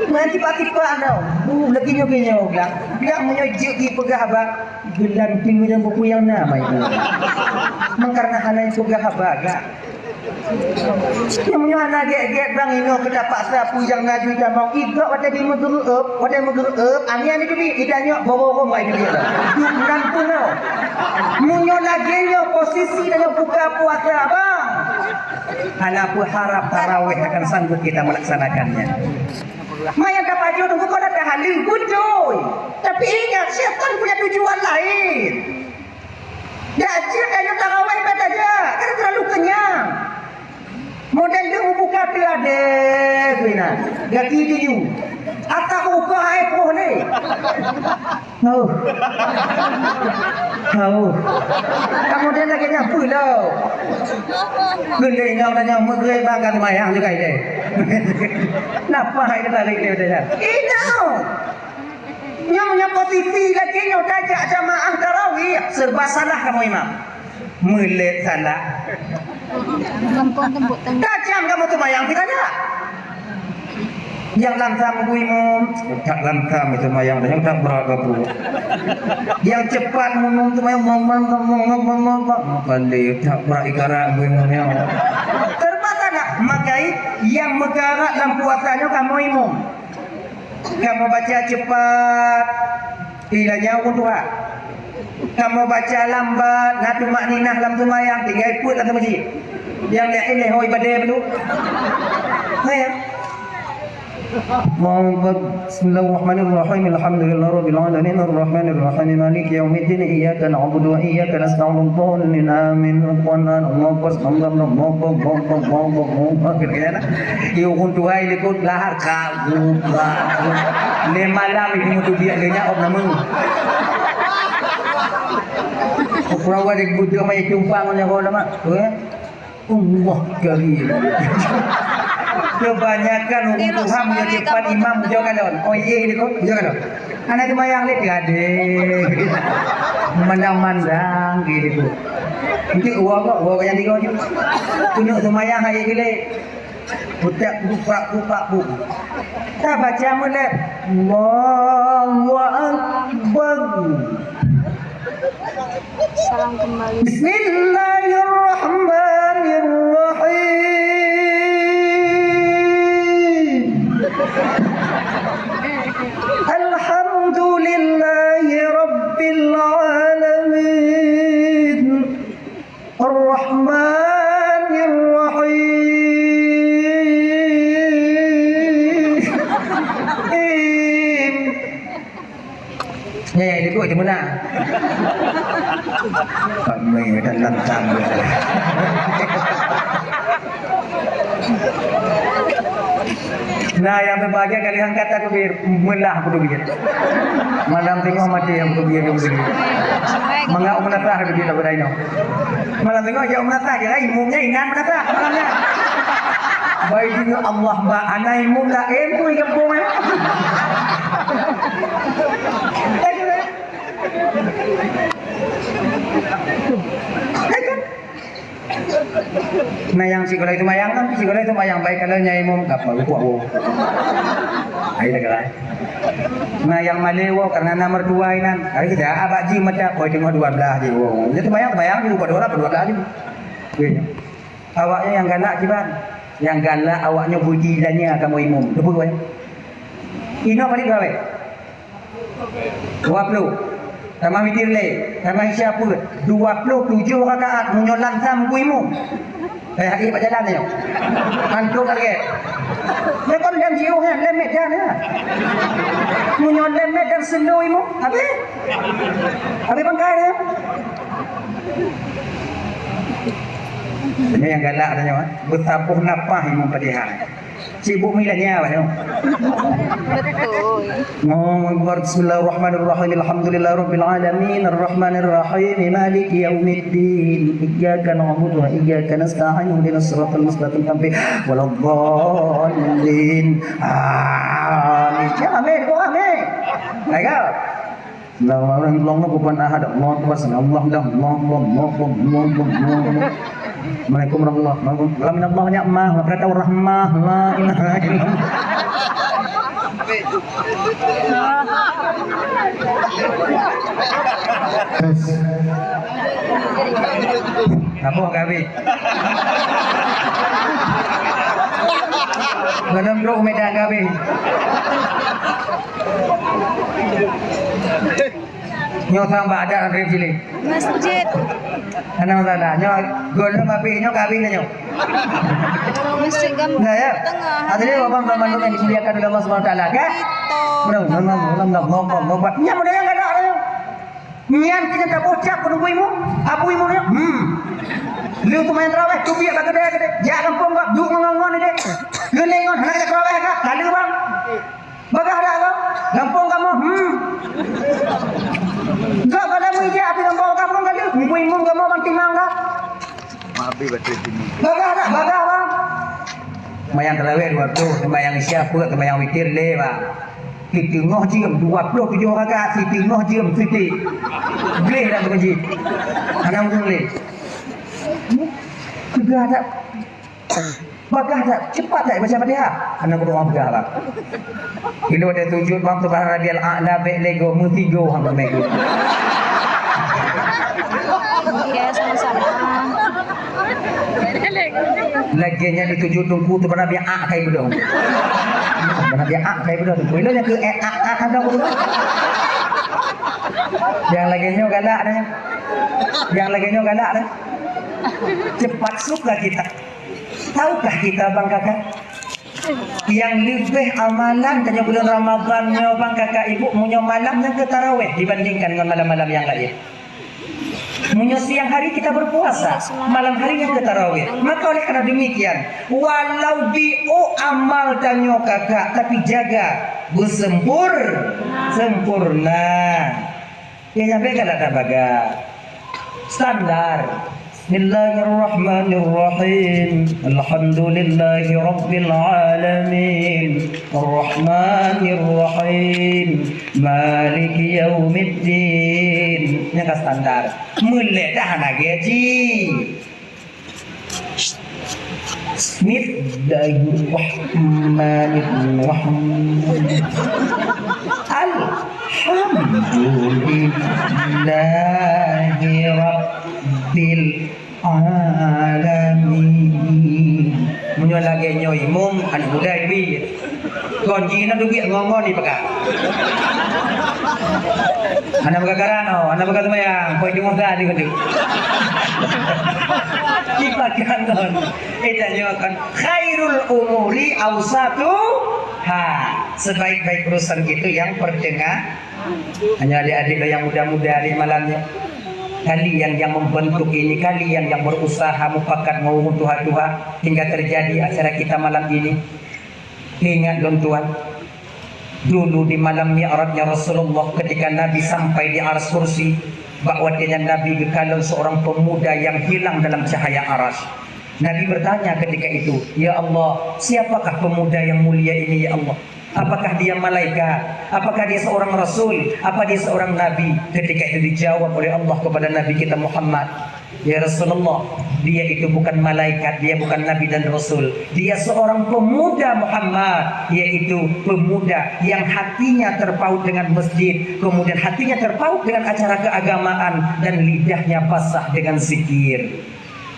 Nah, tipak-tipak tau. Uh, lagi nyoe, nyoe, glang. Glang meunyoe jeuet dipeugah bak Geulanteue nyang buku nyang na, mai tu. Meukarna hana nyang peugah haba, gak. Nyang meunyoe hana gét-gét bang inoe keu tapaksa peue nyang na jui tamong. Igoe watèe jimeugeureub, watèe meugeureub, angén jiteubiet, ita nyoe bobo-bobo mai jiteubiet. Duek nan peunoh. Meunyoe lagèe nyoe posisi tanyoe buka puasa, bang. Hana peuharap tarawih akan sanggup kita melaksanakannya. Maya tapajoh nunggu kau dah tahaleu, beutôi. Tapi ingat, syaitan punya tujuan lain. Dak jeuet tanyoe tarawai bak tajak, kan terlalu kenyang. Model dia membuka teladeh, bina. Gaki tuju. Atap buka hai poh ni. Hauh. Hauh. Kamu dia lagi nyapu lo. Gulai nyau dan nyau meugre bangga semayang juga ini. Napa hai kata lagi dia? Inau. Nyau nyau posisi lagi nyau tajak jamaah tarawih. Serba salah kamu imam. Meulét salah. Gampông teumbok tang. Tajam kamu tu bayang kita dah. Nyang langsam bu imum, tak langsam itu mayang, nyang tak berat babu. Nyang cepat minum tu mayang, mong, mong, mong, mong, mong, mong, mong, mong, pandai, tak berat ikarat bu imum nyang. Terpaksa nak makai nyang meukarat lam puasa nyoe kamoe imum. Kamoe baca cepat, ilanya ureueng tuha. Kamoe baca lambat, na tumakninah lam seumayang, tinggai peuet lam meuseujid. Nyang laén lé hôi badé beulu. Hai, ya. Bismillahirrahmanirrahim. Alhamdulillahirabbil alamin. Arrahmanirrahim. Maliki yaumiddin. Iyyaka na'budu wa iyyaka nasta'in. Amin. Allahu akbar. Allahu akbar. Kira-kira nah. Ieu ureueng tuha likot lahar ka. Lé malam ibu mutu biak lé nyak op nama. Pura-pura digudoh mai tumpang nyoe ko lama. Eh? Allah karim. Kebanyakan ureueng tuha meunyoe cepat imam jok kalon. Oh ié diko, jok kalon. Anak seumayang lé tiade. Mandang-mandang gitu. Nanti uwa kok, uwa kok yang tiga tu. Kena seumayang hai gile. Putak pupak pupak bu. Tabaca mulai. Allahu Akbar. Salam kembali. Bismillahirrahmanirrahim. Alhamdulillahi rabbil alamin. Arrahmanirrahim. Ya, ya, itu aja menang. Kami dalam tangga. Nah, yang berbahagia kali angkat aku bir, melah aku bir. Malam tengok mati yang aku bir, aku bir. Mangak meunasah aku bir, aku dah ino. Malam tengok jak meunasah je, ai, imumnya inan meunasah malamnya. Baik juga Allah, Mbak, anak imum lain tu di kampung, ya. Nah, nyang sigohlom teumayang kan, sigohlom teumayang baik kalau nyai imum kapal, buku aku. Hai, dah kalah. Nah, nyang malée woe karena na mertua inan. Hari kita abak ji mata poi tengok dua belas ji woe. Jadi teumayang, teumayang di buku dua belas, dua belas ji. Oke. Awaknya nyang galak kiban. Nyang galak awaknya budi lanya kamu imum. Teupeue, weh? Inoe balik berapa? Dua puluh. Tamah witir lé, tamah isya peuet. Dua puluh tujoh rakaat meunyoe lam sam ku imum. Eh, hai bak jalan nyoe. Hantom target. Nyoe kon lem jiôh nyan, lem met jan nyan. Meunyoe lem met dan sendo imum, habéh. Habéh pangkai nyan. Nyoe nyang galak nyoe, eh. Beusaboh nafah imum Fatihah. Sibuk milah nyawa nyoe. Betul. Allahu Akbar. Bismillahirrahmanirrahim. Alhamdulillahirabbil alamin. Arrahmanirrahim. Maliki yaumiddin. Iyyaka na'budu wa iyyaka nasta'in. Ihdinas siratal mustaqim. Sampai waladdallin. Amin. Ya, amin. Oh, amin. Baik, go. Bismillahirrahmanirrahim. Allahu Akbar, Allahu Akbar, Allahu Akbar, Allahu Akbar, Allahu Akbar, Allahu Akbar, Allahu Akbar. Assalamualaikum warahmatullahi wabarakatuh. Lamin Allah banyak mah, maka tahu rahmah, la ilaha illallah. Tes. Apa kami? Dalam bro medan kami. Nyoe sang bak adat Andri Cili. Masjid. Hana masalah. Nyoe gohlom habéh nyoe ka habéh nyoe. Masjid Gambang. Nah, ya. Tengah. Hadirin abang dan mandum yang dimuliakan oleh Allah Subhanahu wa taala, kan? Kita. Benar, benar, benar, benar, benar, benar. Nyan model nyang galak nyoe. Nyan kita tak bocah pun ibu ibu. Abu ibu nyoe. Hmm. Lu tu main terawih, tu biar bagi dia, dia. Jak kampung kau, duk ngon-ngon dia. Lu lengon, hana terawih kah? Lalu bang. Bagah dak kau? Gampông kamoe, hmm. Gak pada meujak api gampông kamoe kali. Mumpung imum kamoe bang timang dah. Maaf, batul sini. Bagah dak? Bagah, bang. Sembahyang tarawih dua puluh, sembahyang isya peuet, sembahyang witir lé, bang. Siteungoh jeuem, dua puluh tujoh rakaat, siteungoh jeuem, siti. Gleh dak keu masjid. Hana ureueng lé. Peugah dak? Bagah that, cepat that baca Fatihah. Aneuk ureueng peugah lah. Ilo ada sujud bang tu bang Rabiul A'la bek lego meusigo hang mek. Ya, sama-sama. Lagèe nyan di sujud tungku tu bang Rabiul A kai beudong. Bang Rabiul A kai beudong tu. Ilo nyan ke eh, a, a, a, a. Yang lagèe nyoe galak dah. Yang lagèe nyoe galak dah. Cepat suka kita. Tahukah kita, bang kakak? Yang lebih amalan tanyoe bulan Ramadan nyoe, bang kakak ibu, meunyoe malam nyang keu tarawih dibandingkan ngon malam-malam yang lain. Meunyoe siang hari kita berpuasa, malam hari nyang keu tarawih. Maka oleh karena demikian, walau biôk amal tanyoe kakak, tapi jaga beusempur-, sempurna. Ya, nyampe kan ada baga. Standar. Bismillahirrahmanirrahim. Alhamdulillahi rabbil alamin. Arrahmanirrahim. Maliki yaumiddin. Nyang ka standar. Meulé dah hana gaji. Bismillahirrahmanirrahim. Alhamdulillahi rabbil alamin. Meunyoe lagèe nyoe imum, aneuk muda ibi. Kon jih na dubiet ngon-ngon ni peugah. Hana peugah karan, oh, hana peugah seumayang, poh Jumat dah di keutu. Dipakai ngon. Eh, tanyoe kan, khairul umuri ausatu. Ha, sebaik-baik urusan itu yang pertengah. Hanya adik-adik yang muda-muda di malam ni. Kalian yang membentuk ini, kalian yang berusaha mupakat ngon ureueng tuha-tuha hingga terjadi acara kita malam ini. Ingat lôn tuan, dulu di malam Mi'rajnya Rasulullah ketika Nabi sampai di Aras Kursi, bak watée nyan Nabi geukalon seorang pemuda yang hilang dalam cahaya Aras. Nabi bertanya ketika itu, "Ya Allah, siapakah pemuda yang mulia ini, ya Allah? Apakah dia malaikat? Apakah dia seorang rasul? Apa dia seorang nabi?" Ketika itu dijawab oleh Allah kepada Nabi kita Muhammad, "Ya Rasulullah, dia itu bukan malaikat, dia bukan nabi dan rasul. Dia seorang pemuda, Muhammad, yaitu pemuda yang hatinya terpaut dengan masjid, kemudian hatinya terpaut dengan acara keagamaan, dan lidahnya basah dengan zikir."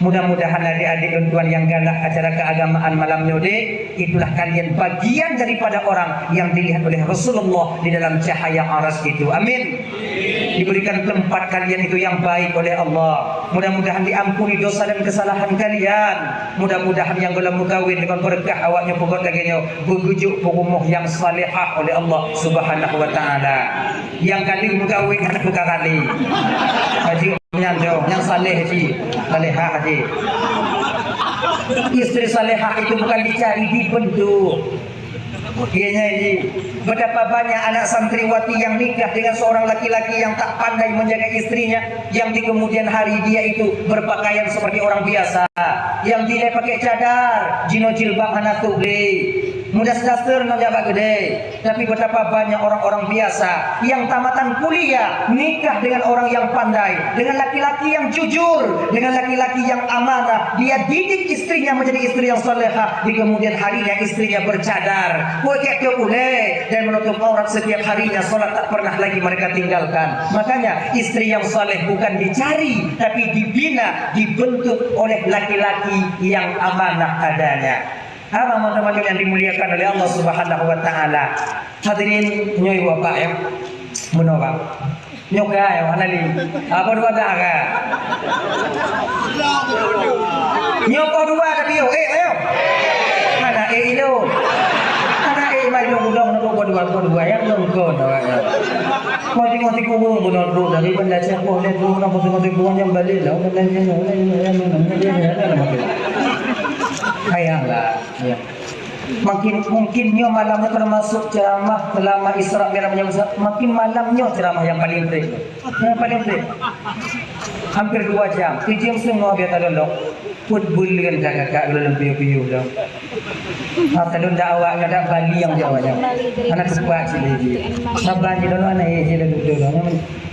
Mudah-mudahan adik-adik lôn tuan yang galak acara keagamaan malam nyoe deh, itulah kalian bagian daripada orang yang dilihat oleh Rasulullah di dalam cahaya Aras itu. Amin. Diberikan tempat kalian itu yang baik oleh Allah. Mudah-mudahan diampuni dosa dan kesalahan kalian. Mudah-mudahan nyang gohlom meukawen deungon berkah awaknyoe peugot lagée nyoe, beugeujuk peurumoh nyang salehah oleh Allah Subhanahu wa Taala. Nyang ka lheueh meukawen hana peukara lé. Haji nyan nyoe, nyang saleh haji, salehah haji. Istri salehah itu bukan dicari, dibentuk. Iya, iya, iya. Betapa banyak anak santriwati yang nikah dengan seorang laki-laki yang tak pandai menjaga istrinya, yang di kemudian hari dia itu berpakaian seperti orang biasa, yang dilée pakai cadar, jinoe jilbab hana tuh beli, mudah dasar nang jabat gede. Tapi betapa banyak orang-orang biasa yang tamatan kuliah, nikah dengan orang yang pandai, dengan laki-laki yang jujur, dengan laki-laki yang amanah. Dia didik istrinya menjadi istri yang salehah. Di kemudian harinya istrinya bercadar, pakai ulée dan menutup aurat setiap harinya. Salat tak pernah lagi mereka tinggalkan. Makanya istri yang saleh bukan dicari, tapi dibina, dibentuk oleh laki-laki yang amanah adanya. Haba meutuah-meutuah yang dimuliakan oleh Allah Subhanahu wa Taala. Hadirin, nyoe ibu bapak ya. Bunoe bang. Nyoe ka ya, hana li. Apa dua dah ka? Nyoe po dua tapi yo, eh, ayo. Hana eh ilo. Hana eh mai lo budong nyoe po dua, po dua ya, nyoe ko na ya. Ko tengok tiku burung bunoe tu dari benda siapa boleh tu nak betul-betul buang yang balik lah. Sayanglah. Ya. Makin, mungkin nyoe malam nyoe termasuk ceramah selama Isra Mi'raj Nabi Muhammad. Makin malam nyoe ceramah yang paling perit. Yang paling perit. Hampir dua jam. Tujuh setengah biar tak lolok. Put buleuen dah kakak lolok piyu-piyu dah. Ha, talon dah awak nyoe dah bali yang jawab nyoe. Anak sepat sini. Sabar je dulu anak eh je dulu dulu.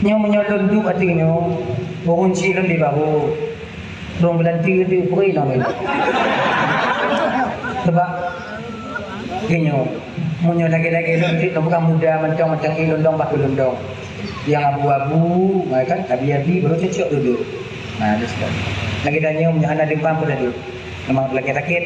Nyoe menyolong tu kata nyoe. Burung cilon di bahu. Rong beulanti tu pui nang. Sebab inyo, meunyo lagèe-lagèe lôn cit bukan muda mantong-mantong i londong bak londong. Yang abu-abu, ha, kan, abi-abi baru cocok duduk. Nah, dia sudah. Lagi tanya meunyo hana demam pun ada. Memang lagi sakit.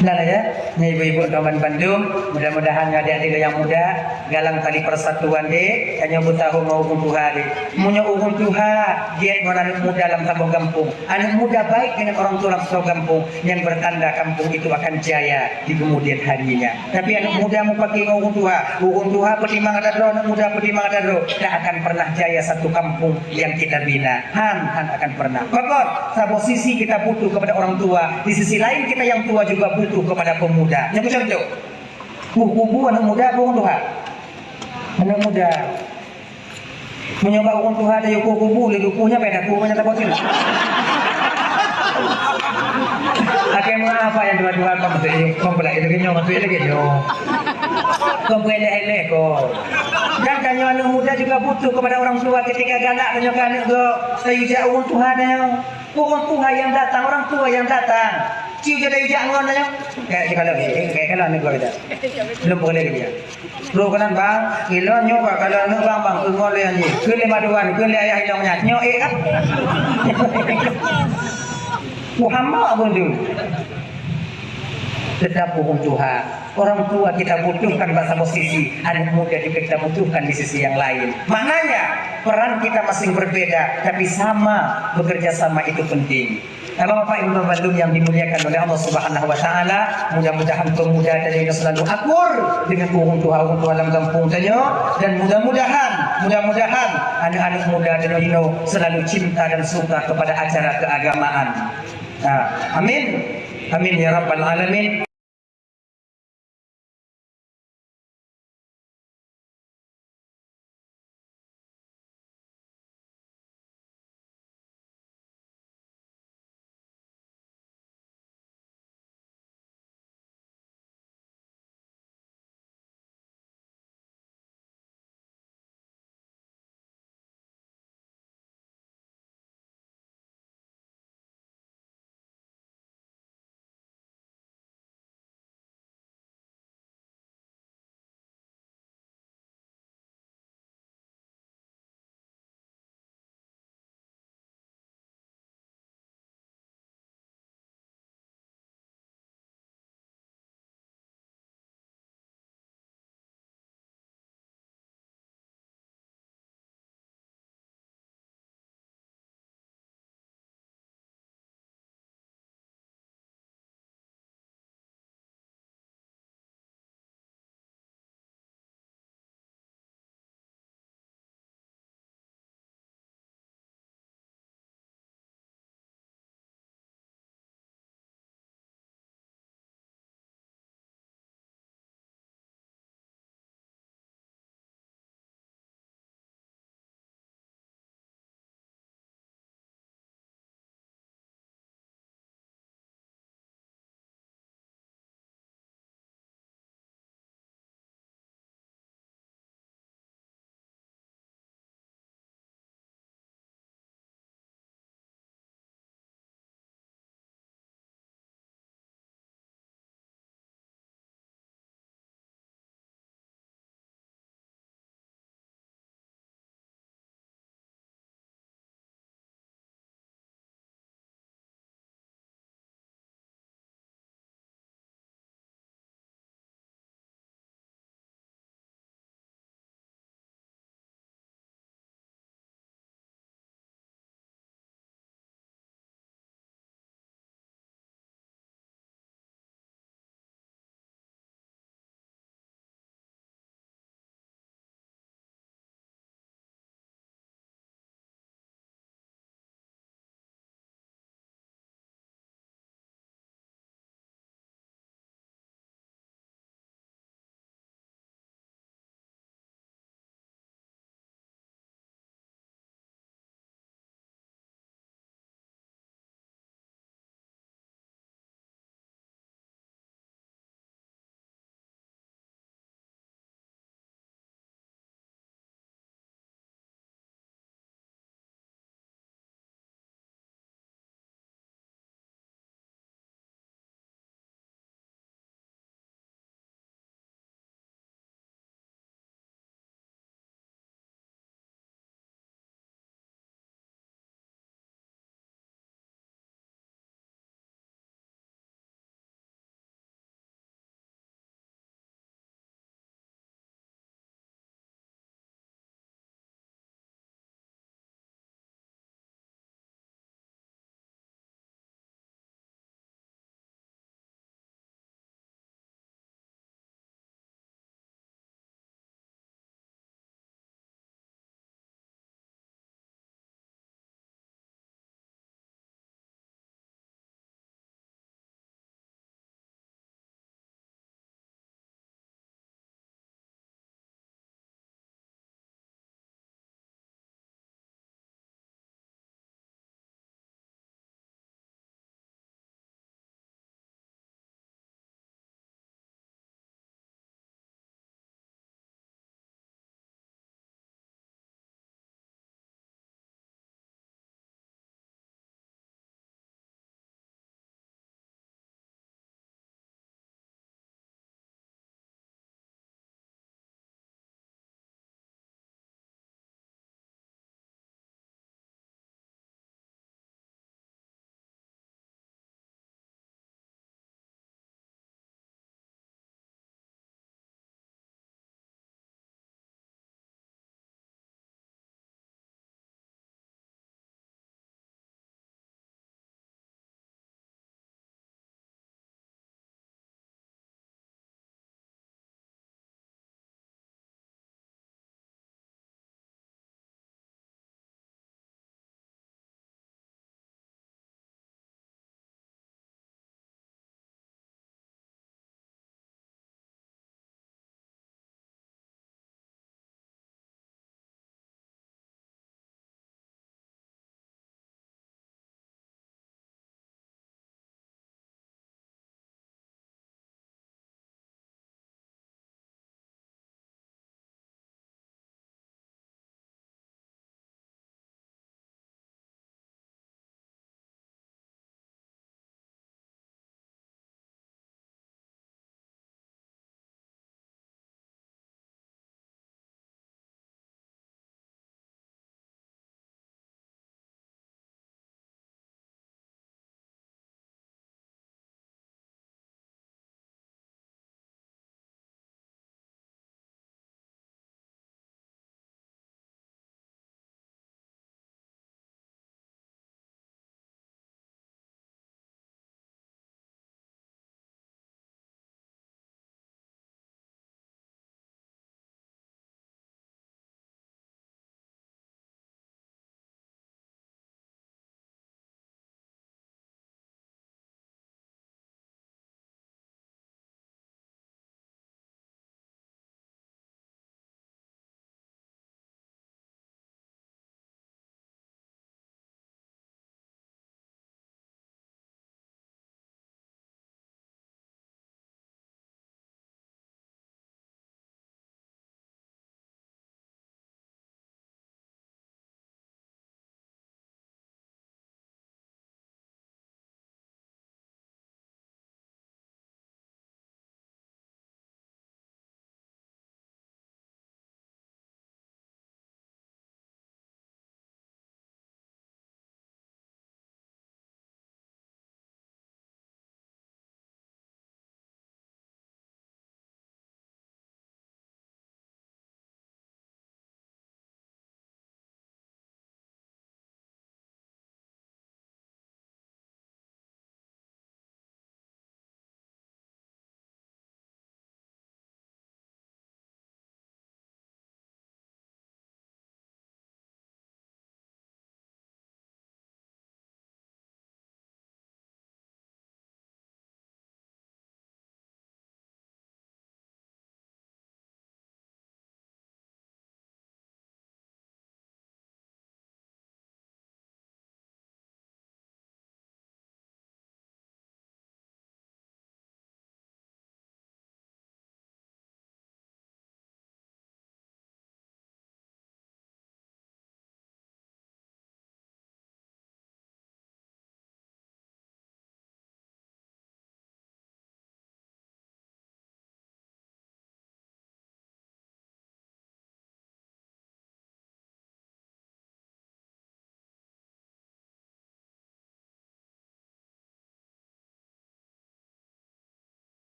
Nah, ya, ni ibu-ibu kawan bandum, mudah-mudahan adik-adik yang muda galang tali persatuan deh, hanya bertahu mau ureueng tuha deh. Meunyoe ureueng tuha, jeuet ngon aneuk muda lam saboh gampông. Aneuk muda baik dengan orang tua lam saboh gampông, nyan bertanda kampung itu akan jaya di kemudian harinya. Tapi aneuk muda mupakè ngon ureueng tuha, ureueng tuha peutimang ata droe, aneuk muda peutimang ata droe, tak akan pernah jaya satu kampung yang kita bina. Han, han akan pernah. Pakon, saboh sisi kita butuh kepada orang tua, di sisi lain kita yang tua juga butuh kepada pemuda. Nyoe contoh. Kubu aneuk muda, ureueng tuha. Aneuk muda. Meunyoe bak ureueng tuha tayue kubu, lé duku nyan payah taku banyak taboh sinan. Akhé meuapa nyang dua-dua kong tu, kong pula itu nyoe, tu lagi nyoe. Kong peuéléh-éléh ko. Dan tanyoe aneuk muda juga butuh kepada orang tua ketika galak tanyoe keu aneuk gob. Tayue jak ureueng tuha tanyoe. Ureueng tuha yang datang, orang tua yang datang. Ci jadi jak ngon tanyoe. Kayak kalau, eh, kayak kalau aneuk gob kita. Belum boleh dia. Bro, keunan bang, ilôn nyoe ka kalon aneuk bang, bang, keu ngon lé nyan jih. Keu lé maduan, keu lé ayah ilôn nyan. Nyoe ék kan? Muhammad pun tu. Tetap ureueng tuha. Orang tua kita butuhkan bak saboh sisi, anak muda juga kita butuhkan di sisi yang lain. Maknanya, peran kita masing berbeda, tapi sama, bekerja sama itu penting. Bapak-bapak, ibu bandum yang dimuliakan oleh Allah Subhanahu wa Taala, mudah-mudahan pemuda tadi selalu akur dengan ureueng tuha-ureueng tuha dalam kampung tadi, dan mudah-mudahan, mudah-mudahan anak-anak muda tadi selalu cinta dan suka kepada acara keagamaan. Nah, amin. Amin ya rabbal alamin.